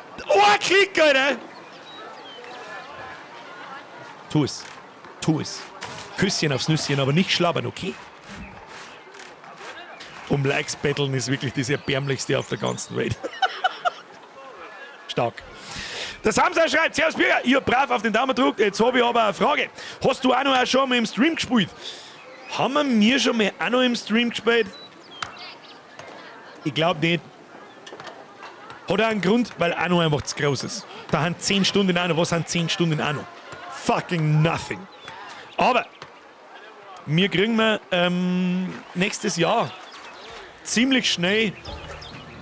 Klick, Alter! Tu es. Tu es. Küsschen aufs Nüsschen, aber nicht schlabbern, okay? Um Likes betteln ist wirklich das Erbärmlichste auf der ganzen Welt. Stark. Der Samsa schreibt, Servus Birger, ich hab brav auf den Daumen gedrückt, jetzt habe ich aber eine Frage. Hast du auch noch schon mal im Stream gespielt? Haben wir mir schon mal auch noch im Stream gespielt? Ich glaube nicht. Hat auch einen Grund, weil Anno einfach zu groß ist. Da haben 10 Stunden in Anno. Was sind 10 Stunden in Anno? Fucking nothing. Aber wir kriegen wir nächstes Jahr ziemlich schnell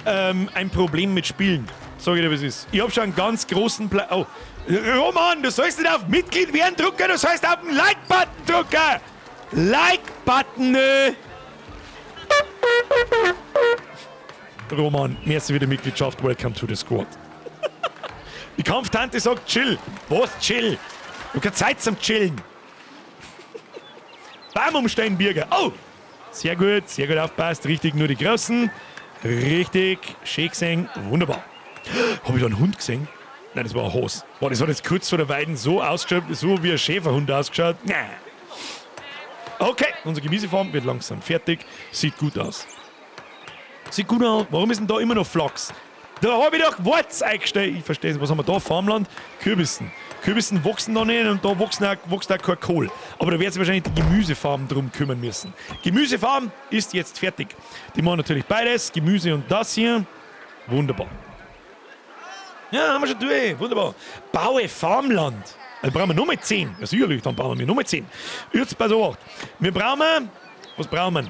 ein Problem mit Spielen. Sag ich dir, was ist. Ich habe schon einen ganz großen Plan. Oh, Roman, du sollst nicht auf Mitglied werden drucken, du sollst auf den Like-Button drucken! Like-Button! Roman, merci für die Mitgliedschaft, welcome to the squad. Die Kampftante sagt chill. Was chill? Ich hab keine Zeit zum Chillen. Baum umstellen, Birger. Oh! Sehr gut aufpasst. Richtig, nur die Großen. Richtig, schön gesehen. Wunderbar. Habe ich da einen Hund gesehen? Nein, das war ein Hos. Boah, das hat jetzt kurz vor der Weiden so ausgeschaut, so wie ein Schäferhund ausgeschaut. Nee. Okay, unsere Gemüsefarm wird langsam fertig. Sieht gut aus. Sieht gut aus. Warum ist denn da immer noch Flachs? Da habe ich doch Warz eingestellt. Ich verstehe es. Was haben wir da? Farmland? Kürbissen. Kürbissen wachsen da nicht und da wächst auch kein Kohl. Aber da wird sich wahrscheinlich die Gemüsefarm drum kümmern müssen. Gemüsefarm ist jetzt fertig. Die machen natürlich beides. Gemüse und das hier. Wunderbar. Ja, haben wir schon durch. Wunderbar. Baue Farmland. Also brauchen wir nur mal 10. Ja, sicherlich, dann brauchen wir nur mal 10. Jetzt pass auf. Wir brauchen. Was brauchen wir?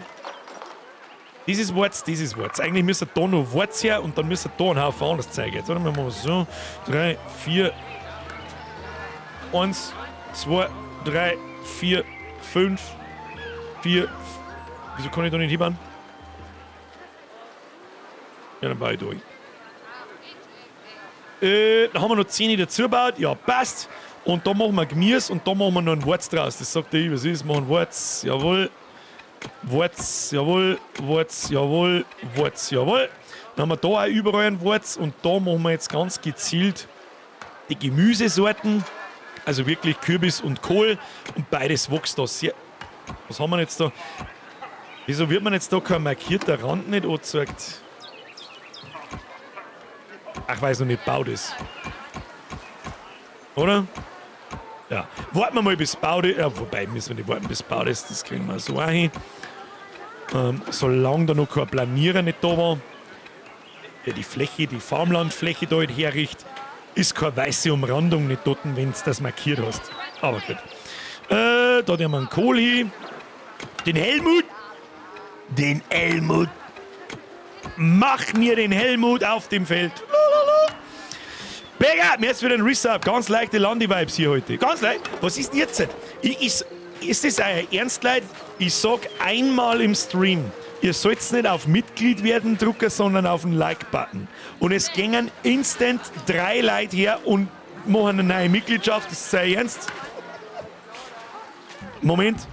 Dieses Wort, dieses Wort. Eigentlich müsste da noch Wort her und dann müsste da ein Haufen anderes zeigen. Jetzt, oder? Wir machen so. 3, 4, 1, 2, 3, 4, 5, 4. Wieso kann ich da nicht hinbauen? Ja, dann baue ich durch. Dann haben wir noch 10 dazu gebaut. Ja, passt. Und da machen wir Gemüse und da machen wir noch ein Wurz draus. Das sagt der, was ist? Machen Wurz, jawohl. Wurz, jawohl. Wurz, jawohl. Wurz, jawohl. Dann haben wir da auch überall ein Wurz und da machen wir jetzt ganz gezielt die Gemüsesorten. Also wirklich Kürbis und Kohl. Und beides wächst da sehr. Was haben wir jetzt da? Wieso wird man jetzt da kein markierter Rand nicht angezeigt? Ach, weiß noch nicht, baut ist. Oder? Ja. Warten wir mal, bis baut ist. Ja, wobei müssen wir nicht warten, bis baut ist. Das kriegen wir so auch hin. Solange da noch kein Planierer nicht da war, der die Fläche, die Farmlandfläche da halt herricht, ist keine weiße Umrandung nicht dort, wenn du das markiert hast. Aber gut. Da haben wir einen Kohl hin. Den Helmut. Den Helmut. Mach mir den Helmut auf dem Feld. Lalala. Berger, mir ist wieder ein Resub. Ganz leichte Landi-Vibes hier heute. Ganz leicht. Was ist denn jetzt? Ist das euer Ernst, Leute? Ich sag einmal im Stream, ihr sollt nicht auf Mitglied werden drucken, sondern auf den Like-Button. Und es gängen instant 3 Leute her und machen eine neue Mitgliedschaft. Das ist euer Ernst? Moment.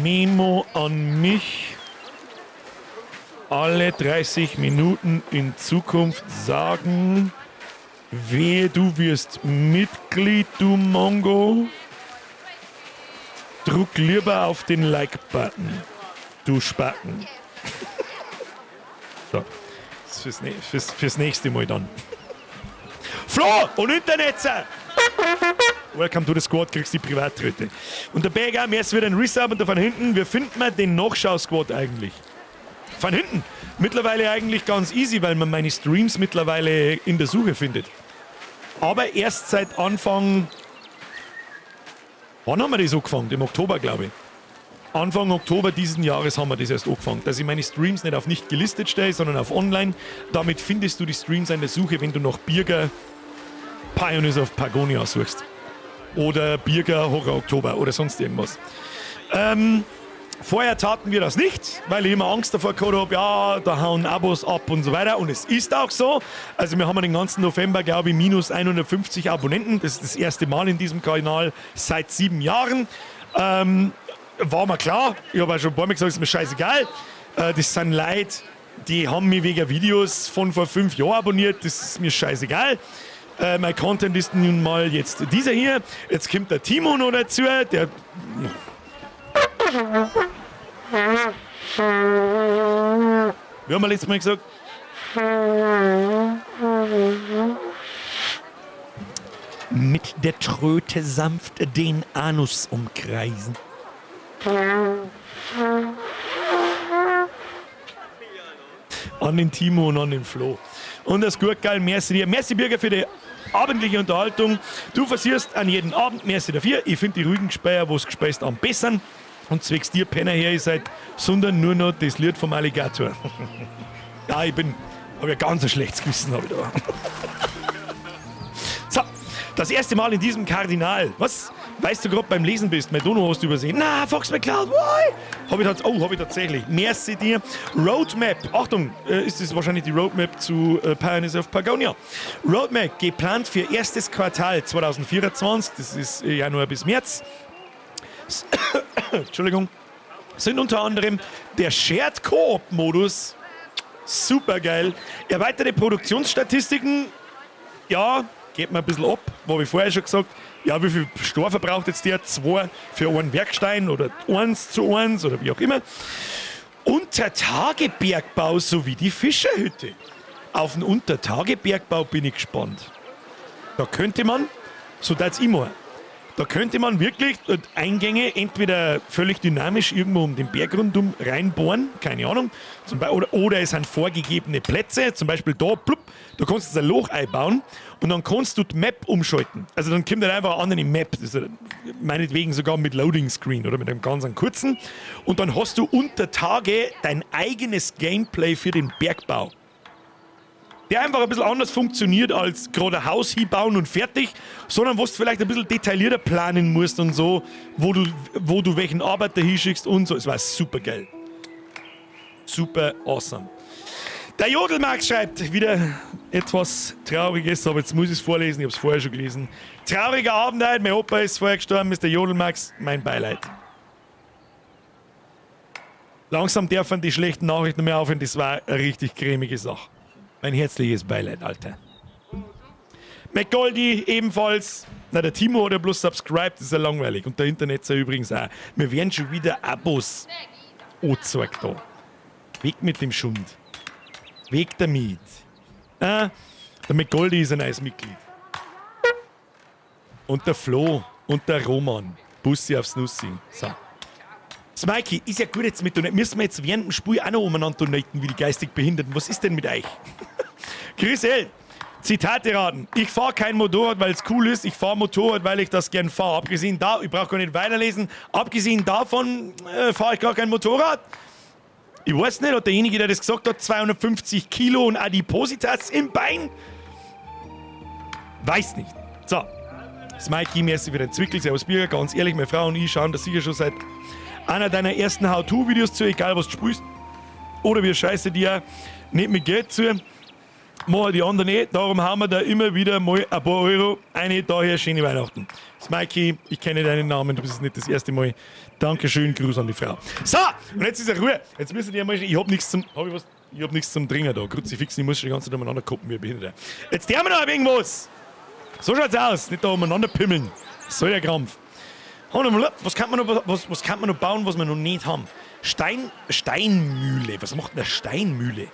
Memo an mich. Alle 30 Minuten in Zukunft sagen, Wehe, du wirst Mitglied, du Mongo. Druck lieber auf den Like-Button, du Spacken. So, das ist fürs nächste Mal dann. Flo und Internetzer! Welcome to the Squad, kriegst die Privattröte. Und der Berger, mir ist wieder ein Resub und da von hinten, wie findet man den Nachschau-Squad eigentlich? Von hinten. Mittlerweile eigentlich ganz easy, weil man meine Streams mittlerweile in der Suche findet. Aber erst seit Anfang. Wann haben wir das angefangen? Im Oktober, glaube ich. Anfang Oktober diesen Jahres haben wir das erst angefangen, dass ich meine Streams nicht auf nicht gelistet stelle, sondern auf online. Damit findest du die Streams in der Suche, wenn du nach Birger Pioneers of Pagonia suchst. Oder Birger Horror Oktober oder sonst irgendwas. Vorher taten wir das nicht, weil ich immer Angst davor gehabt habe, ja, da hauen Abos ab und so weiter. Und es ist auch so. Also wir haben den ganzen November, glaube ich, minus 150 Abonnenten. Das ist das erste Mal in diesem Kanal seit 7 Jahren. War mir klar. Ich habe auch schon ein paar Mal gesagt, ist mir scheißegal. Das sind Leute, die haben mich wegen Videos von vor 5 Jahren abonniert. Das ist mir scheißegal. Mein Content ist nun mal jetzt dieser hier. Jetzt kommt der Timo noch dazu, der. Wie haben wir letztes Mal gesagt? Mit der Tröte sanft den Anus umkreisen. An den Timo und an den Flo. Und das gut geil, merci dir. Merci Birger für die abendliche Unterhaltung. Du versierst an jeden Abend, merci dafür. Ich finde die ruhigen Gespeier, wo es gespeist am besten. Und zwecks dir, Penner her, ist seit sondern nur noch das Lied vom Alligator. Ja, ich bin, habe ja ganz ein schlechtes Gewissen, habe ich da. So, das erste Mal in diesem Kardinal. Was? Weißt du gerade beim Lesen bist, mein Dono hast du übersehen. Na, Fox McCloud, why? Hab ich, oh, hab ich tatsächlich. Merci dir. Roadmap. Achtung, ist das wahrscheinlich die Roadmap zu Pioneers of Pagonia. Roadmap geplant für erstes Quartal 2024. Das ist Januar bis März. Entschuldigung. Sind unter anderem der Shared Koop-Modus. Super geil. Erweiterte Produktionsstatistiken. Ja, geht mir ein bisschen ab, habe ich vorher schon gesagt. Ja, wie viel Stor verbraucht jetzt der? Zwei für einen Werkstein oder 1:1 oder wie auch immer. Untertagebergbau sowie die Fischerhütte. Auf den Untertagebergbau bin ich gespannt. Da könnte man, so das immer, da könnte man wirklich Eingänge entweder völlig dynamisch irgendwo um den Berg rundum reinbohren, keine Ahnung, zum Beispiel, oder es sind vorgegebene Plätze, zum Beispiel da, plupp, da kannst du ein Loch einbauen und dann kannst du die Map umschalten. Also dann kommt dann einfach eine andere Map, das ist meinetwegen sogar mit Loading Screen oder mit einem ganz kurzen, und dann hast du unter Tage dein eigenes Gameplay für den Bergbau, der einfach ein bisschen anders funktioniert als gerade ein Haus hinbauen und fertig, sondern wo du vielleicht ein bisschen detaillierter planen musst und so, wo du welchen Arbeiter hinschickst und so. Es war super geil. Super awesome. Der Jodelmax schreibt wieder etwas Trauriges, aber jetzt muss ich es vorlesen, ich habe es vorher schon gelesen. Trauriger Abend heute, mein Opa ist vorher gestorben, ist der Jodelmax, mein Beileid. Langsam dürfen die schlechten Nachrichten mehr aufhören, das war eine richtig cremige Sache. Mein herzliches Beileid, Alter. McGoldi ebenfalls. Na, der Timo hat ja bloß subscribed, das ist ja langweilig. Und der Internetzer übrigens auch. Wir werden schon wieder Abos angezeigt da. Weg mit dem Schund. Weg damit. Ah, der McGoldi ist ein neues Mitglied. Und der Flo und der Roman. Bussi aufs Nussi. So. Smikey, ist ja gut jetzt mit Donate. Müssen wir jetzt während dem Spiel auch noch umeinander donaten, wie die geistig Behinderten? Was ist denn mit euch? Grüß El. Zitate raten. Ich fahre kein Motorrad, weil es cool ist. Ich fahre Motorrad, weil ich das gern fahre. Abgesehen da, ich brauche gar nicht weiterlesen. Abgesehen davon fahre ich gar kein Motorrad. Ich weiß nicht, hat derjenige, der das gesagt hat, 250 Kilo und Adipositas im Bein? Weiß nicht. So. Smikey, merci für den Zwickel. Servus Birger. Ganz ehrlich, meine Frau und ich schauen das sicher schon seit einer deiner ersten How-To-Videos zu, egal was du spielst. Oder wir scheiße dir nicht mit Geld zu. Machen die anderen eh. Darum haben wir da immer wieder mal ein paar Euro. Eine daher, schöne Weihnachten. Smikey, ich kenne deinen Namen, du bist nicht das erste Mal. Dankeschön, Gruß an die Frau. So, und jetzt ist ja Ruhe. Jetzt müssen die einmal, ich hab nichts zum, hab ich was, ich hab nichts zum Trinken da. Kruzifix, ich muss schon die ganze Zeit umeinander koppen, wie ein Behinderter. Jetzt tun wir noch ein wenig was. So schaut's aus, nicht da umeinander pimmeln. So der Krampf. Was kann man noch, was, was kann man noch bauen, was wir noch nicht haben? Stein, Steinmühle. Was macht denn eine Steinmühle?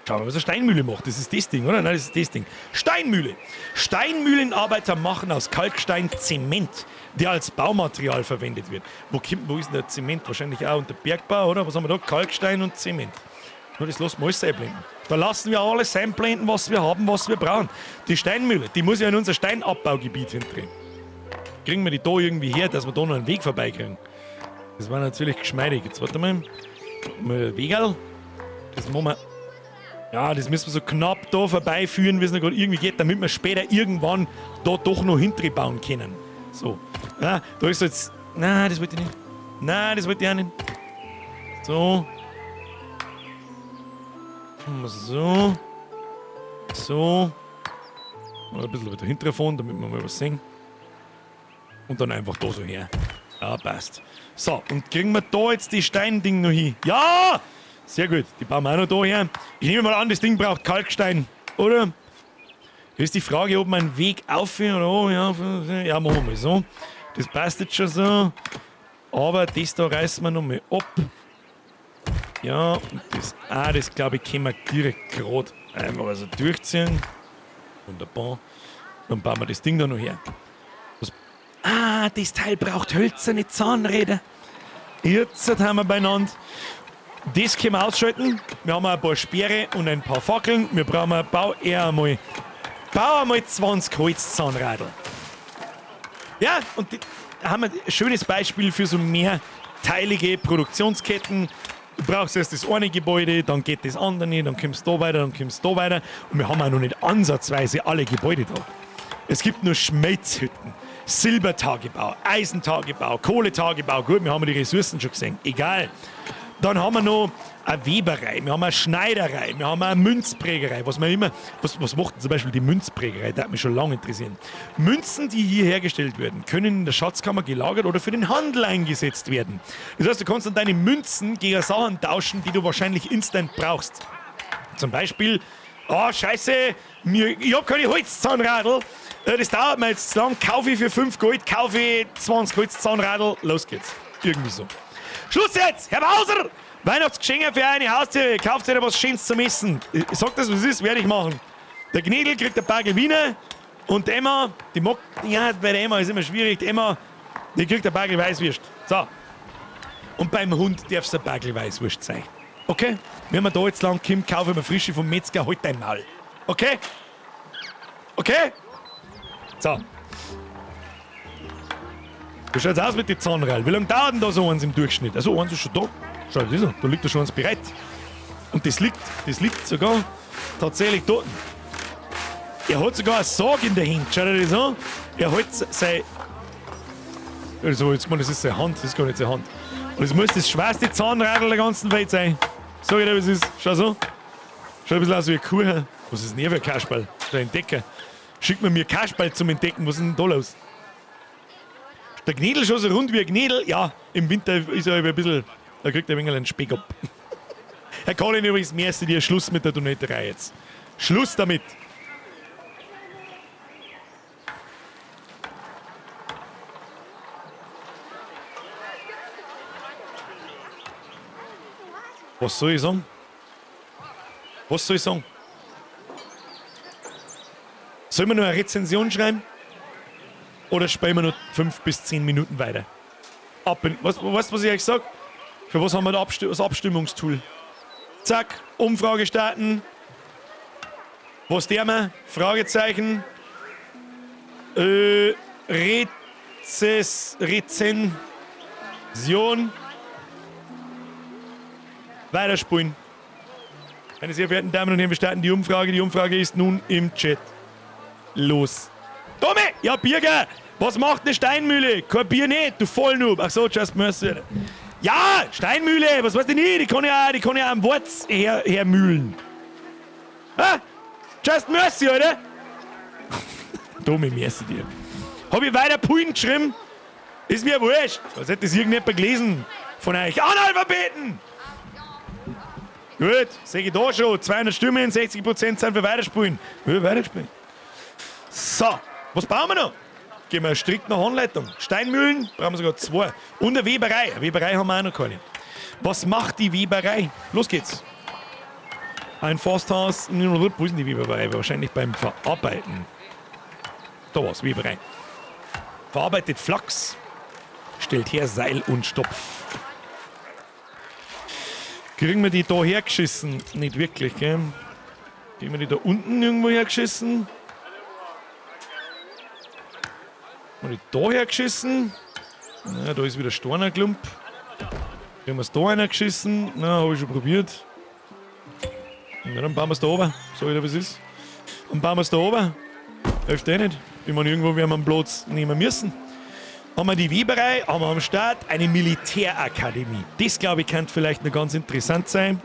Schauen wir mal, was eine Steinmühle macht. Das ist das Ding, oder? Nein, das ist das Ding. Steinmühle. Steinmühlenarbeiter machen aus Kalkstein Zement, der als Baumaterial verwendet wird. Wo, kommt, wo ist denn der Zement? Wahrscheinlich auch unter Bergbau, oder? Was haben wir da? Kalkstein und Zement. Nur das lassen wir alles einblenden. Da lassen wir alles einblenden, was wir haben, was wir brauchen. Die Steinmühle, die muss ja in unser Steinabbaugebiet hindrehen. Kriegen wir die da irgendwie her, dass wir da noch einen Weg vorbeikriegen? Das war natürlich geschmeidig. Jetzt warte mal. Mal Wegerl. Das machen wir. Ja, das müssen wir so knapp da vorbeiführen, wie es noch gerade irgendwie geht, damit wir später irgendwann da doch noch hintere bauen können. So. Ja, da ist jetzt. Nein, das wollte ich nicht. Nein, das wollte ich auch nicht. So. So. So. Mal ein bisschen weiter hinterher fahren, damit wir mal was sehen. Und dann einfach da so her. Ja, passt. So, und kriegen wir da jetzt die Steinding noch hin? Ja! Sehr gut, die bauen wir auch noch da her. Ich nehme mal an, das Ding braucht Kalkstein, oder? Hier ist die Frage, ob man einen Weg aufführen oder oh, ja, ja, machen wir mal so. Das passt jetzt schon so. Aber das da reißen wir noch mal ab. Ja, und das, das glaube ich, können wir direkt gerade einfach so durchziehen. Wunderbar. Dann bauen wir das Ding da noch her. Was? Ah, das Teil braucht hölzerne Zahnräder. Jetzt haben wir beieinander. Das können wir ausschalten. Wir haben ein paar Speere und ein paar Fackeln. Wir brauchen, bau eher einmal, bau einmal 20 Holzzahnradl. Ja, und die, haben wir ein schönes Beispiel für so mehrteilige Produktionsketten. Du brauchst erst das eine Gebäude, dann geht das andere, dann kommst du da weiter, dann kommst du da weiter. Und wir haben auch noch nicht ansatzweise alle Gebäude da. Es gibt nur Schmelzhütten, Silbertagebau, Eisentagebau, Kohletagebau. Gut, wir haben die Ressourcen schon gesehen. Egal. Dann haben wir noch eine Weberei, wir haben eine Schneiderei, wir haben eine Münzprägerei. Was, man immer, was, was macht denn zum Beispiel die Münzprägerei? Das hat mich schon lange interessieren. Münzen, die hier hergestellt werden, können in der Schatzkammer gelagert oder für den Handel eingesetzt werden. Das heißt, du kannst dann deine Münzen gegen Sachen tauschen, die du wahrscheinlich instant brauchst. Zum Beispiel, oh Scheiße, mir, ich hab keine Holzzahnradl. Das dauert mir jetzt zu lang. Kaufe ich für 5 Gold, kaufe ich 20 Holzzahnradl. Los geht's. Irgendwie so. Schluss jetzt! Herr Bowser! Weihnachtsgeschenke für eine Haustiere. Kauft ihr was Schönes zum Essen. Ich sag das, was es ist, werde ich machen. Der Gnädel kriegt ein paar Wiener und Emma, die mag, ja, bei der Emma ist immer schwierig. Die Emma, die kriegt ein Bagel Weißwürst. So. Und beim Hund darf es ein Bagel Weißwurst sein. Okay? Wenn man da jetzt lang kommt, kaufe ich mir frische vom Metzger, halt dein Maul. Okay? Okay? So. Wie schaut's aus mit den Zahnrädern? Wie lange dauert denn da so eins im Durchschnitt? Also eins ist schon da. Schau, das ist er. Da liegt da schon eins bereit. Und das liegt sogar tatsächlich dort. Er hat sogar einen Sarg in der Hand. Schau dir das an. Er hat sein... Also jetzt mal, das ist seine Hand. Das ist gar nicht seine Hand. Und es muss das schwerste Zahnradl der ganzen Welt sein. Sag ich dir, was es ist. Schau so. Schau ein bisschen aus wie ein Kuchen. Was ist denn hier für ein Kasperl? Der Entdecker. Schickt man mir Kasperl zum Entdecken. Was ist denn da los? Der Gnädel schon so rund wie ein Gnädel. Ja, im Winter ist er ein bisschen. Da kriegt er ein wenig einen Speck ab. Herr Colin, übrigens, mehr ist dir Schluss mit der Donaterei jetzt. Schluss damit! Was soll ich sagen? Was soll ich sagen? Sollen wir noch eine Rezension schreiben? Oder spielen wir noch 5 bis 10 Minuten weiter? Ab in, was, weißt du, was ich euch sag? Für was haben wir da das Abstimmungstool? Zack, Umfrage starten. Was der wir? Fragezeichen. Rezension. Weiterspulen. Meine sehr verehrten Damen und Herren, wir starten die Umfrage. Die Umfrage ist nun im Chat. Los. Dumme! Ja, Birger! Was macht eine Steinmühle? Kein Bier nicht, du Vollnoob. Ach so, just mercy. Ja, Steinmühle, was weiß ich nicht? Die kann ja, die kann ja am Wort hermühlen. Ah, just mercy, oder? Dumme Mercy dir. Hab ich weiter Pullen geschrieben? Ist mir wurscht. Was hätte das irgendjemand gelesen von euch? Analphabeten! Gut, sehe ich da schon. 200 Stimmen, 60% sind für Weiterspielen. Wir weiterspielen. So, was bauen wir noch? Gehen wir strikt nach Anleitung. Steinmühlen brauchen wir sogar zwei. Und eine Weberei. Eine Weberei haben wir auch noch keine. Was macht die Weberei? Los geht's. Ein Forsthaus. Wo ist denn die Weberei? Wahrscheinlich beim Verarbeiten. Da war's, Weberei. Verarbeitet Flachs. Stellt her Seil und Stopf. Kriegen wir die da hergeschissen? Nicht wirklich, gell? Kriegen wir die da unten irgendwo hergeschissen? Haben wir die da hergeschissen? Ja, da ist wieder Stornerklump. Kriegen wir es da einer geschissen? Na, habe ich schon probiert. Na, dann bauen wir es da oben. Sag ich dir, was ist. Und bauen wir es da oben. Hilft eh nicht. Ich meine, irgendwo werden wir einen Platz nehmen müssen. Haben wir die Weberei, haben wir am Start eine Militärakademie. Das, glaube ich, könnte vielleicht noch ganz interessant sein.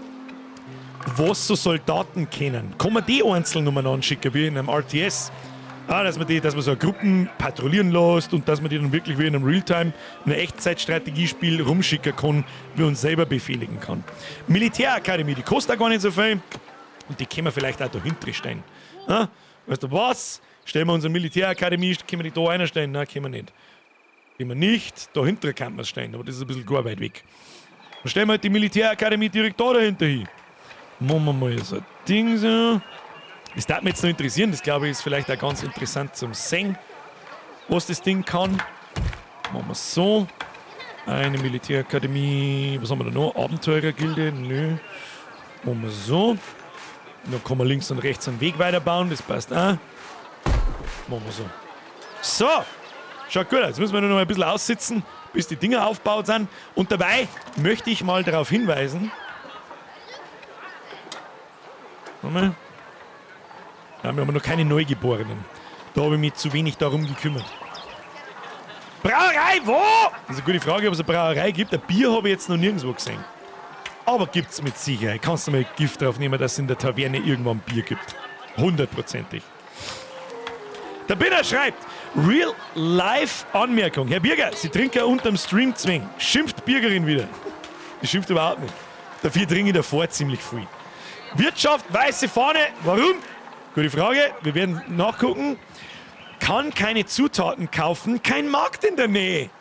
Was so Soldaten kennen. Kann man die einzeln umeinander schicken, wie in einem RTS? Ah, dass man so Gruppen patrouillieren lässt und dass man die dann wirklich wie in einem Realtime, in einem Echtzeitstrategiespiel rumschicken kann, wie uns selber befehligen kann. Militärakademie, die kostet auch gar nicht so viel. Und die können wir vielleicht auch dahinter stellen. Ah, weißt du was? Stellen wir unsere Militärakademie, können wir die da reinstellen? Nein, können wir nicht. Können wir nicht. Dahinter kann man es stellen, aber das ist ein bisschen gar weit weg. Dann stellen wir halt die Militärakademie direkt da dahinter hin. Machen wir mal so ein Ding so. Das darf mich jetzt noch interessieren, das glaube ich ist vielleicht auch ganz interessant zum sehen, was das Ding kann. Machen wir so. Eine Militärakademie, was haben wir da noch? Abenteurergilde? Nö. Machen wir so. Dann kann man links und rechts einen Weg weiterbauen, das passt auch. Machen wir so. So, schaut gut aus. Jetzt müssen wir nur noch ein bisschen aussitzen, bis die Dinger aufgebaut sind. Und dabei möchte ich mal darauf hinweisen. Warte mal. Ja, wir haben noch keine Neugeborenen. Da habe ich mich zu wenig darum gekümmert. Brauerei, wo? Das ist eine gute Frage, ob es eine Brauerei gibt. Ein Bier habe ich jetzt noch nirgendwo gesehen. Aber gibt es mit Sicherheit. Kannst du mal Gift drauf nehmen, dass es in der Taverne irgendwann Bier gibt. Hundertprozentig. Der Binner schreibt, Real-Life-Anmerkung. Herr Birger, Sie trinken unterm Stream zwing. Schimpft Birgerin wieder. Die schimpft überhaupt nicht. Dafür trinke ich davor ziemlich viel. Wirtschaft, weiße Fahne. Warum? Gute Frage. Wir werden nachgucken. Kann keine Zutaten kaufen, kein Markt in der Nähe.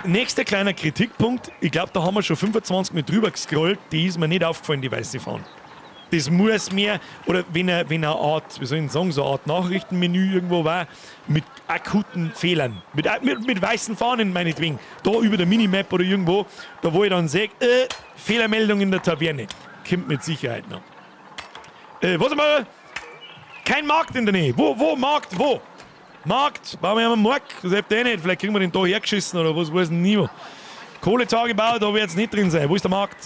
Nächster kleiner Kritikpunkt. Ich glaube, da haben wir schon 25 mit drüber gescrollt. Die ist mir nicht aufgefallen, die weiße Fahne. Das muss mir, oder wenn eine Art, wie soll ich sagen, so eine Art Nachrichtenmenü irgendwo war, mit akuten Fehlern, mit weißen Fahnen meinetwegen, da über der Minimap oder irgendwo, da wo ich dann sehe, Fehlermeldung in der Taverne. Kommt mit Sicherheit noch. Was haben wir? Kein Markt in der Nähe. Wo, Markt, wo? Markt, bauen wir einen Markt, das hilft eh nicht. Vielleicht kriegen wir den da hergeschissen oder was weiß ich nie. Kohletagebau, da wird es nicht drin sein. Wo ist der Markt?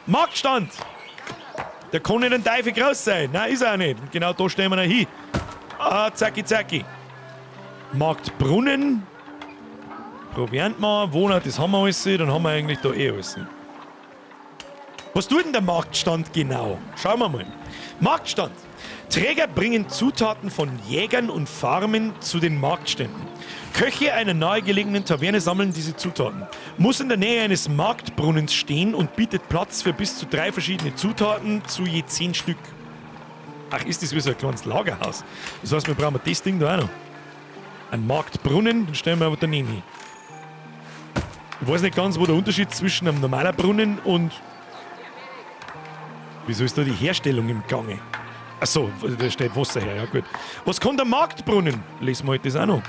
Marktstand! Der kann nicht ein Teufel groß sein. Nein, ist er auch nicht. Und genau da stehen wir noch hin. Ah, zacki, zacki. Marktbrunnen. Proviantmann, Wohner, das haben wir alles. Dann haben wir eigentlich da eh alles. Was tut denn der Marktstand genau? Schauen wir mal. Marktstand. Träger bringen Zutaten von Jägern und Farmen zu den Marktständen. Köche einer nahegelegenen Taverne sammeln diese Zutaten. Muss in der Nähe eines Marktbrunnens stehen und bietet Platz für bis zu 3 verschiedene Zutaten zu je 10 Stück. Ach, ist das wie so ein kleines Lagerhaus? Das heißt, wir brauchen das Ding da auch noch. Ein Marktbrunnen, den stellen wir aber daneben hin. Ich weiß nicht ganz, wo der Unterschied zwischen einem normalen Brunnen und... Wieso ist da die Herstellung im Gange? Achso, da steht Wasser her, ja gut. Was kann der Marktbrunnen? Lesen wir halt das auch noch.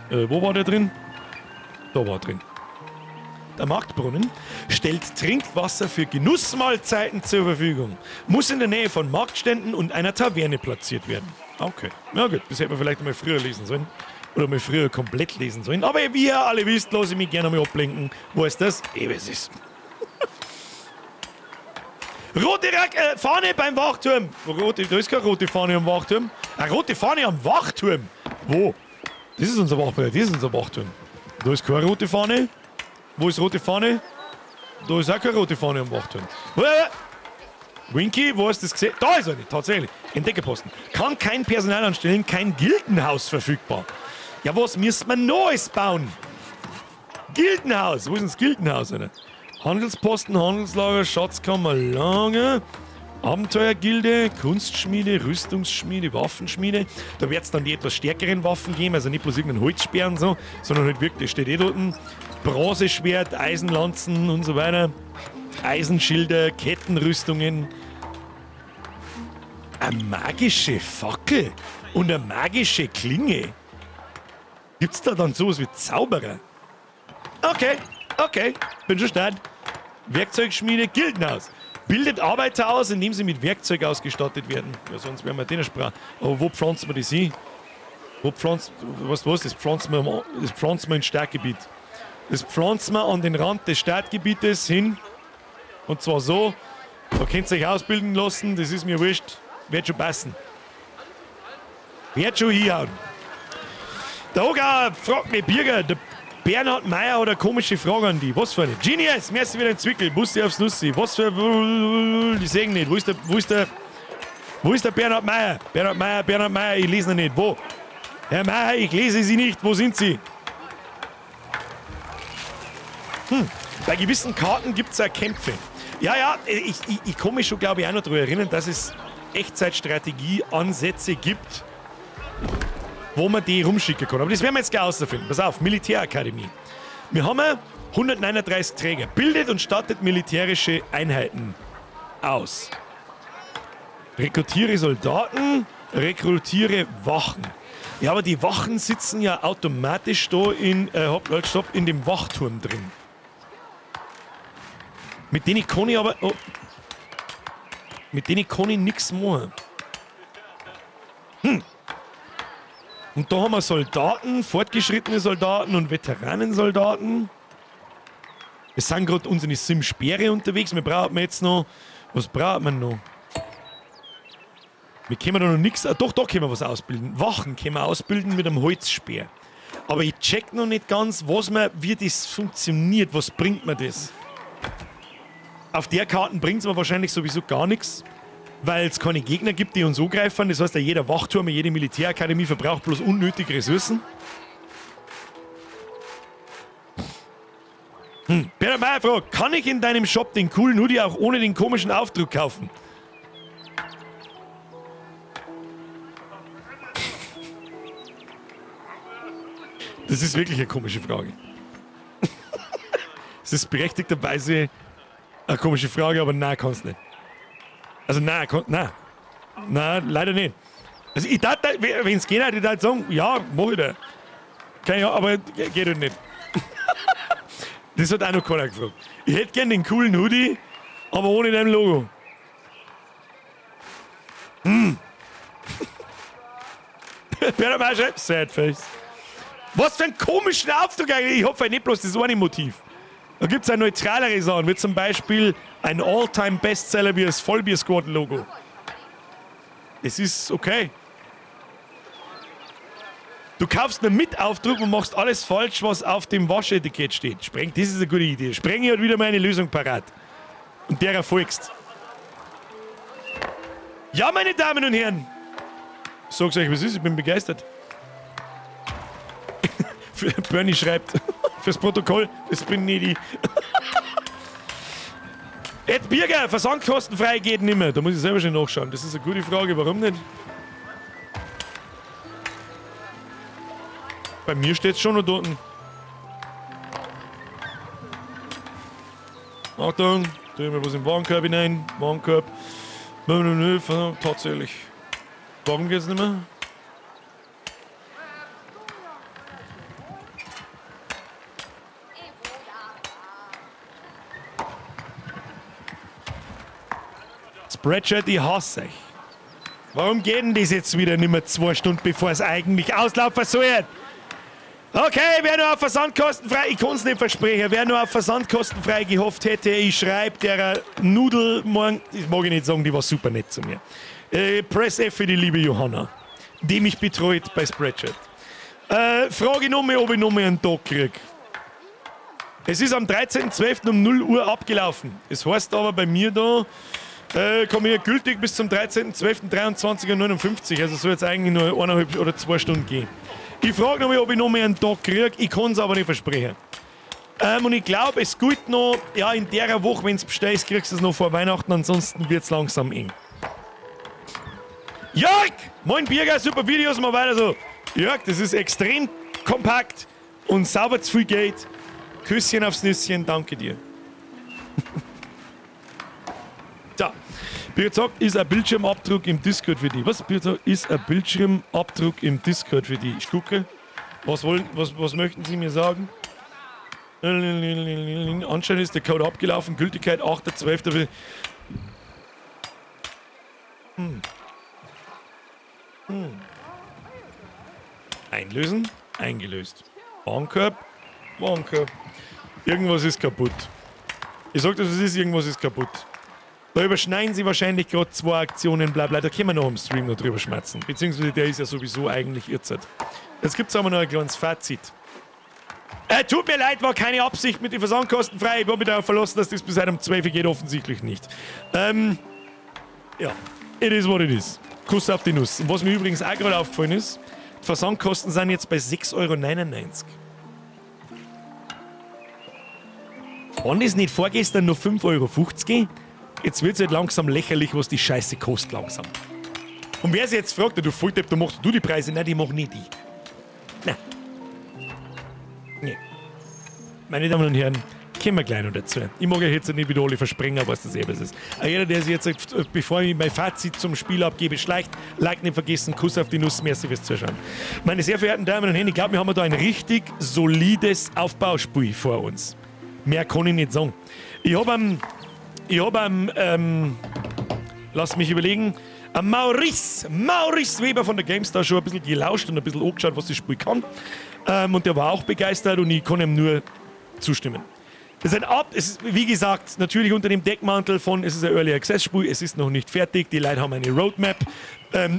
Wo war der drin? Da war er drin. Der Marktbrunnen stellt Trinkwasser für Genussmahlzeiten zur Verfügung. Muss in der Nähe von Marktständen und einer Taverne platziert werden. Okay. Na gut, das hätte man vielleicht mal früher lesen sollen. Oder mal früher komplett lesen sollen. Aber wie ihr alle wisst, lasse ich mich gerne mal ablenken. Wo ist das? Eben es ist. Rote Fahne beim Wachturm. Rote, da ist keine rote Fahne am Wachturm. Eine rote Fahne am Wachturm. Wo? Das ist unser Wachturm. Das ist unser Wachturm. Da ist keine rote Fahne. Wo ist rote Fahne? Da ist auch keine rote Fahne am Wachturm. Winky, wo hast du das gesehen? Da ist eine, tatsächlich. Entdeckerposten. Kann kein Personal anstellen, kein Gildenhaus verfügbar. Ja, was müssen wir Neues bauen? Gildenhaus. Wo ist denn das Gildenhaus, Alter? Handelsposten, Handelslager, Schatzkammer, Lager, Abenteuergilde, Kunstschmiede, Rüstungsschmiede, Waffenschmiede. Da wird es dann die etwas stärkeren Waffen geben, also nicht bloß irgendein Holzspeer und so, sondern halt wirklich, steht eh dort, Bronzeschwert, Eisenlanzen und so weiter. Eisenschilder, Kettenrüstungen. Eine magische Fackel und eine magische Klinge. Gibt's da dann sowas wie Zauberer? Okay, okay, bin schon stark. Werkzeugschmiede, Gildenhaus. Bildet Arbeiter aus, indem sie mit Werkzeug ausgestattet werden. Ja, sonst wären wir denen Sprache. Aber wo pflanzen wir das hin? Wo pflanzt, weißt du was, das pflanzen wir, das pflanzen wir ins Stadtgebiet. Das pflanzen wir an den Rand des Stadtgebietes hin. Und zwar so, da könnt ihr euch ausbilden lassen, das ist mir wurscht. Wird schon passen. Wird schon hinhauen. Der Hoger fragt mich, Birger, der Bernhard Meyer hat eine komische Frage an die. Was für eine? Genius, merci wieder ein Zwickel, Bussi aufs Nussi. Was für. Die sehen nicht. Wo ist der. Wo ist der. Wo ist der Bernhard Meyer? Bernhard Meyer, Bernhard Meyer, ich lese noch nicht. Wo? Herr Meyer, ich lese Sie nicht. Wo sind Sie? Bei gewissen Karten gibt es auch Kämpfe. Ja, ja, ich kann mich schon, glaube ich, auch noch daran erinnern, dass es Echtzeitstrategie-Ansätze gibt, wo man die rumschicken kann. Aber das werden wir jetzt gleich herausfinden. Pass auf, Militärakademie. Wir haben 139 Träger. Bildet und stattet militärische Einheiten aus. Rekrutiere Soldaten, rekrutiere Wachen. Ja, aber die Wachen sitzen ja automatisch da in, hopp, halt, stopp, in dem Wachturm drin. Mit denen kann ich aber... Oh, mit denen kann ich nichts machen. Und da haben wir Soldaten, fortgeschrittene Soldaten und Veteranensoldaten. Es sind gerade unsere Sim-Speere unterwegs. Wir brauchen jetzt noch... Was braucht man noch? Wir können da noch nichts... Doch, da können wir was ausbilden. Wachen können wir ausbilden mit einem Holzspeer. Aber ich check noch nicht ganz, was man, wie das funktioniert. Was bringt mir das? Auf der Karte bringt es mir wahrscheinlich sowieso gar nichts, weil es keine Gegner gibt, die uns angreifen. Das heißt, jeder Wachturm, jede Militärakademie verbraucht bloß unnötige Ressourcen. Bernhard Meyer fragt, kann ich in deinem Shop den coolen Hoodie auch ohne den komischen Aufdruck kaufen? Das ist wirklich eine komische Frage. Das ist berechtigterweise eine komische Frage, aber nein, kannst nicht. Also nein, kann, nein. Nein, leider nicht. Also ich dachte, wenn es geht, ich würde sagen, ja, mach ich da. Keine Ahnung, aber geht halt nicht. Das hat auch noch keiner gefragt. Ich hätte gern den coolen Hoodie, aber ohne dein Logo. Bernhard Meyer schreibt, Sad Face. Was für einen komischen Aufdruck eigentlich. Ich hoffe nicht bloß das eine Motiv. Da gibt's auch neutralere Sachen, wie zum Beispiel ein All-Time-Bestseller wie das Vollbier-Squad-Logo. Es ist okay. Du kaufst einen Mitaufdruck und machst alles falsch, was auf dem Waschetikett steht. Spreng, das ist eine gute Idee. Sprengi hat wieder mal eine Lösung parat. Und derer folgst. Ja, meine Damen und Herren. Ich sag's euch, was ist, ich bin begeistert. Bernie schreibt, fürs Protokoll, das bin nicht ich. Ed Birger, versandkostenfrei geht nimmer. Da muss ich selber schon nachschauen. Das ist eine gute Frage, warum nicht? Bei mir steht's schon noch dort. Achtung, tue ich mir was im Warenkorb hinein. Warenkorb. Tatsächlich. Warum geht's nicht mehr? Spreadshirt, ich hasse euch. Warum geht denn das jetzt wieder nicht mehr 2 Stunden, bevor es eigentlich auslaufen soll? Okay, wer nur auf versandkostenfrei, ich kann's nicht versprechen, wer nur auf versandkostenfrei gehofft hätte, ich schreib der Nudel morgen, das mag ich nicht sagen, die war super nett zu mir. Press F für die liebe Johanna, die mich betreut bei Spreadshirt. Frage ich nochmal, ob ich nochmal einen Tag krieg. Es ist am 13.12 um 0 Uhr abgelaufen. Es heißt aber bei mir da, komm hier gültig bis zum 13.12.23:59 Uhr. Also soll jetzt eigentlich nur eineinhalb oder 2 Stunden gehen. Ich frage noch mal, ob ich noch mehr einen Tag kriege. Ich kann es aber nicht versprechen. Und ich glaube, es gilt noch, ja, in der Woche, wenn du bestellst, kriegst du es noch vor Weihnachten, ansonsten wird es langsam eng. Jörg! Moin Birger, super Videos, mal weiter so. Jörg, das ist extrem kompakt und sauber zu viel Geld. Küsschen aufs Nüsschen, danke dir. So, Birgit sagt, ist ein Bildschirmabdruck im Discord für die. Was? Birgit sagt, ist ein Bildschirmabdruck im Discord für die. Ich gucke. Was möchten Sie mir sagen? Anscheinend ist der Code abgelaufen. Gültigkeit 8.12. Einlösen. Eingelöst. Warenkorb. Warenkorb. Irgendwas ist kaputt. Ich sag das, es ist, irgendwas ist kaputt. Da überschneiden sie wahrscheinlich gerade zwei Aktionen, bla bla. Da können wir noch im Stream noch drüber schmatzen. Beziehungsweise der ist ja sowieso eigentlich Irrzeit. Jetzt gibt es aber noch ein kleines Fazit. Tut mir leid, war keine Absicht mit den Versandkosten frei. Ich habe mich darauf verlassen, dass das bis heute um 12 geht, offensichtlich nicht. Ja, it is what it is. Kuss auf die Nuss. Und was mir übrigens auch gerade aufgefallen ist, die Versandkosten sind jetzt bei 6,99 Euro. Waren das nicht vorgestern nur 5,50 Euro? Jetzt wird es halt langsam lächerlich, was die Scheiße kostet langsam. Und wer sich jetzt fragt, du Volldepp, da machst du die Preise. Nein, die mach nicht ich. Nein. Nee. Meine Damen und Herren, kommen wir gleich noch dazu. Ich mag ja jetzt nicht wieder alle versprengen, was das eben ist. Jeder, der sich jetzt, bevor ich mein Fazit zum Spiel abgebe, schleicht, Like nicht vergessen, Kuss auf die Nuss, merci fürs Zuschauen. Meine sehr verehrten Damen und Herren, ich glaube, wir haben da ein richtig solides Aufbauspiel vor uns. Mehr kann ich nicht sagen. Ich habe am, lass mich überlegen, am Maurice Weber von der GameStar schon ein bisschen gelauscht und ein bisschen angeschaut, was das Spiel kann. Und der war auch begeistert und ich kann ihm nur zustimmen. Das ist ein Ab, es ist, wie gesagt, natürlich unter dem Deckmantel von, es ist ein Early Access Spiel, es ist noch nicht fertig, die Leute haben eine Roadmap.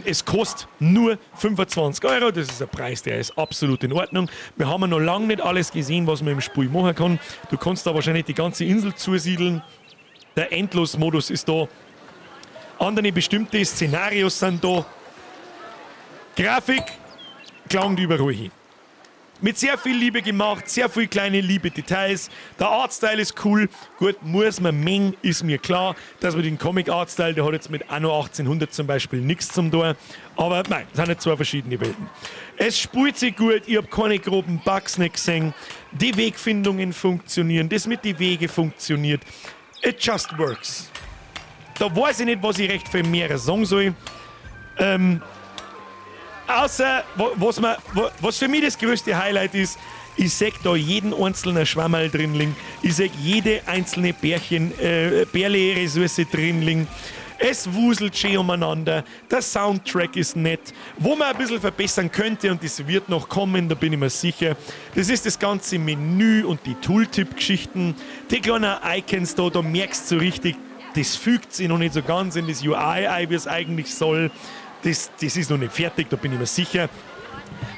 Es kostet nur 25 Euro, das ist ein Preis, der ist absolut in Ordnung. Wir haben noch lange nicht alles gesehen, was man im Spiel machen kann. Du kannst da wahrscheinlich die ganze Insel zusiedeln. Der Endlos-Modus ist da. Andere bestimmte Szenarios sind da. Grafik klangt überall hin. Mit sehr viel Liebe gemacht, sehr viel kleine liebe Details. Der Artstyle ist cool. Gut, muss man mengen, ist mir klar, dass man den Comic Artstyle, der hat jetzt mit Anno 1800 zum Beispiel nichts zum tun. Aber nein, das sind nicht zwei verschiedene Welten. Es spielt sich gut, ich habe keine groben Bugs nicht gesehen. Die Wegfindungen funktionieren, das mit die Wege funktioniert. It just works. Da weiß ich nicht, was ich recht viel mehr sagen soll. Außer, was für mich das größte Highlight ist, ich sehe da jeden einzelnen Schwammerl drin liegen. Ich sehe jede einzelne Bärle-Ressource drin liegen. Es wuselt schön umeinander. Der Soundtrack ist nett. Wo man ein bisschen verbessern könnte, und das wird noch kommen, da bin ich mir sicher, das ist das ganze Menü und die Tooltip-Geschichten. Die kleinen Icons da, da merkst du so richtig, das fügt sich noch nicht so ganz in das UI ein, wie es eigentlich soll. Das ist noch nicht fertig, da bin ich mir sicher.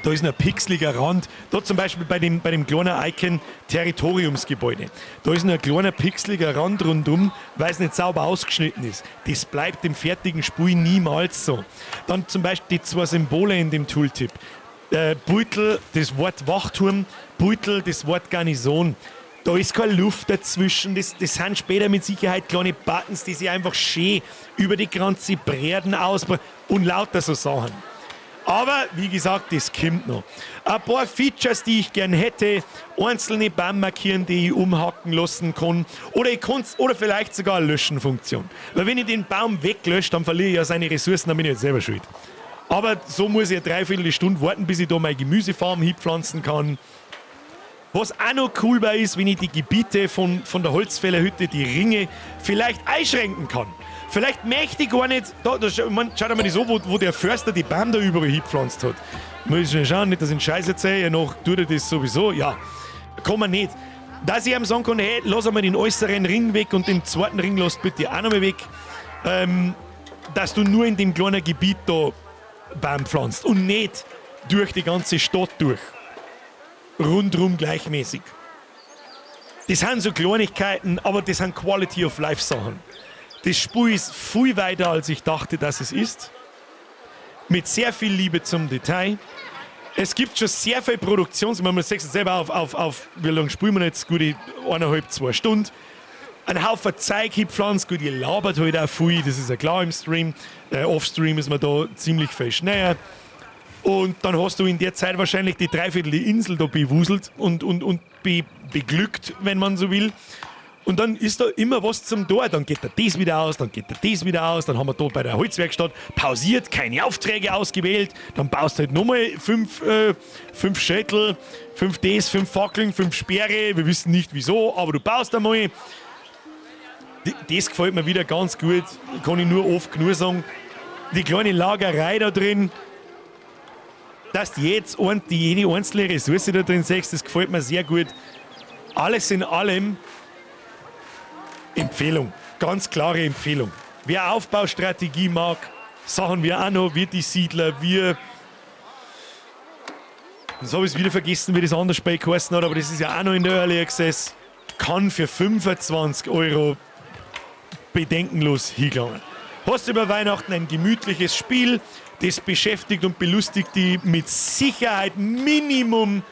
Da ist noch ein pixeliger Rand. Da zum Beispiel bei dem kleinen Icon Territoriumsgebäude. Da ist noch ein kleiner pixeliger Rand rundum, weil es nicht sauber ausgeschnitten ist. Das bleibt im fertigen Spiel niemals so. Dann zum Beispiel die zwei Symbole in dem Tooltip. Beutel, das Wort Wachturm, Beutel, das Wort Garnison. Da ist keine Luft dazwischen. Das sind später mit Sicherheit kleine Buttons, die sich einfach schön über die ganze Breiten ausbreiten und lauter so Sachen. Aber wie gesagt, das kommt noch. Ein paar Features, die ich gern hätte, einzelne Baum markieren, die ich umhacken lassen kann. Oder ich kann's, oder vielleicht sogar eine Löschen-Funktion. Weil wenn ich den Baum weglösche, dann verliere ich ja seine Ressourcen, dann bin ich jetzt selber schuld. Aber so muss ich eine dreiviertel Stunde warten, bis ich da meine Gemüsefarm hinpflanzen kann. Was auch noch cool bei ist, wenn ich die Gebiete von der Holzfällerhütte, die Ringe, vielleicht einschränken kann. Vielleicht möchte ich gar nicht, da, man, schaut einmal so, wo der Förster die Baum da überall hingepflanzt hat. Muss ich schnell schauen, nicht, dass ich einen Scheiß erzähle, ja noch tut er das sowieso, ja. Kann man nicht. Dass ich ihm sagen kann, hey, lass einmal den äußeren Ring weg und den zweiten Ring lass bitte auch noch mal weg. Dass du nur in dem kleinen Gebiet da Baum pflanzt und nicht durch die ganze Stadt durch. Rundrum gleichmäßig. Das sind so Kleinigkeiten, aber das sind Quality of Life Sachen. Das Spiel ist viel weiter, als ich dachte, dass es ist. Mit sehr viel Liebe zum Detail. Es gibt schon sehr viel Produktions... Man sieht es selber auf, wie lange spielen wir jetzt? Gute 1,5, 2 Stunden. Ein Haufen Zeug hingepflanzt, gut, ihr labert halt auch viel, das ist ja klar im Stream. Off-Stream ist man da ziemlich viel schneller. Und dann hast du in der Zeit wahrscheinlich die Dreiviertel die Insel da bewuselt und beglückt, wenn man so will. Und dann ist da immer was zum Tor. Dann geht da das wieder aus, dann geht da das wieder aus. Dann haben wir da bei der Holzwerkstatt pausiert, keine Aufträge ausgewählt. Dann baust du halt nochmal fünf Schädel, fünf Ds, fünf Fackeln, fünf Speere. Wir wissen nicht, wieso, aber du baust einmal. Das gefällt mir wieder ganz gut. Kann ich nur oft genug sagen. Die kleine Lagerei da drin, dass du jetzt jede einzelne Ressource da drin siehst, das gefällt mir sehr gut. Alles in allem Empfehlung, ganz klare Empfehlung. Wer Aufbaustrategie mag, Sachen wie auch noch, wie die Siedler, wie. Jetzt habe ich es wieder vergessen, wie das andere Spiel geheißen hat, aber das ist ja auch noch in der Early Access. Kann für 25 € bedenkenlos hingelangen. Hast über Weihnachten ein gemütliches Spiel, das beschäftigt und belustigt di mit Sicherheit Minimum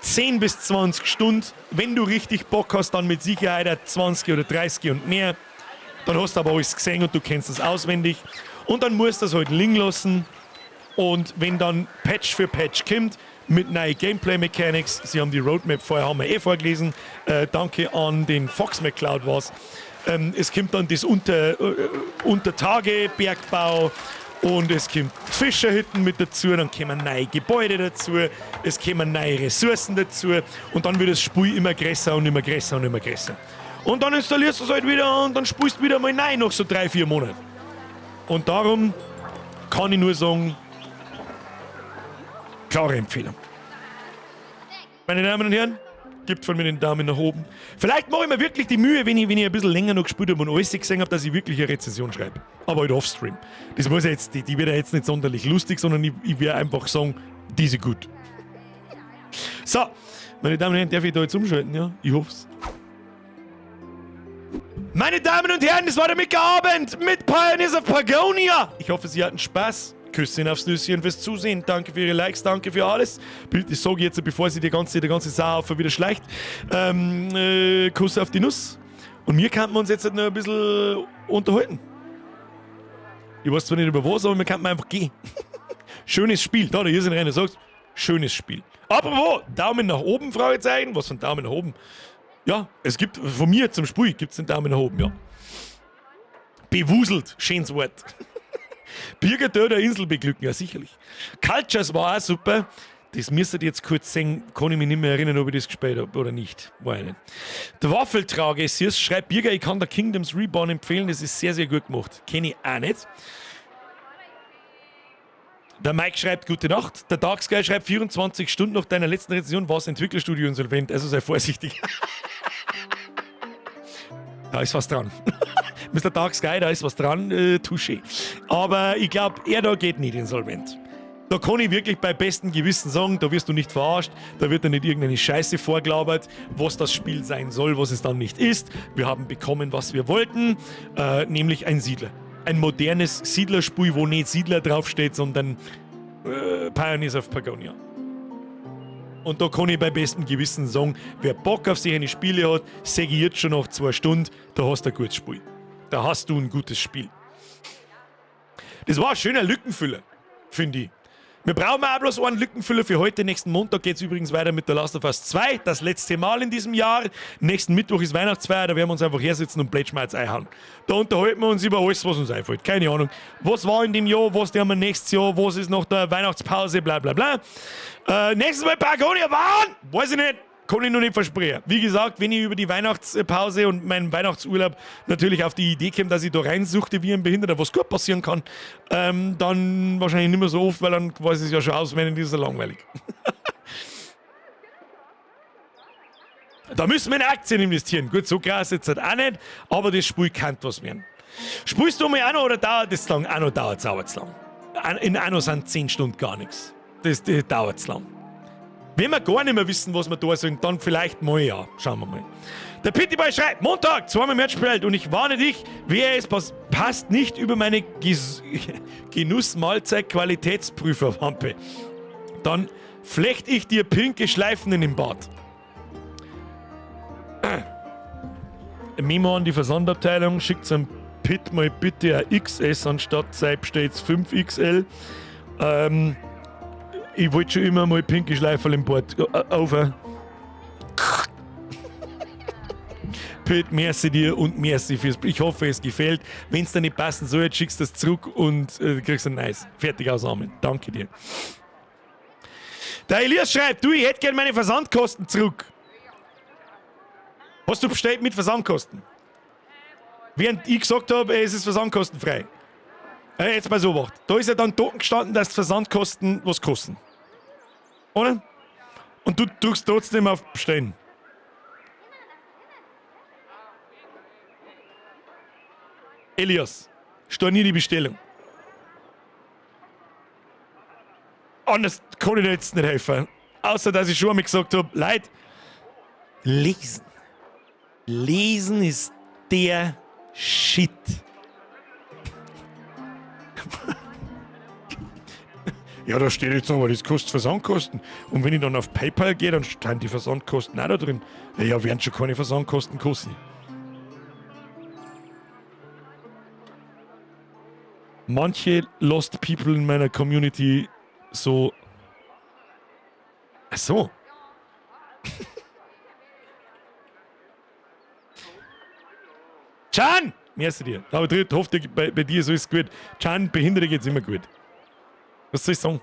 10 bis 20 Stunden. Wenn du richtig Bock hast, dann mit Sicherheit auch 20 oder 30 und mehr. Dann hast du aber alles gesehen und du kennst das auswendig. Und dann musst du das halt liegen lassen. Und wenn dann Patch für Patch kommt, mit neuen Gameplay Mechanics, sie haben die Roadmap vorher, haben wir eh vorgelesen. Danke an den Fox McCloud was. Es kommt dann das Untertage-Bergbau und es kommt Fischerhütten mit dazu, dann kommen neue Gebäude dazu, es kommen neue Ressourcen dazu und dann wird das Spiel immer größer und immer größer und immer größer. Und dann installierst du es halt wieder und dann spielst du wieder mal rein nach so 3, 4 Monaten. Und darum kann ich nur sagen, klare Empfehlung. Meine Damen und Herren, gibt von mir den Daumen nach oben. Vielleicht mache ich mir wirklich die Mühe, wenn ich ein bisschen länger noch gespielt habe und alles gesehen habe, dass ich wirklich eine Rezension schreibe. Aber halt off-stream. Das muss ja jetzt, die wird ja jetzt nicht sonderlich lustig, sondern ich werde einfach sagen, diese gut. So, meine Damen und Herren, darf ich da jetzt umschalten? Ja, ich hoff's. Meine Damen und Herren, das war der Micke-Abend mit Pioneers of Pagonia. Ich hoffe, Sie hatten Spaß. Küsschen aufs Nüsschen fürs Zusehen. Danke für Ihre Likes, danke für alles. Bitte sage ich jetzt, bevor sie die ganze Sau wieder schleicht. Kuss auf die Nuss. Und mir könnten wir uns jetzt halt noch ein bisschen unterhalten. Ich weiß zwar nicht, über was, aber wir könnten einfach gehen. Schönes Spiel. Da, der hier sind rein, sagt, schönes Spiel. Apropos, Daumen nach oben, Fragezeichen. Was für ein Daumen nach oben? Ja, es gibt von mir zum Spiel gibt es einen Daumen nach oben, ja. Bewuselt, schönes Wort. Birger der Insel beglücken, ja sicherlich. Cultures war auch super. Das müsstet ihr jetzt kurz sehen, kann ich mich nicht mehr erinnern, ob ich das gespielt habe oder nicht. Weiß ich nicht. Der Waffeltrage ist hier, schreibt Birger, ich kann der Kingdoms Reborn empfehlen, das ist sehr, sehr gut gemacht. Kenne ich auch nicht. Der Mike schreibt: Gute Nacht. Der Dark Sky schreibt: 24 Stunden nach deiner letzten Rezension war das Entwicklerstudio insolvent. Also sei vorsichtig. Da ist was dran. Mr. Dark Sky, da ist was dran. Touché. Aber ich glaube, er da geht nicht insolvent. Da kann ich wirklich bei bestem Gewissen sagen, da wirst du nicht verarscht, da wird dir nicht irgendeine Scheiße vorgelabert, was das Spiel sein soll, was es dann nicht ist. Wir haben bekommen, was wir wollten, nämlich ein Siedler. Ein modernes Siedlerspiel, wo nicht Siedler draufsteht, sondern Pioneers of Pagonia. Und da kann ich bei bestem Gewissen sagen, wer Bock auf solche Spiele hat, sage ich jetzt schon nach 2 Stunden, da hast du ein gutes Spiel. Da hast du ein gutes Spiel. Das war ein schöner Lückenfüller, finde ich. Wir brauchen auch bloß einen Lückenfüller für heute. Nächsten Montag geht es übrigens weiter mit The Last of Us 2. Das letzte Mal in diesem Jahr. Nächsten Mittwoch ist Weihnachtsfeier, da werden wir uns einfach hersitzen und Blödschmerz einhauen. Da unterhalten wir uns über alles, was uns einfällt. Keine Ahnung. Was war in dem Jahr, was haben wir nächstes Jahr, was ist nach der Weihnachtspause, bla bla bla. Nächstes Mal Pagonia, wann? Weiß ich nicht. Kann ich noch nicht versprechen. Wie gesagt, wenn ich über die Weihnachtspause und meinen Weihnachtsurlaub natürlich auf die Idee komme, dass ich da reinsuchte wie ein Behinderter, was gut passieren kann, dann wahrscheinlich nicht mehr so oft, weil dann weiß ich es ja schon auswendig, das ist ja langweilig. Da müssen wir in Aktien investieren. Gut, so krass jetzt halt auch nicht, aber das Spiel kann was werden. Spielst du mal auch noch oder dauert das lang? Auch noch dauert es aber zu lang. In Anno sind 10 Stunden gar nichts. Das dauert zu lang. Wenn wir gar nicht mehr wissen, was wir da sollen, dann vielleicht mal ja. Schauen wir mal. Der Pitty Boy schreibt: Montag, zweimal Match gespielt und ich warne dich, wer es passt nicht über meine Genussmahlzeit Qualitätsprüferwampe. Dann Flecht ich dir pinke Schleifen in den Bart. Memo an die Versandabteilung, schickt zum Pit mal bitte ein XS anstatt sei bestellt 5XL. Ich wollte schon immer mal pinke Schleiferl im Bart. Over. Pit, merci dir und merci fürs. Ich hoffe, es gefällt. Wenn es dir nicht passen soll, schickst du das zurück und kriegst ein neues. Fertig aus Amen. Danke dir. Der Elias schreibt, du, ich hätte gerne meine Versandkosten zurück. Hast du bestellt mit Versandkosten? Während ich gesagt habe, es ist versandkostenfrei. Jetzt mal so wacht. Da ist ja dann dort gestanden, dass die Versandkosten was kosten. Oder? Und du drückst trotzdem auf Bestellen. Elias, stornier die Bestellung. Anders kann ich dir jetzt nicht helfen. Außer, dass ich schon einmal gesagt habe, Leute, lesen. Lesen ist der Shit. Ja, da steht jetzt aber, das kostet Versandkosten. Und wenn ich dann auf PayPal gehe, dann stehen die Versandkosten auch da drin. Ja, werden schon keine Versandkosten kosten. Manche Lost People in meiner Community so. Ach so. Can! Merci dir. Aber dritt, hoffe, bei dir ist alles gut. Can, Behinderte geht's immer gut. Was soll ich sagen?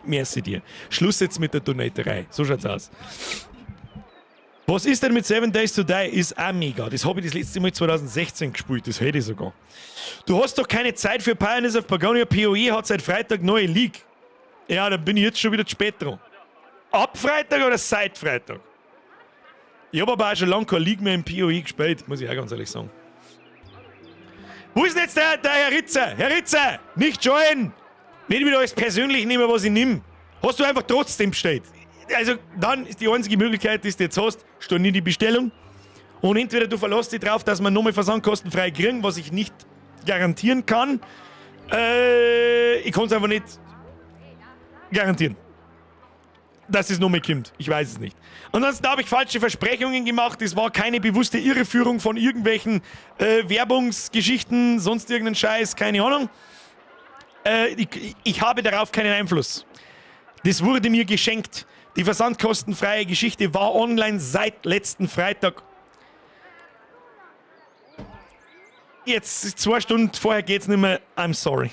Merci dir. Schluss jetzt mit der Donaterei. So schaut's aus. Was ist denn mit Seven Days to Die? Ist auch mega. Das habe ich das letzte Mal 2016 gespielt. Das hätte ich sogar. Du hast doch keine Zeit für Pioneers of Pagonia. PoE hat seit Freitag neue League. Ja, dann bin ich jetzt schon wieder zu spät dran. Ab Freitag oder seit Freitag? Ich habe aber auch schon lange keine League mehr im PoE gespielt, muss ich auch ganz ehrlich sagen. Wo ist denn jetzt der Herr Ritzer? Herr Ritzer, nicht scheuen! Nicht wieder alles persönlich nehmen, was ich nehme. Hast du einfach trotzdem bestellt. Also, dann ist die einzige Möglichkeit, die du jetzt hast, stornier die Bestellung. Und entweder du verlässt dich drauf, dass wir nochmal versandkostenfrei kriegen, was ich nicht garantieren kann. Ich kann es einfach nicht garantieren, dass es nochmal kommt. Ich weiß es nicht. Ansonsten habe ich falsche Versprechungen gemacht. Es war keine bewusste Irreführung von irgendwelchen Werbungsgeschichten, sonst irgendeinen Scheiß, keine Ahnung. Ich habe darauf keinen Einfluss. Das wurde mir geschenkt. Die versandkostenfreie Geschichte war online seit letzten Freitag. Jetzt, 2 Stunden vorher geht's nicht mehr. I'm sorry.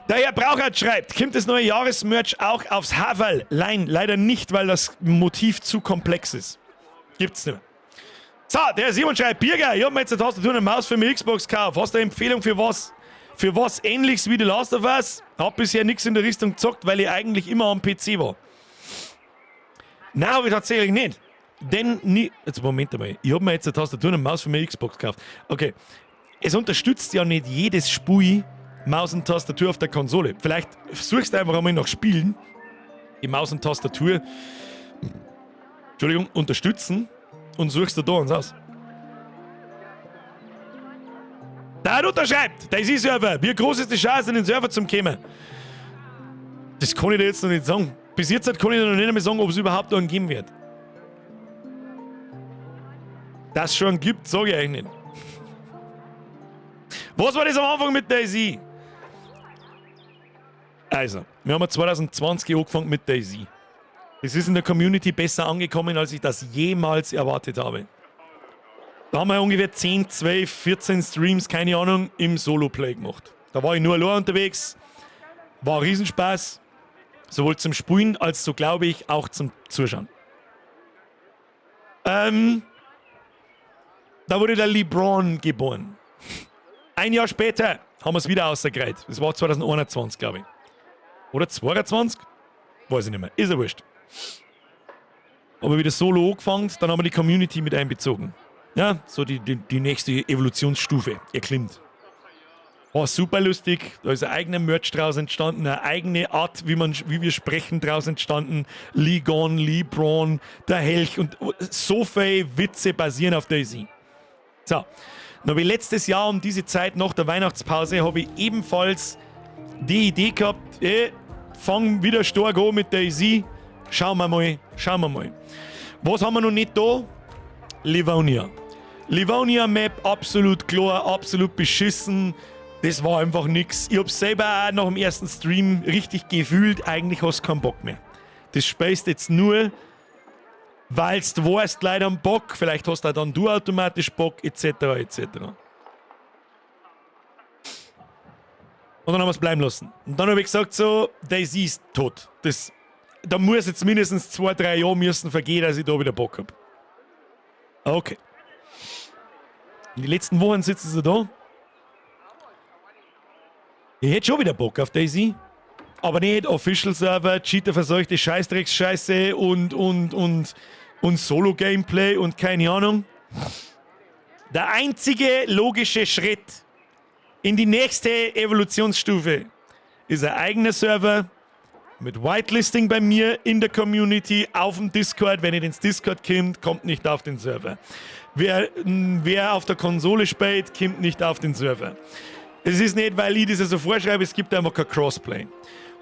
Der Herr Brauchert schreibt, kommt das neue Jahresmerch auch aufs Haferl? Nein, leider nicht, weil das Motiv zu komplex ist. Gibt's nicht mehr. So, der Simon schreibt, Birger, ich hab mir jetzt eine Tastatur und eine Maus für meine Xbox gekauft. Hast du eine Empfehlung für was? Für was Ähnliches wie The Last of Us? Hab bisher nichts in der Richtung gezockt, weil ich eigentlich immer am PC war. Nein, hab ich tatsächlich nicht. Denn nie. Jetzt Moment einmal. Ich hab mir jetzt eine Tastatur und eine Maus für meine Xbox gekauft. Okay. Es unterstützt ja nicht jedes Spiel Maus und Tastatur auf der Konsole. Vielleicht suchst du einfach einmal nach Spielen, die Maus und Tastatur, Entschuldigung, unterstützen und suchst du da eins aus. Der unterschreibt, der ist Server. Wie groß ist die Chance, in den Server zu kommen? Das kann ich dir jetzt noch nicht sagen. Bis jetzt kann ich dir noch nicht einmal sagen, ob es überhaupt einen geben wird. Dass es schon gibt, sage ich eigentlich nicht. Was war das am Anfang mit DayZ? Also, wir haben 2020 angefangen mit DayZ. Es ist in der Community besser angekommen, als ich das jemals erwartet habe. Da haben wir ungefähr 10, 12, 14 Streams, keine Ahnung, im Solo-Play gemacht. Da war ich nur allein unterwegs, war ein Riesenspaß, sowohl zum Spielen als so, glaube ich, auch zum Zuschauen. Da wurde der LeBron geboren. Ein Jahr später haben wir es wieder ausgereiht. Das war 2021, glaube ich. Oder 22? Weiß ich nicht mehr. Ist ja wurscht. Aber wieder solo angefangen, dann haben wir die Community mit einbezogen. Ja, so die nächste Evolutionsstufe erklimmt. War super lustig, da ist ein eigener Merch draus entstanden, eine eigene Art, wie wir sprechen, draus entstanden. Lee Gone, Lee Braun, der Helch und so viele Witze basieren auf DayZ. So, dann habe ich letztes Jahr um diese Zeit nach der Weihnachtspause habe ich ebenfalls die Idee gehabt, ey, fang wieder stark an mit DayZ. Schauen wir mal, schauen wir mal. Was haben wir noch nicht da? Livonia. Livonia Map, absolut klar, absolut beschissen. Das war einfach nix. Ich hab's selber auch nach dem ersten Stream richtig gefühlt, eigentlich hast du keinen Bock mehr. Das spielst jetzt nur, weil du weißt, leider am Bock, vielleicht hast auch dann du automatisch Bock, etc. etc. Und dann haben wir es bleiben lassen. Und dann habe ich gesagt so, DayZ ist tot. Das, da muss jetzt mindestens 2, 3 Jahre müssen vergehen, dass ich da wieder Bock hab. Okay. In die letzten Wochen sitzen sie da. Ich hätte schon wieder Bock auf DayZ. Aber nicht Official Server, Cheater verseuchte Scheißdrecksscheiße und Solo-Gameplay und keine Ahnung. Der einzige logische Schritt in die nächste Evolutionsstufe ist ein eigener Server mit Whitelisting bei mir in der Community auf dem Discord. Wenn ihr ins Discord kommt, kommt nicht auf den Server. Wer auf der Konsole spielt, kommt nicht auf den Server. Es ist nicht, weil ich das so vorschreibe, es gibt einfach kein Crossplay.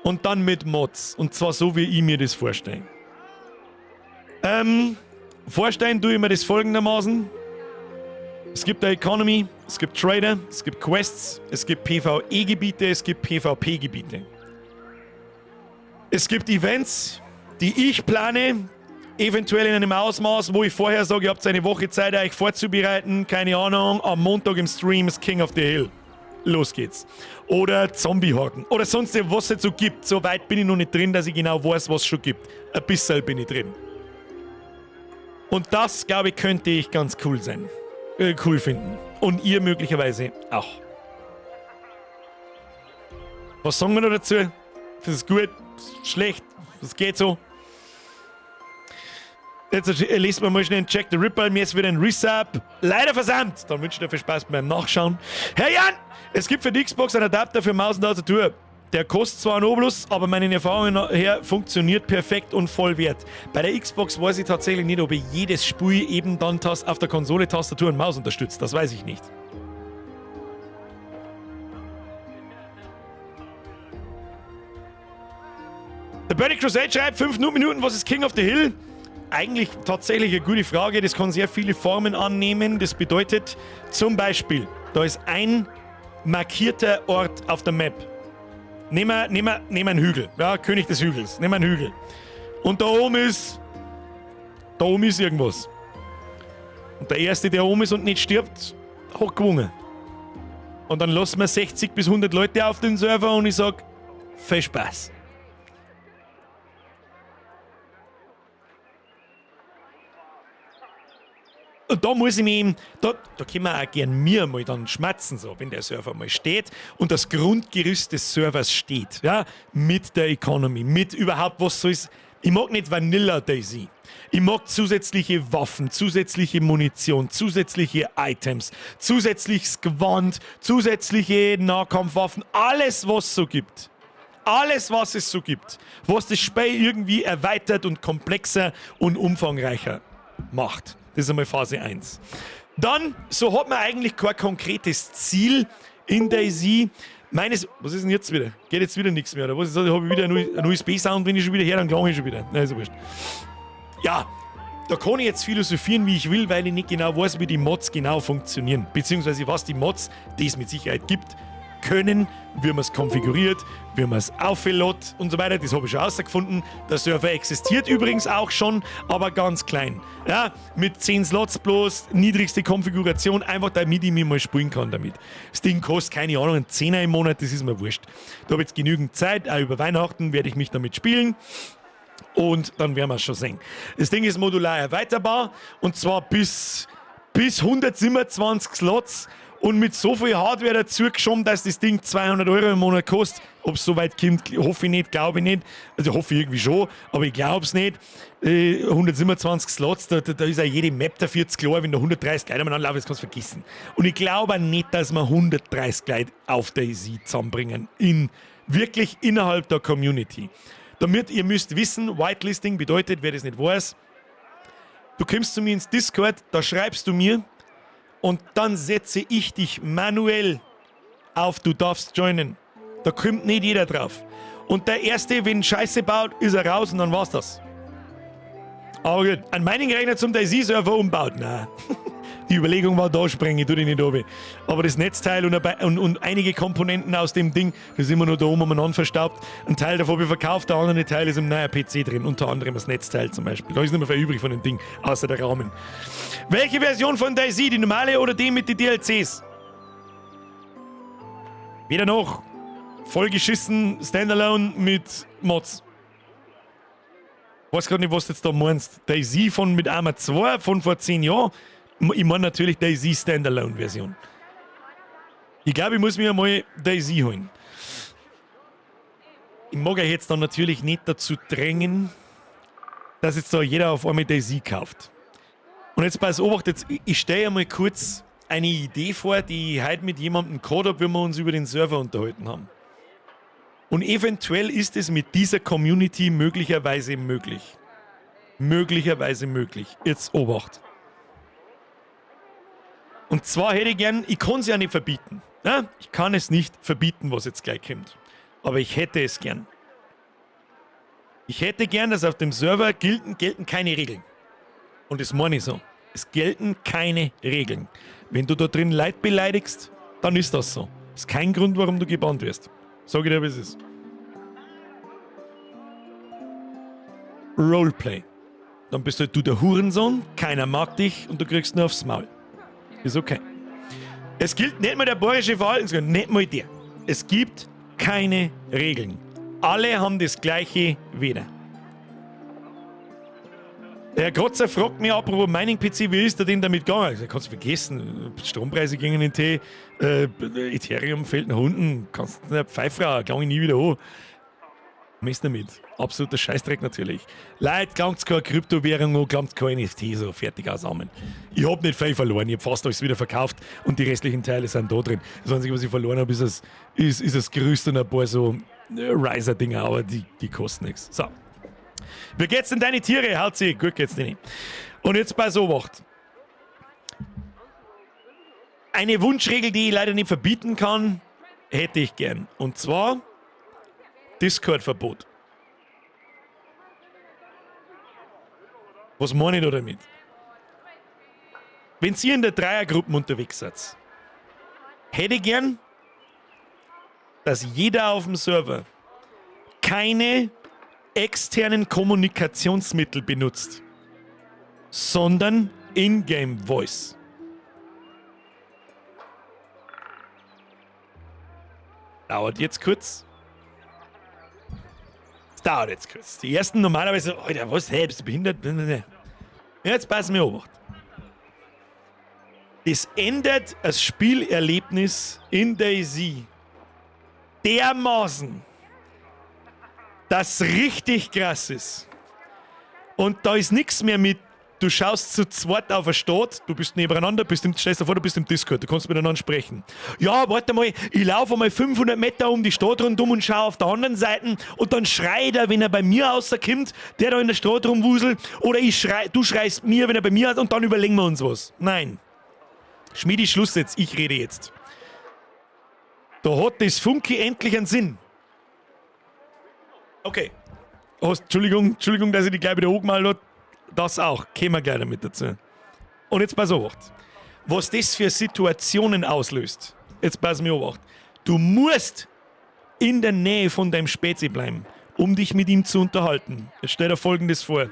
Und dann mit Mods. Und zwar so, wie ich mir das vorstelle. Vorstellen tue ich mir das folgendermaßen. Es gibt eine Economy, es gibt Trader, es gibt Quests, es gibt PvE-Gebiete, es gibt PvP-Gebiete. Es gibt Events, die ich plane, eventuell in einem Ausmaß, wo ich vorher sage, ihr habt eine Woche Zeit, euch vorzubereiten, keine Ahnung, am Montag im Stream ist King of the Hill. Los geht's. Oder Zombie-Horden. Oder sonst was es so gibt. So weit bin ich noch nicht drin, dass ich genau weiß, was es schon gibt. Ein bisschen bin ich drin. Und das, glaube ich, könnte ich ganz cool sein. Cool finden. Und ihr möglicherweise auch. Was sagen wir noch dazu? Das ist gut, das ist schlecht, das geht so. Jetzt lesen wir mal schnell Jack the Ripper. Mir ist wieder ein Resub. Leider versandt. Dann wünsche ich dir viel Spaß beim Nachschauen. Herr Jan, es gibt für die Xbox einen Adapter für Maus und Tastatur. Der kostet zwar einen Obolus, aber meinen Erfahrungen her funktioniert perfekt und voll wert. Bei der Xbox weiß ich tatsächlich nicht, ob ich jedes Spiel eben dann auf der Konsole Tastatur und Maus unterstützt. Das weiß ich nicht. Der Burning Crusade schreibt 5 Minuten, was ist King of the Hill? Eigentlich tatsächlich eine gute Frage. Das kann sehr viele Formen annehmen. Das bedeutet zum Beispiel, da ist ein markierter Ort auf der Map. Nehmen wir einen Hügel. Ja, König des Hügels. Nehmen wir einen Hügel. Und da oben ist irgendwas. Und der Erste, der oben ist und nicht stirbt, hat gewonnen. Und dann lassen wir 60 bis 100 Leute auf den Server und ich sag, viel Spaß. Und da muss ich mich eben, da können wir auch gern mir mal dann schmatzen, so, wenn der Server mal steht und das Grundgerüst des Servers steht, ja, mit der Economy, mit überhaupt was so ist. Ich mag nicht Vanilla DayZ. Ich mag zusätzliche Waffen, zusätzliche Munition, zusätzliche Items, zusätzliches Gewand, zusätzliche Nahkampfwaffen, alles, was es so gibt. Alles, was es so gibt, was das Spiel irgendwie erweitert und komplexer und umfangreicher macht. Das ist einmal Phase 1. Dann, so hat man eigentlich kein konkretes Ziel in DayZ. Meines, was ist denn jetzt wieder? Geht jetzt wieder nichts mehr, oder was ist das? Habe ich wieder einen USB-Sound, wenn ich schon wieder her, dann klang ich schon wieder. Nein, ist ja wurscht. Ja, da kann ich jetzt philosophieren, wie ich will, weil ich nicht genau weiß, wie die Mods genau funktionieren. Beziehungsweise was die Mods, die es mit Sicherheit gibt, können, wie man es konfiguriert, wie man es auflädt und so weiter. Das habe ich schon herausgefunden. Der Server existiert übrigens auch schon, aber ganz klein. Ja, mit 10 Slots bloß, niedrigste Konfiguration, einfach damit ich mich mal spielen kann damit. Das Ding kostet, keine Ahnung, einen Zehner im Monat, das ist mir wurscht. Da habe ich jetzt genügend Zeit, auch über Weihnachten werde ich mich damit spielen. Und dann werden wir es schon sehen. Das Ding ist modular erweiterbar und zwar bis 127 Slots. Und mit so viel Hardware dazu geschoben, dass das Ding 200 Euro im Monat kostet. Ob's so weit kommt, hoffe ich nicht, glaube ich nicht. Also hoffe ich irgendwie schon, aber ich glaub's nicht. 127 Slots, da ist ja jede Map dafür zu klar, wenn da 130 Leute umeinander laufen, das kannst du vergessen. Und ich glaube auch nicht, dass wir 130 Leute auf DayZ zusammenbringen. Wirklich innerhalb der Community. Damit ihr müsst wissen, Whitelisting bedeutet, wer das nicht weiß, du kommst zu mir ins Discord, da schreibst du mir, und dann setze ich dich manuell auf, du darfst joinen. Da kommt nicht jeder drauf. Und der Erste, wenn Scheiße baut, ist er raus und dann war's das. Aber gut, ein Mining-Rechner zum DayZ-Server umbaut? Nein. Die Überlegung war da, springe ich, tu dich nicht runter. Aber das Netzteil und einige Komponenten aus dem Ding, das ist immer nur da oben umeinander verstaubt. Ein Teil davon habe ich verkauft, der andere Teil ist im neuen PC drin. Unter anderem das Netzteil zum Beispiel. Da ist nicht mehr viel übrig von dem Ding, außer der Rahmen. Welche Version von DayZ? Die normale oder die mit den DLCs? Weder noch. Vollgeschissen Standalone mit Mods. Weiß gar nicht, was du jetzt da meinst. DayZ von mit Arma 2 von vor 10 Jahren. Ich meine natürlich DayZ Standalone Version. Ich glaube, ich muss mir einmal DayZ holen. Ich mag euch jetzt dann natürlich nicht dazu drängen, dass jetzt da jeder auf einmal DayZ kauft. Und jetzt pass auf, jetzt, ich stelle einmal kurz eine Idee vor, die ich heute mit jemandem gehabt habe, wenn wir uns über den Server unterhalten haben. Und eventuell ist es mit dieser Community möglicherweise möglich. Möglicherweise möglich. Jetzt Obacht. Und zwar hätte ich gern, ich kann es ja nicht verbieten. Ja? Ich kann es nicht verbieten, was jetzt gleich kommt. Aber ich hätte es gern. Ich hätte gern, dass auf dem Server gelten keine Regeln. Und das meine ich so. Es gelten keine Regeln. Wenn du da drin Leute beleidigst, dann ist das so. Das ist kein Grund, warum du gebannt wirst. Sag ich dir, wie es ist. Roleplay. Dann bist halt du der Hurensohn, keiner mag dich und du kriegst nur aufs Maul. Ist okay. Es gilt nicht mal der bayerische Verhaltensgrund, nicht mal der. Es gibt keine Regeln. Alle haben das gleiche wieder. Der Herr Grotzer fragt mich apropos Mining-PC, wie ist der denn damit gegangen? Ich sag, kannst du vergessen, Strompreise gingen in den Tee, Ethereum fällt nach unten, kannst du nicht Pfeifra, klang ich nie wieder an. Mist damit. Absoluter Scheißdreck natürlich. Leute, klangt's keine Kryptowährung an, klangt's kein NFT, so fertig aus Amen. Ich hab nicht viel verloren, ich hab fast alles wieder verkauft und die restlichen Teile sind da drin. Das Einzige, was ich verloren habe, ist das Gerüst und ein paar so Riser-Dinger, aber die kosten nichts. So. Wie geht's denn deine Tiere? Halt sie, gut geht's denen. Und jetzt pass Obacht. Eine Wunschregel, die ich leider nicht verbieten kann, hätte ich gern. Und zwar Discord-Verbot. Was meine ich da damit? Wenn ihr in der Dreiergruppe unterwegs seid, hätte ich gern, dass jeder auf dem Server keine externen Kommunikationsmittel benutzt, sondern Ingame Voice. Dauert jetzt kurz. Es dauert jetzt kurz. Die ersten normalerweise, Alter, was, hey, bist du behindert? Jetzt passen wir auf. Das ändert das Spielerlebnis in DayZ dermaßen, dass richtig krass ist. Und da ist nichts mehr mit, du schaust zu zweit auf eine Stadt, du bist nebeneinander, stellst dir vor, du bist im Discord, du kannst miteinander sprechen. Ja, warte mal, ich laufe mal 500 Meter um die Stadt rundum und schaue auf der anderen Seite und dann schreit er, wenn er bei mir rauskommt, der da in der Stadt rumwuselt, oder du schreist mir, wenn er bei mir hat, und dann überlegen wir uns was. Nein. Schmiedi, Schluss jetzt, ich rede jetzt. Da hat das Funky endlich einen Sinn. Okay. Oh, Entschuldigung, dass ich die gleich wieder angemalt hab. Das auch. Kämen wir gleich damit dazu. Und jetzt pass auf. Was das für Situationen auslöst. Jetzt pass mir auf. Du musst in der Nähe von deinem Spezi bleiben, um dich mit ihm zu unterhalten. Jetzt stell dir Folgendes vor.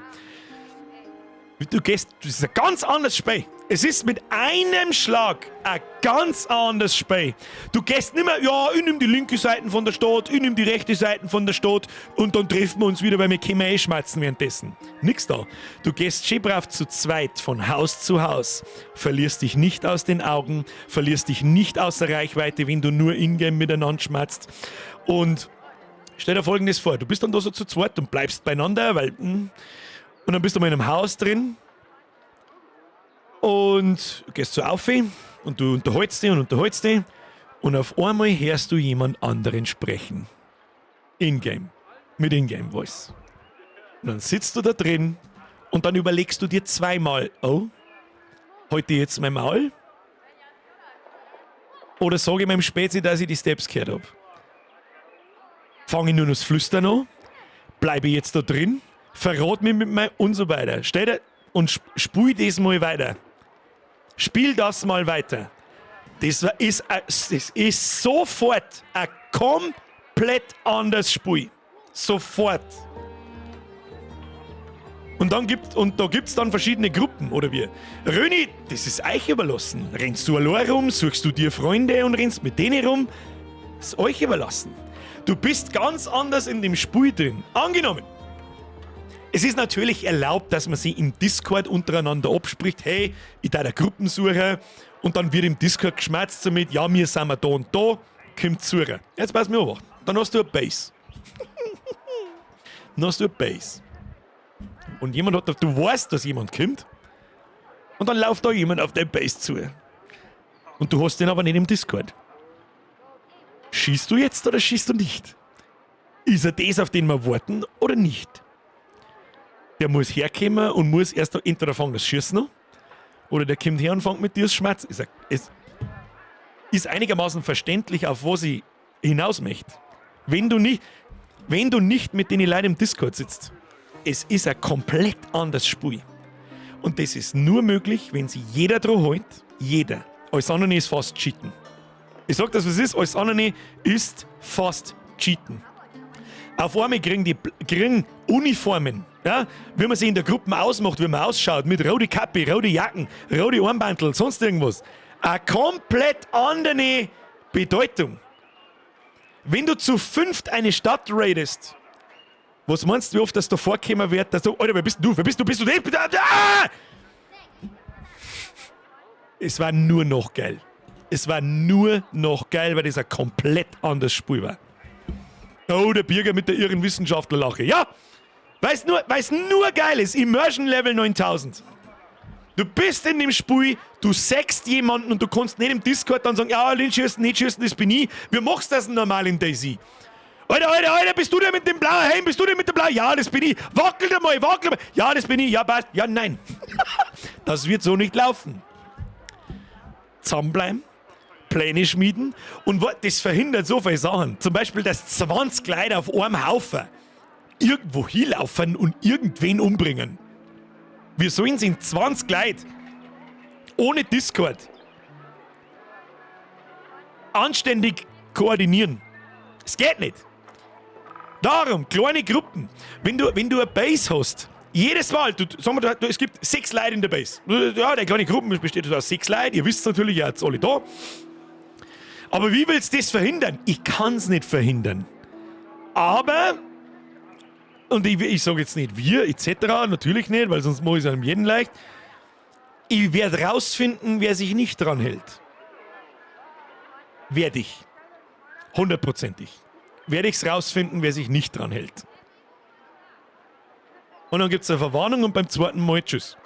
Du gehst, das ist ein ganz anderes Spiel. Es ist mit einem Schlag ein ganz anderes Spiel. Du gehst nicht mehr, ja, ich nehm die linke Seite von der Stadt, ich nehm die rechte Seite von der Stadt und dann treffen wir uns wieder, weil wir können eh schmerzen währenddessen. Nix da. Du gehst schön brav zu zweit von Haus zu Haus, verlierst dich nicht aus den Augen, verlierst dich nicht aus der Reichweite, wenn du nur ingame miteinander schmerzt. Und stell dir Folgendes vor, du bist dann da so zu zweit und bleibst beieinander, weil... und dann bist du mal in einem Haus drin und gehst so auf und du unterhältst dich und unterhältst dich und auf einmal hörst du jemand anderen sprechen. In-game. Mit In-game-Voice. Und dann sitzt du da drin und dann überlegst du dir zweimal, oh, heute jetzt mein Maul? Oder sage ich meinem Spezi, dass ich die Steps gehört hab? Fange ich nur noch das Flüstern an? Bleibe ich jetzt da drin? Verrat mich mit meinem und so weiter. Stell dir und spul das mal weiter. Spiel das mal weiter. Das ist sofort ein komplett anderes Spiel. Sofort. Und da gibt's dann verschiedene Gruppen, oder wie? Röni, das ist euch überlassen. Rennst du allein rum, suchst du dir Freunde und rennst mit denen rum? Ist euch überlassen. Du bist ganz anders in dem Spiel drin. Angenommen, es ist natürlich erlaubt, dass man sich im Discord untereinander abspricht, hey, ich da der Gruppensuche und dann wird im Discord geschmatzt damit, ja, wir sind wir da und da, kommt zu. Jetzt pass mir auf. Dann hast du eine Base. Dann hast du eine Base. Und jemand hat, du weißt, dass jemand kommt. Und dann läuft da jemand auf deine Base zu. Und du hast den aber nicht im Discord. Schießt du jetzt oder schießt du nicht? Ist er das, auf den wir warten oder nicht? Der muss herkommen und muss erst entweder fangen das Schießen an, oder der kommt her und fängt mit dir das Schmerz. Es ist einigermaßen verständlich, auf was ich hinaus möchte. Wenn du nicht mit den Leuten im Discord sitzt, es ist ein komplett anderes Spiel. Und das ist nur möglich, wenn sich jeder dran hält. Jeder. Alles andere ist fast Cheaten. Ich sag das, was es ist. Alles andere ist fast Cheaten. Auf einmal kriegen die kriegen Uniformen. Ja? Wie man sich in der Gruppe ausmacht, wie man ausschaut, mit rote Kappe, rote Jacken, rote Armbandel, sonst irgendwas. Eine komplett andere Bedeutung. Wenn du zu fünft eine Stadt raidest, was meinst du, wie oft das da vorkommen wird, dass du, Alter, wer bist du? Wer bist du? Bist du der? Ah! Es war nur noch geil. Es war nur noch geil, weil das ein komplett anderes Spiel war. Oh, der Birger mit der irren Wissenschaftlerlache. Ja! Weil's nur geil ist. Immersion Level 9000. Du bist in dem Spiel, du sägst jemanden und du kannst nicht im Discord dann sagen, ja, nicht schießen, nicht schießen, das bin ich. Wie machst du das denn normal in DayZ? Alter, Alter, Alter, bist du der mit dem blauen Helm? Bist du der mit dem blauen? Ja, das bin ich. Wackel dir mal, wackel mal. Ja, das bin ich. Ja, passt. Ja, nein. Das wird so nicht laufen. Zusammenbleiben, Pläne schmieden und das verhindert so viele Sachen. Zum Beispiel, dass 20 Leute auf einem Haufen irgendwo hinlaufen und irgendwen umbringen. Wir sollen sind 20 Leute ohne Discord anständig koordinieren. Es geht nicht. Darum, kleine Gruppen. Wenn du eine Base hast, jedes Mal, du, sagen wir, du, es gibt 6 Leute in der Base. Ja, die kleine Gruppe besteht aus 6 Leuten. Ihr wisst natürlich, ihr seid alle da. Aber wie willst du das verhindern? Ich kann's nicht verhindern. Aber, und ich sage jetzt nicht wir, etc., natürlich nicht, weil sonst mache ich es einem jeden leicht. Ich werde rausfinden, wer sich nicht dran hält. Werde ich. Hundertprozentig. Werde ich's rausfinden, wer sich nicht dran hält. Und dann gibt's eine Verwarnung und beim zweiten Mal tschüss.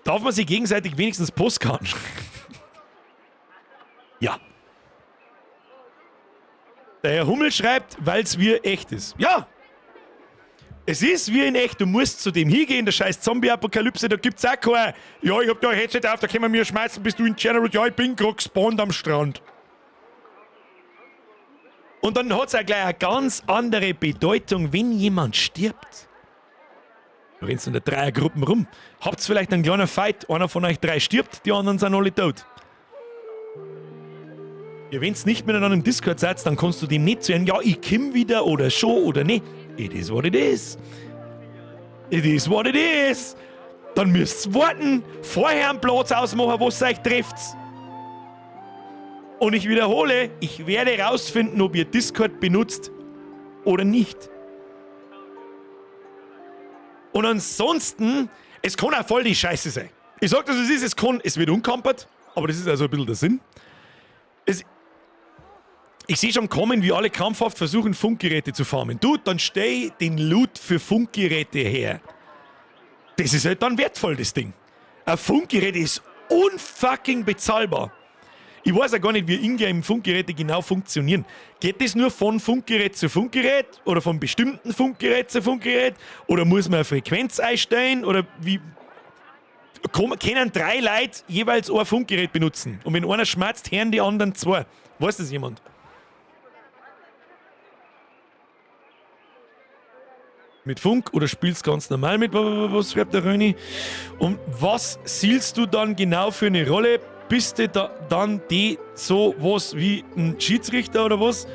Darf man sich gegenseitig wenigstens Postkarten schreiben? Ja. Der Herr Hummel schreibt, weil's wie echt ist. Ja! Es ist wie in echt, du musst zu dem hingehen, der scheiß Zombie-Apokalypse, da gibt's auch kein, ja, ich hab da ein Headset auf, da können wir mir schmeißen, bist du in General, ja, ich bin grad gespawnt am Strand. Und dann hat's auch gleich eine ganz andere Bedeutung, wenn jemand stirbt. Du rennst in der Dreiergruppen rum, habt's vielleicht einen kleinen Fight, einer von euch drei stirbt, die anderen sind alle tot. Ja, wenn's nicht miteinander im Discord seid, dann kannst du dem nicht sagen, ja, ich komm wieder oder schon oder nicht. It is what it is. It is what it is. Dann müsst ihr warten, vorher einen Platz ausmachen, wo ihr euch trefft. Und ich wiederhole, ich werde rausfinden, ob ihr Discord benutzt oder nicht. Und ansonsten, es kann auch voll die Scheiße sein. Ich sag das, es ist, es wird umkampert, aber das ist also ein bisschen der Sinn. Ich sehe schon kommen, wie alle krampfhaft versuchen, Funkgeräte zu farmen. Du, dann stell den Loot für Funkgeräte her. Das ist halt dann wertvoll, das Ding. Ein Funkgerät ist unfucking bezahlbar. Ich weiß ja gar nicht, wie Ingame Funkgeräte genau funktionieren. Geht das nur von Funkgerät zu Funkgerät oder von bestimmten Funkgerät zu Funkgerät? Oder muss man eine Frequenz einstellen? Oder wie? Können 3 Leute jeweils ein Funkgerät benutzen? Und wenn einer schmerzt, hören die anderen 2. Weiß das jemand? Mit Funk oder spielst ganz normal mit? Was schreibt der Röni? Und was siehst du dann genau für eine Rolle? Bist du da dann die so was wie ein Schiedsrichter oder was?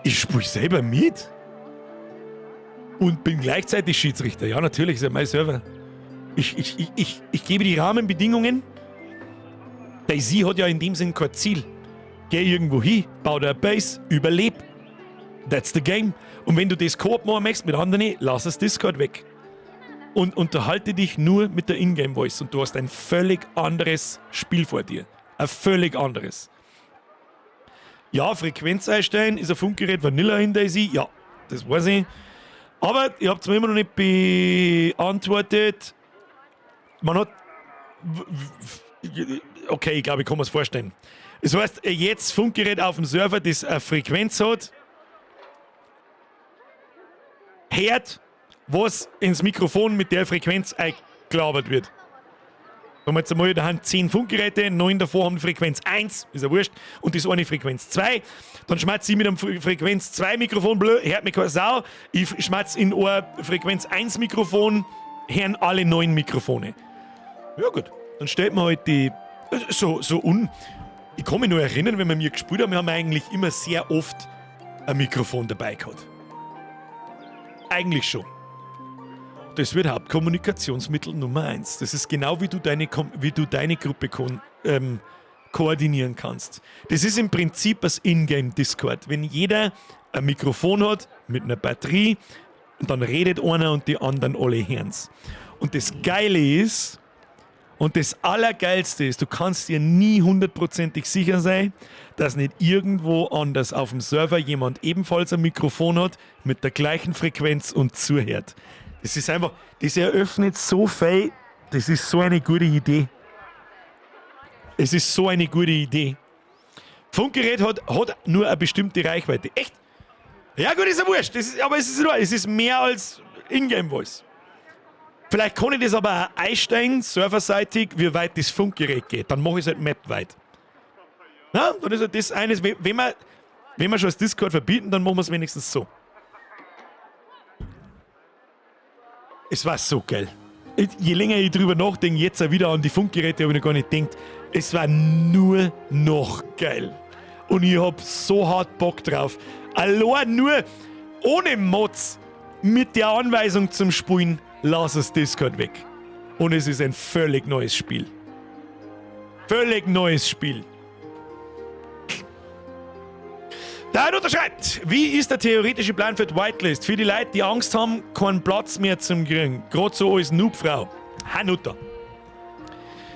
Ich spiele selber mit. Und bin gleichzeitig Schiedsrichter. Ja, natürlich, ist ja mein Server. Ich gebe die Rahmenbedingungen. DayZ hat ja in dem Sinn kein Ziel. Geh irgendwo hin, bau dir eine Base, überleb. That's the game. Und wenn du das Koop machen möchtest mit anderen, lass das Discord weg. Und unterhalte dich nur mit der Ingame Voice und du hast ein völlig anderes Spiel vor dir. Ein völlig anderes. Ja, Frequenz einstellen, ist ein Funkgerät Vanilla in DayZ? Ja, das weiß ich. Aber ihr habt es mir immer noch nicht beantwortet. Man hat. Okay, ich glaube, ich kann mir es vorstellen. Das heißt, jetzt Funkgerät auf dem Server, das eine Frequenz hat, hört, was ins Mikrofon mit der Frequenz eingelabert wird. Sagen wir jetzt einmal, da haben 10 Funkgeräte, 9 davon haben Frequenz 1, ist ja wurscht, und das eine Frequenz 2. Dann schmatze ich mit einem Frequenz 2 Mikrofon, blöd, hört mich keine Sau. Ich schmatze in ein Frequenz 1 Mikrofon, hören alle 9 Mikrofone. Ja gut, dann stellt man halt die so, so un. Ich kann mich nur erinnern, wenn wir mir gespielt haben, wir haben eigentlich immer sehr oft ein Mikrofon dabei gehabt. Eigentlich schon. Das wird Hauptkommunikationsmittel Nummer 1. Das ist genau, wie du deine Gruppe ko koordinieren kannst. Das ist im Prinzip das Ingame Discord. Wenn jeder ein Mikrofon hat mit einer Batterie, und dann redet einer und die anderen alle hören's. Und das Geile ist, und das Allergeilste ist, du kannst dir nie hundertprozentig sicher sein, dass nicht irgendwo anders auf dem Server jemand ebenfalls ein Mikrofon hat mit der gleichen Frequenz und zuhört. Das ist einfach, das eröffnet so viel, das ist so eine gute Idee. Es ist so eine gute Idee. Funkgerät hat nur eine bestimmte Reichweite. Echt? Ja gut, ist ja wurscht. Das ist, aber es ist mehr als Ingame Voice. Vielleicht kann ich das aber auch einstellen, serverseitig, wie weit das Funkgerät geht. Dann mache ich es halt mapweit. Na, dann ist halt das eines, wenn wir schon das Discord verbieten, dann machen wir es wenigstens so. Es war so geil. Je länger ich drüber nachdenke, jetzt auch wieder an die Funkgeräte, habe ich noch gar nicht gedacht. Es war nur noch geil. Und ich hab so hart Bock drauf. Allein nur ohne Mods mit der Anweisung zum Spielen, lass das Discord weg. Und es ist ein völlig neues Spiel. Völlig neues Spiel. Der unterschreibt, wie ist der theoretische Plan für die Whitelist? Für die Leute, die Angst haben, keinen Platz mehr zum kriegen. Gerade so als Noobfrau. Hanuta.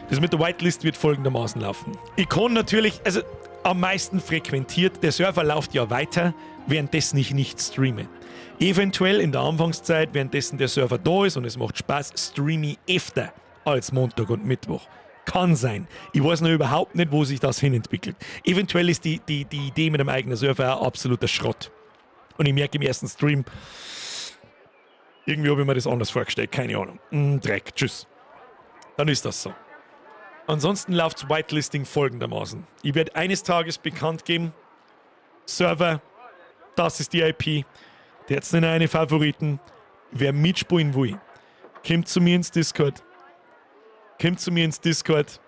Das mit der Whitelist wird folgendermaßen laufen. Ich kann natürlich, also am meisten frequentiert, der Server läuft ja weiter, währenddessen ich nicht streame. Eventuell in der Anfangszeit, währenddessen der Server da ist und es macht Spaß, streame ich öfter als Montag und Mittwoch. Kann sein. Ich weiß noch überhaupt nicht, wo sich das hinentwickelt. Eventuell ist die Idee mit einem eigenen Server auch absoluter Schrott. Und ich merke im ersten Stream, irgendwie habe ich mir das anders vorgestellt, keine Ahnung. Dreck, tschüss. Dann ist das so. Ansonsten läuft Whitelisting folgendermaßen. Ich werde eines Tages bekannt geben, Server, das ist die IP, der hat nicht eine Favoriten. Wer mitspielen will, kommt zu mir ins Discord. Kommt zu mir ins Discord,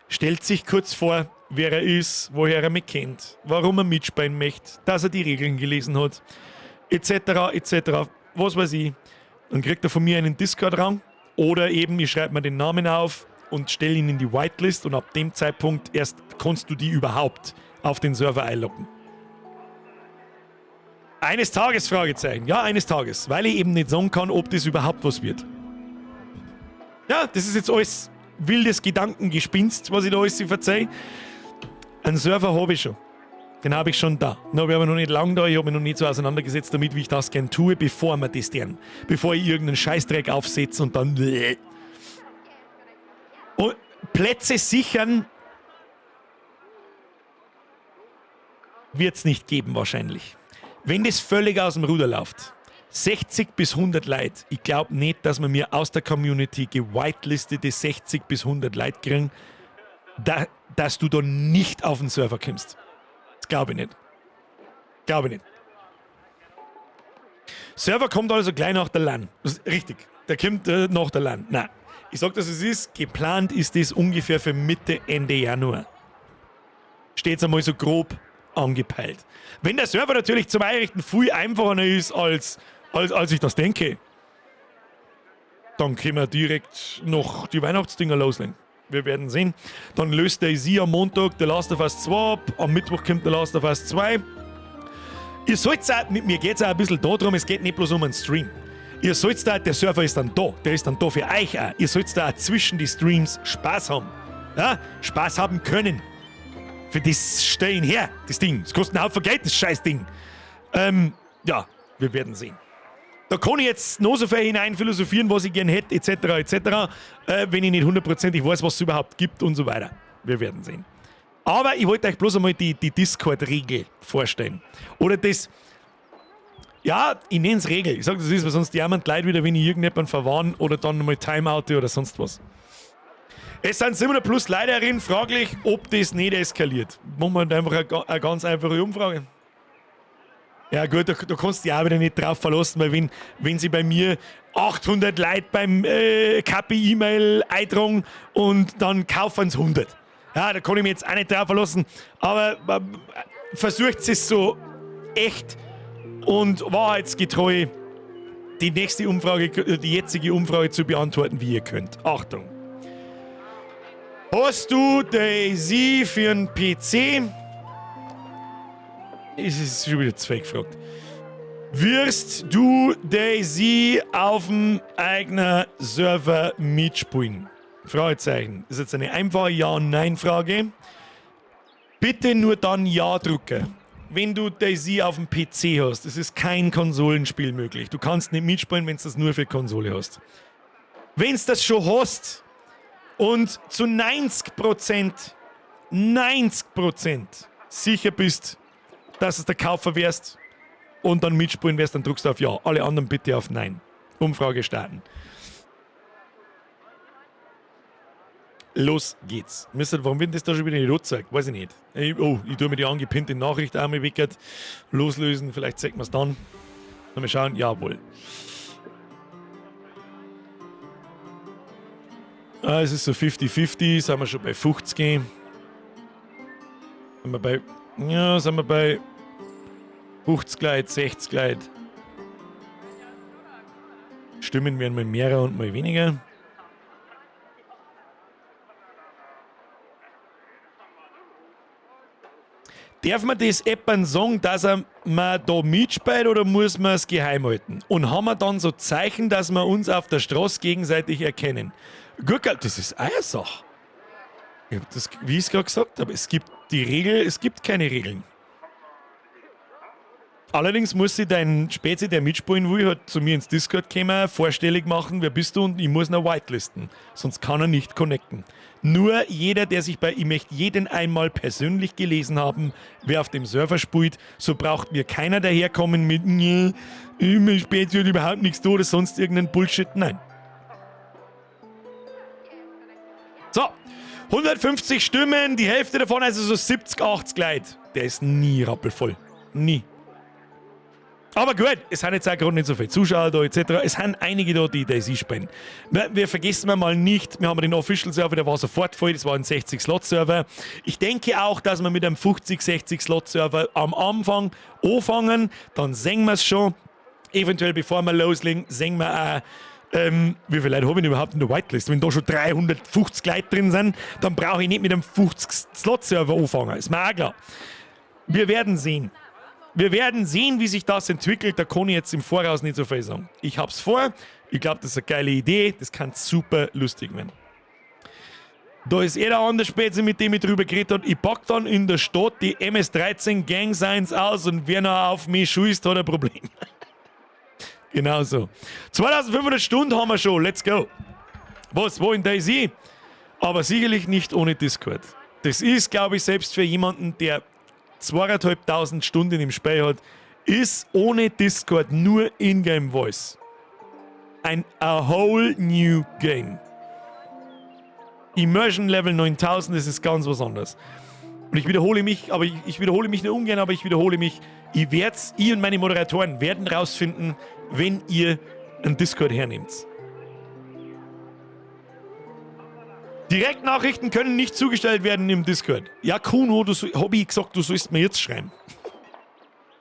stellt sich kurz vor, wer er ist, woher er mich kennt, warum er mitspielen möchte, dass er die Regeln gelesen hat, etc., etc., was weiß ich. Dann kriegt er von mir einen Discord-Rang oder eben, ich schreibe mir den Namen auf und stelle ihn in die Whitelist und ab dem Zeitpunkt erst kannst du die überhaupt auf den Server einloggen. Eines Tages, Fragezeichen. Ja, eines Tages, weil ich eben nicht sagen kann, ob das überhaupt was wird. Ja, das ist jetzt alles wildes Gedankengespinst, was ich da alles verzeihe. Einen Server habe ich schon. Den habe ich schon da. Den habe ich aber noch nicht lange da. Ich habe mich noch nicht so auseinandergesetzt damit, wie ich das gern tue, bevor wir das tun. Bevor ich irgendeinen Scheißdreck aufsetze und dann. Und Plätze sichern wird es nicht geben, wahrscheinlich. Wenn das völlig aus dem Ruder läuft, 60 bis 100 Leute, ich glaube nicht, dass man mir aus der Community gewitelistete 60 bis 100 Leute kriegen, dass du da nicht auf den Server kommst. Das glaube ich nicht. Glaube ich nicht. Server kommt also gleich nach der LAN. Richtig, der kommt nach der LAN. Nein, ich sag das, es ist, geplant ist das ungefähr für Mitte, Ende Januar. Steht's einmal so grob angepeilt. Wenn der Server natürlich zum Einrichten viel einfacher ist, als ich das denke, dann können wir direkt noch die Weihnachtsdinger loslegen. Wir werden sehen. Dann löst DayZ am Montag The Last of Us 2 ab, am Mittwoch kommt The Last of Us 2. Ihr sollt auch, mit mir geht es auch ein bisschen darum, es geht nicht bloß um einen Stream. Ihr sollt da, der Server ist dann da, der ist dann da für euch auch. Ihr sollt da auch zwischen die Streams Spaß haben. Ja? Spaß haben können. Für das stehen her, das Ding. Das kostet einen Haufen Geld, das scheiß Ding. Ja, wir werden sehen. Da kann ich jetzt noch so viel hinein philosophieren, was ich gern hätte, etc., etc., wenn ich nicht hundertprozentig weiß, was es überhaupt gibt und so weiter. Wir werden sehen. Aber ich wollte euch bloß einmal die Discord-Regel vorstellen. Oder das, ja, ich nenne es Regel. Ich sage, das ist, weil sonst jammern die Leute wieder, wenn ich irgendjemanden verwarne oder dann nochmal Timeout oder sonst was. Es sind 700 plus Leute herin, fraglich, ob das nicht eskaliert. Machen wir halt einfach eine ganz einfache Umfrage. Ja gut, da kannst du dich auch wieder nicht drauf verlassen, weil wenn sie bei mir 800 Leute beim Kapi-E-Mail eintragen und dann kaufen sie 100. Ja, da kann ich mich jetzt auch nicht drauf verlassen. Aber versucht es so echt und wahrheitsgetreu die nächste Umfrage, die jetzige Umfrage zu beantworten, wie ihr könnt. Achtung! Hast du DayZ für einen PC? Es ist schon wieder zwei gefragt. Wirst du DayZ auf dem eigenen Server mitspielen? Fragezeichen. Das ist jetzt eine einfache Ja-Nein-Frage. Bitte nur dann Ja drücken, wenn du DayZ auf dem PC hast. Es ist kein Konsolenspiel möglich. Du kannst nicht mitspielen, wenn du das nur für Konsole hast. Wenn du das schon hast und zu 90% sicher bist, dass es der kaufen wirst und dann mitspielen wirst, dann drückst du auf Ja. Alle anderen bitte auf Nein. Umfrage starten. Los geht's. Mister, warum wird das da schon wieder nicht angezeigt? Weiß ich nicht. Oh, ich tue mir die angepinnte Nachricht einmal wickert. Loslösen, vielleicht zeigt man es dann. Mal schauen. Jawohl. Ah, es ist so 50-50, sind wir schon bei 50. Sind wir bei, ja, sind wir bei 50 Leute, 60 Leute. Stimmen werden mal mehr und mal weniger. Darf man das jemandem sagen, dass er man da mitspielt oder muss man es geheim halten? Und haben wir dann so Zeichen, dass wir uns auf der Straße gegenseitig erkennen? Gut, das ist auch eine Sache. Ich hab das, wie ich es gerade gesagt habe, es gibt die Regel, es gibt keine Regeln. Allerdings muss sich dein Spezi, der mitspielen will, halt zu mir ins Discord kommen, vorstellig machen, wer bist du, und ich muss ihn whitelisten. Sonst kann er nicht connecten. Nur jeder, der sich bei, ich möchte jeden einmal persönlich gelesen haben, wer auf dem Server spielt, so braucht mir keiner daherkommen mit, nee, mein Spezi hat überhaupt nichts da oder sonst irgendeinen Bullshit. Nein. So, 150 Stimmen, die Hälfte davon, also so 70, 80 Leute. Der ist nie rappelvoll. Nie. Aber gut, es sind jetzt auch gerade nicht so viele Zuschauer da etc. Es sind einige da, die DayZ spielen. Wir vergessen mal nicht, wir haben den Official Server, der war sofort voll, das war ein 60-Slot-Server. Ich denke auch, dass wir mit einem 50, 60-Slot-Server am Anfang anfangen, dann sehen wir es schon. Eventuell, bevor wir loslegen, sehen wir auch, wie viele Leute habe ich denn überhaupt in der Whitelist? Wenn da schon 350 Leute drin sind, dann brauche ich nicht mit einem 50-Slot-Server anfangen. Ist mir auch klar. Wir werden sehen. Wir werden sehen, wie sich das entwickelt. Da kann ich jetzt im Voraus nicht so viel sagen. Ich hab's vor. Ich glaub, das ist eine geile Idee. Das kann super lustig werden. Da ist eh der andere Spezi, mit dem ich drüber geredet hab. Ich pack dann in der Stadt die MS-13 Gang Signs aus und wer noch auf mich schießt, hat ein Problem. Genau so. 2500 Stunden haben wir schon. Let's go. Was? Wo in DayZ? Aber sicherlich nicht ohne Discord. Das ist, glaub ich, selbst für jemanden, der zweieinhalbtausend Stunden im Spiel hat, ist ohne Discord nur Ingame Voice. A whole new game. Immersion Level 9000, das ist ganz was anderes. Und ich wiederhole mich, aber ich wiederhole mich nur ungern, aber ich wiederhole mich. Ich werd's, ich und meine Moderatoren werden rausfinden, wenn ihr einen Discord hernehmt. Direktnachrichten können nicht zugestellt werden im Discord. Ja, Kuno, du hab ich gesagt, du sollst mir jetzt schreiben.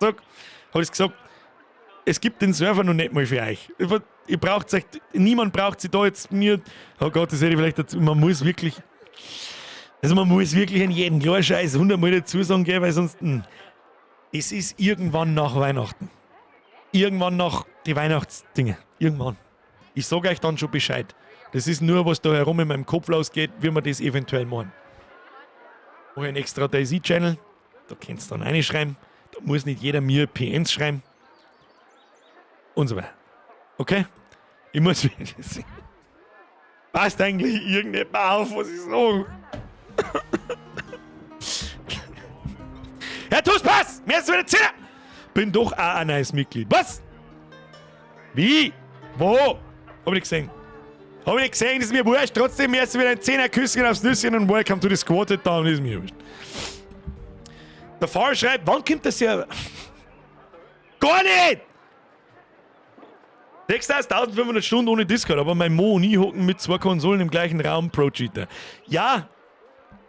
Sag, hab ich gesagt, es gibt den Server noch nicht mal für euch. Ihr braucht euch, niemand braucht sich da jetzt mir, oh Gott, das hätte ich vielleicht dazu, man muss wirklich, also man muss wirklich an jeden kleinen Scheiß 100 Mal dazu sagen, gell, weil sonst, es ist irgendwann nach Weihnachten. Irgendwann nach die Weihnachtsdinge. Irgendwann. Ich sage euch dann schon Bescheid. Das ist nur, was da herum in meinem Kopf losgeht, wie wir das eventuell machen. Mache ich einen extra DayZ-Channel, da könnt ihr dann reinschreiben. Da muss nicht jeder mir PNs schreiben. Und so weiter. Okay? Ich muss. Passt eigentlich irgendjemand auf, was ich sage? Herr Tuspass! Mir ist wieder Zehner! Bin doch auch ein neues Mitglied. Was? Wie? Wo? Hab ich nicht gesehen. Hab ich nicht gesehen, das ist mir wurscht. Trotzdem, mir ist wieder ein Zehner Küsschen aufs Nüsschen und welcome to the squad down, ist mir wurscht. Der Fahrer schreibt, wann kommt das ja? Gar nicht! 6500 Stunden ohne Discord, aber mein Mo und ich hocken mit zwei Konsolen im gleichen Raum, Pro Cheater. Ja,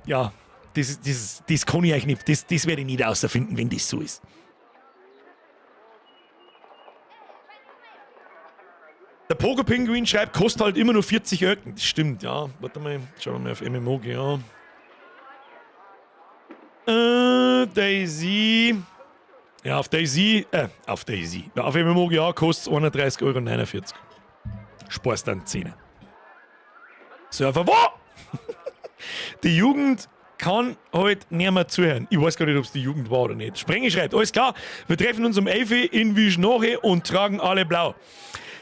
ja, das kann ich euch nicht, das werde ich nicht außerfinden, wenn das so ist. Der Pogo-Pinguin schreibt, kostet halt immer nur 40 Öcken. Das stimmt, ja. Warte mal, schauen wir mal auf MMOG, ja. DayZ. Ja, auf DayZ, auf DayZ. Ja, auf MMOGA kostet es 31,49 Euro. Sparst dann 10. Server wo? Die Jugend kann halt nicht mehr zuhören. Ich weiß gar nicht, ob es die Jugend war oder nicht. Sprenge schreibt, alles klar, wir treffen uns um 11 Uhr in Wischnoche und tragen alle blau.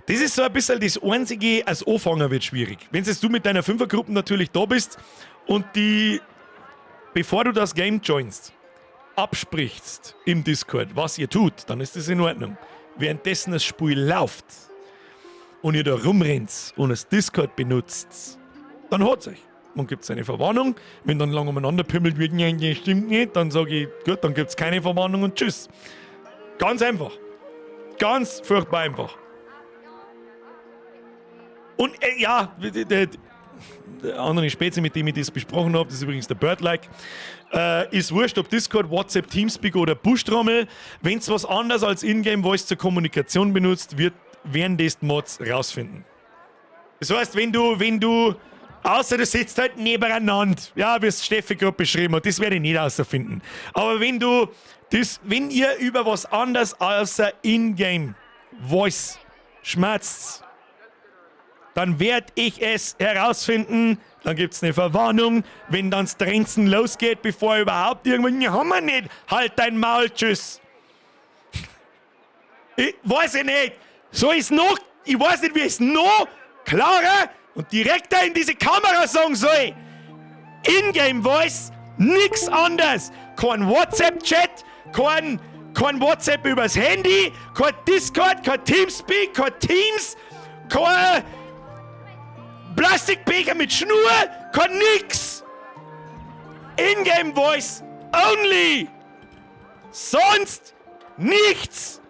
Das ist so ein bisschen das Einzige, als Anfänger wird schwierig. Wenn jetzt du mit deiner Fünfergruppe natürlich da bist und die, bevor du das Game joinst, absprichst im Discord, was ihr tut, dann ist das in Ordnung. Währenddessen das Spiel läuft und ihr da rumrennt und das Discord benutzt, dann hat's euch. Und gibt es eine Verwarnung. Wenn dann lange umeinander pimmelt wird, nein, das stimmt nicht, dann sage ich, gut, dann gibt es keine Verwarnung und tschüss. Ganz einfach. Ganz furchtbar einfach. Und ja, der andere Spezi, mit dem ich das besprochen habe, das ist übrigens der Birdlike, ist wurscht, ob Discord, WhatsApp, Teamspeak oder Buschtrommel. Wenn es was anderes als Ingame Voice zur Kommunikation benutzt, werden das die Mods rausfinden. Das heißt, wenn du, außer du sitzt halt nebeneinander, ja, wie es Steffi gerade beschrieben hat, das werde ich nicht außerfinden. Aber wenn ihr über was anderes außer Ingame Voice schmatzt, dann werde ich es herausfinden. Dann gibt es eine Verwarnung. Wenn dann das Trenzen losgeht, bevor überhaupt irgendwann, ja, haben wir nicht. Halt dein Maul, tschüss. Ich weiß ich nicht. So ist noch, ich weiß nicht, wie es noch klarer und direkter in diese Kamera sagen soll. Ingame Voice, nix anderes. Kein WhatsApp-Chat, kein WhatsApp übers Handy, kein Discord, kein Teamspeak, kein Teams, kein Plastikbecher mit Schnur, kein nix. Ingame Voice only. Sonst nichts.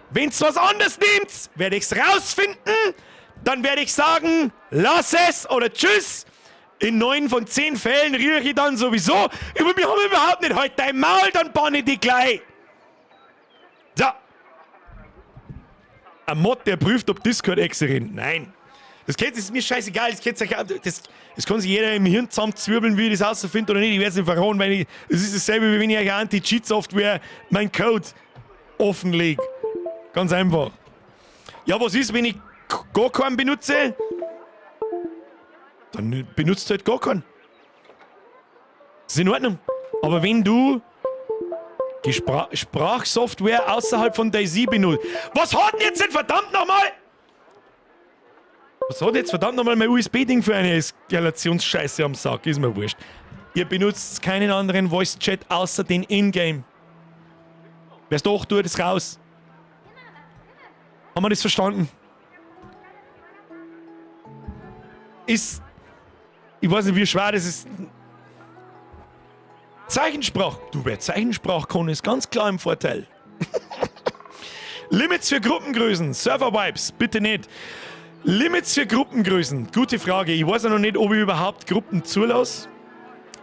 Wenn's was anderes nehmt, werde ich's rausfinden. Dann werde ich sagen, lass es oder tschüss. In 9 von 10 Fällen rühre ich dann sowieso. Über mich haben wir überhaupt nicht. Halt dein Maul, dann bann ich dich gleich. So. Ein Mod, der prüft, ob Discord existiert. Nein. Das ist mir scheißegal. Das kann sich jeder im Hirn zusammenzwirbeln, wie ich das rausfindet oder nicht. Ich werde es nicht verraten, weil ich, es ist dasselbe, wie wenn ich euch Anti-Cheat-Software meinen Code offenlege. Ganz einfach. Ja, was ist, wenn ich gar keinen benutze? Dann benutzt halt gar keinen. Das ist in Ordnung. Aber wenn du die Sprachsoftware außerhalb von DayZ benutzt. Was hat denn jetzt denn verdammt nochmal? Was hat jetzt verdammt nochmal mein USB-Ding für eine Eskalationsscheiße am Sack? Ist mir wurscht. Ihr benutzt keinen anderen Voice-Chat außer den Ingame. Wer es doch tut, ist raus. Haben wir das verstanden? Ist. Ich weiß nicht, wie schwer das ist. Zeichensprache. Du, wer Zeichensprache kann, ist ganz klar im Vorteil. Limits für Gruppengrößen, Server-Wipes, bitte nicht. Limits für Gruppengrößen, gute Frage. Ich weiß ja noch nicht, ob ich überhaupt Gruppen zulasse.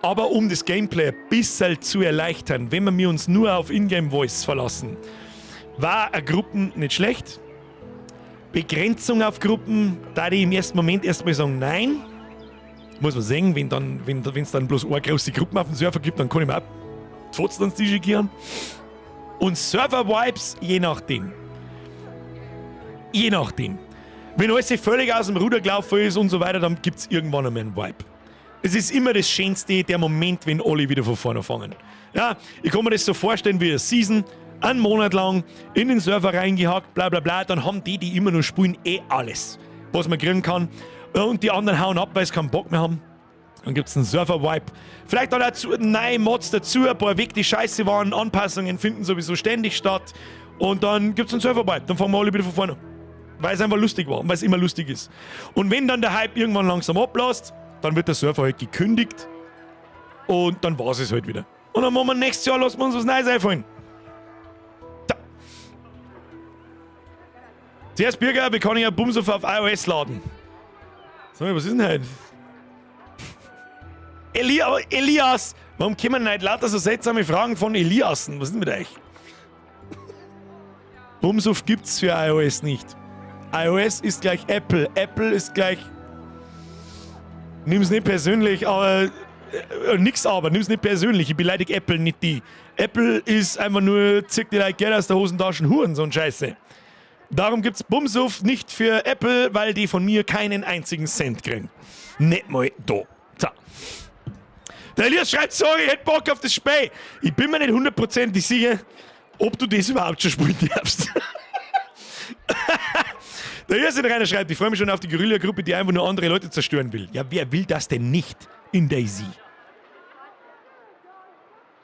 Aber um das Gameplay ein bisschen zu erleichtern, wenn wir uns nur auf Ingame Voice verlassen, war eine Gruppen nicht schlecht. Begrenzung auf Gruppen, da die im ersten Moment erstmal sagen, nein. Muss man sehen, wenn dann, wenn es dann bloß eine große Gruppe auf dem Server gibt, dann kann ich mir auch die Fotzen ans Tisch kehren. Und Server-Wipes, je nachdem. Je nachdem. Wenn alles völlig aus dem Ruder gelaufen ist und so weiter, dann gibt es irgendwann einmal einen Wipe. Es ist immer das Schönste, der Moment, wenn alle wieder von vorne fangen. Ja, ich kann mir das so vorstellen wie eine Season, einen Monat lang in den Server reingehackt, bla bla bla, dann haben die, die immer noch spielen, eh alles, was man kriegen kann. Und die anderen hauen ab, weil sie keinen Bock mehr haben. Dann gibt es einen Server-Wipe. Vielleicht dann auch neue Mods dazu, ein paar weg, die scheiße waren, Anpassungen finden sowieso ständig statt. Und dann gibt es einen Server-Wipe. Dann fangen wir alle wieder von vorne an. Weil es einfach lustig war und weil es immer lustig ist. Und wenn dann der Hype irgendwann langsam ablässt, dann wird der Server halt gekündigt. Und dann war es halt wieder. Und dann machen wir nächstes Jahr, lassen wir uns was Neues einfallen. Da. Zuerst Bürger, wie kann ich ein Bumsuf auf iOS laden? Sag mal, was ist denn heute? Elias! Warum kommen nicht lauter so seltsame Fragen von Eliassen? Was ist denn mit euch? Bumsuf gibt's für iOS nicht. iOS ist gleich Apple. Apple ist gleich. Nimm's nicht persönlich, aber. Nix aber, nimm's nicht persönlich. Ich beleidige Apple nicht die. Apple ist einfach nur, zick dir Geld aus der Hosentasche, Huren, so ein Scheiße. Darum gibt's Bumsuf nicht für Apple, weil die von mir keinen einzigen Cent kriegen. Nicht mal da. So. Der Elias schreibt, sorry, ich hätte Bock auf das Spiel. Ich bin mir nicht hundertprozentig sicher, ob du das überhaupt schon spielen darfst. Der Jürgen Rainer schreibt, ich freue mich schon auf die Guerilla-Gruppe, die einfach nur andere Leute zerstören will. Ja, wer will das denn nicht in DayZ?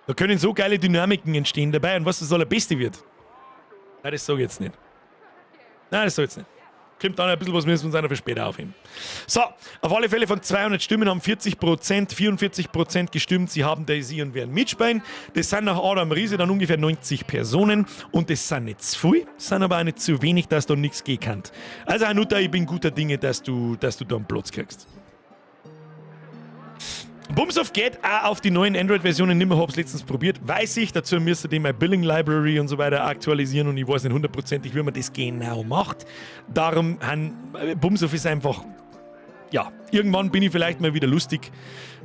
Da können so geile Dynamiken entstehen dabei und was das Allerbeste wird. Nein, das sage ich jetzt nicht. Nein, das sag ich jetzt nicht. Kommt dann ein bisschen was, müssen wir uns einer für später aufheben. So, auf alle Fälle von 200 Stimmen haben 40%, 44% gestimmt, sie haben DayZ und werden mitspielen. Das sind nach Adam Riese dann ungefähr 90 Personen und das sind nicht zu viel, sind aber auch nicht zu wenig, dass da nichts gehen kann. Also Anuta, ich bin guter Dinge, dass du da einen Platz kriegst. Bumsuf geht auch auf die neuen Android-Versionen nicht mehr, hab's letztens probiert, weiß ich, dazu müsste die meine Billing Library und so weiter aktualisieren und ich weiß nicht hundertprozentig, wie man das genau macht. Darum, Bumsuf ist einfach, ja, irgendwann bin ich vielleicht mal wieder lustig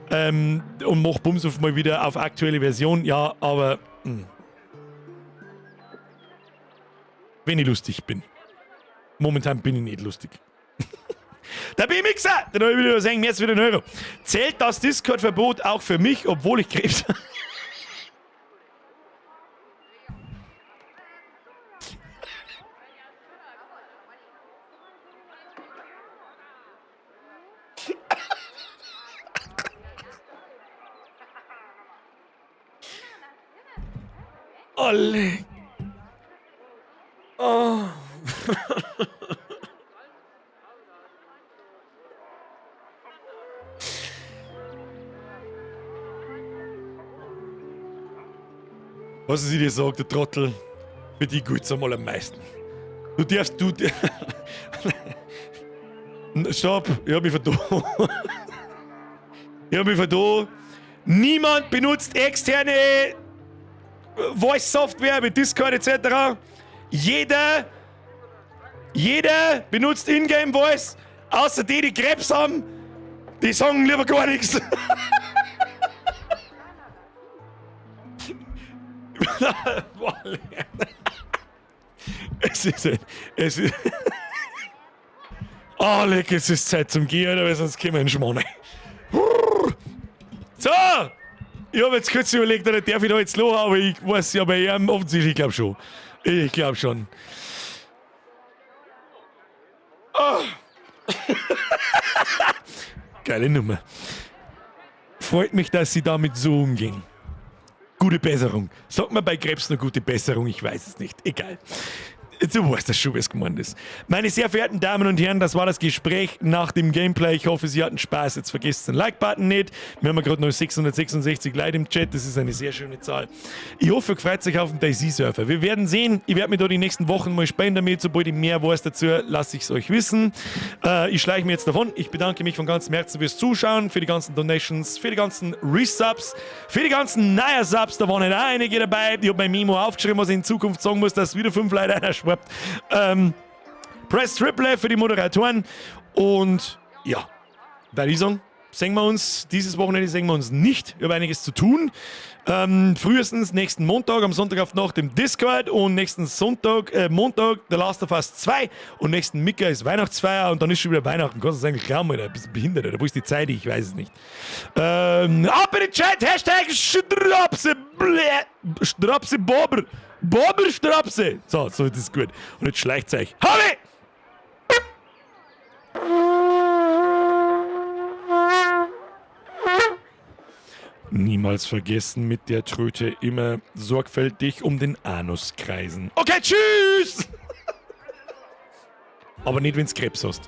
und mach Bumsuf mal wieder auf aktuelle Version, ja, aber wenn ich lustig bin. Momentan bin ich nicht lustig. Der B-Mixer, den habe ich wieder übersehen, mehr als wieder 1 Euro. Zählt das Discord-Verbot auch für mich, obwohl ich Krebs habe? Olle. Oh. Was ich dir sage, der Trottel, für die gilt's einmal am meisten. Du darfst, du. Stopp, ich hab mich vertan. Ich hab mich vertan. Niemand benutzt externe Voice-Software wie Discord etc. Jeder benutzt Ingame Voice, außer die, die Krebs haben, die sagen lieber gar nichts. Es ist. Oh, leck, es ist Zeit zum Gehen, Alter, weil sonst kommen wir in Schmarrn. So! Ich hab jetzt kurz überlegt, oder darf ich da jetzt los, aber ich weiß ja bei ihm offensichtlich, ich glaub schon. Ich glaub schon. Oh. Geile Nummer. Freut mich, dass Sie damit so umgehen. Gute Besserung. Sagt man bei Krebs nur gute Besserung? Ich weiß es nicht. Egal. Du weißt das schon, wie es gemeint ist. Meine sehr verehrten Damen und Herren, das war das Gespräch nach dem Gameplay. Ich hoffe, Sie hatten Spaß. Jetzt vergesst den Like-Button nicht. Wir haben ja gerade noch 666 Leute im Chat. Das ist eine sehr schöne Zahl. Ich hoffe, ihr freut sich auf den DayZ-Server. Wir werden sehen. Ich werde mich da die nächsten Wochen mal spielen damit. Sobald ich mehr weiß dazu, lasse ich es euch wissen. Ich schleiche mir jetzt davon. Ich bedanke mich von ganzem Herzen fürs Zuschauen, für die ganzen Donations, für die ganzen Resubs, für die ganzen neuen Subs. Da waren nicht auch einige dabei. Ich habe mein Memo aufgeschrieben, was ich in Zukunft sagen muss, dass wieder fünf Leute einer schwappt. Press Triple F für die Moderatoren. Und ja, würde ich sagen, sehen wir uns, dieses Wochenende sehen wir uns nicht. Ich habe einiges zu tun. Frühestens nächsten Montag, am Sonntag auf Nacht im Discord und nächsten Sonntag, Montag The Last of Us 2 und nächsten Mittwoch ist Weihnachtsfeier und dann ist schon wieder Weihnachten. Kannst du das eigentlich glauben, Alter? Bist du behindert, oder? Wo ist die Zeit? Ich weiß es nicht. Ab in den Chat, #Strapse, blä, Strapse Bobber, Bobber Strapse. So, so ist das gut. Und jetzt schleicht's euch. Habe! Niemals vergessen, mit der Tröte immer sorgfältig um den Anus kreisen. Okay, tschüss! Aber nicht, wenn's Krebs hast.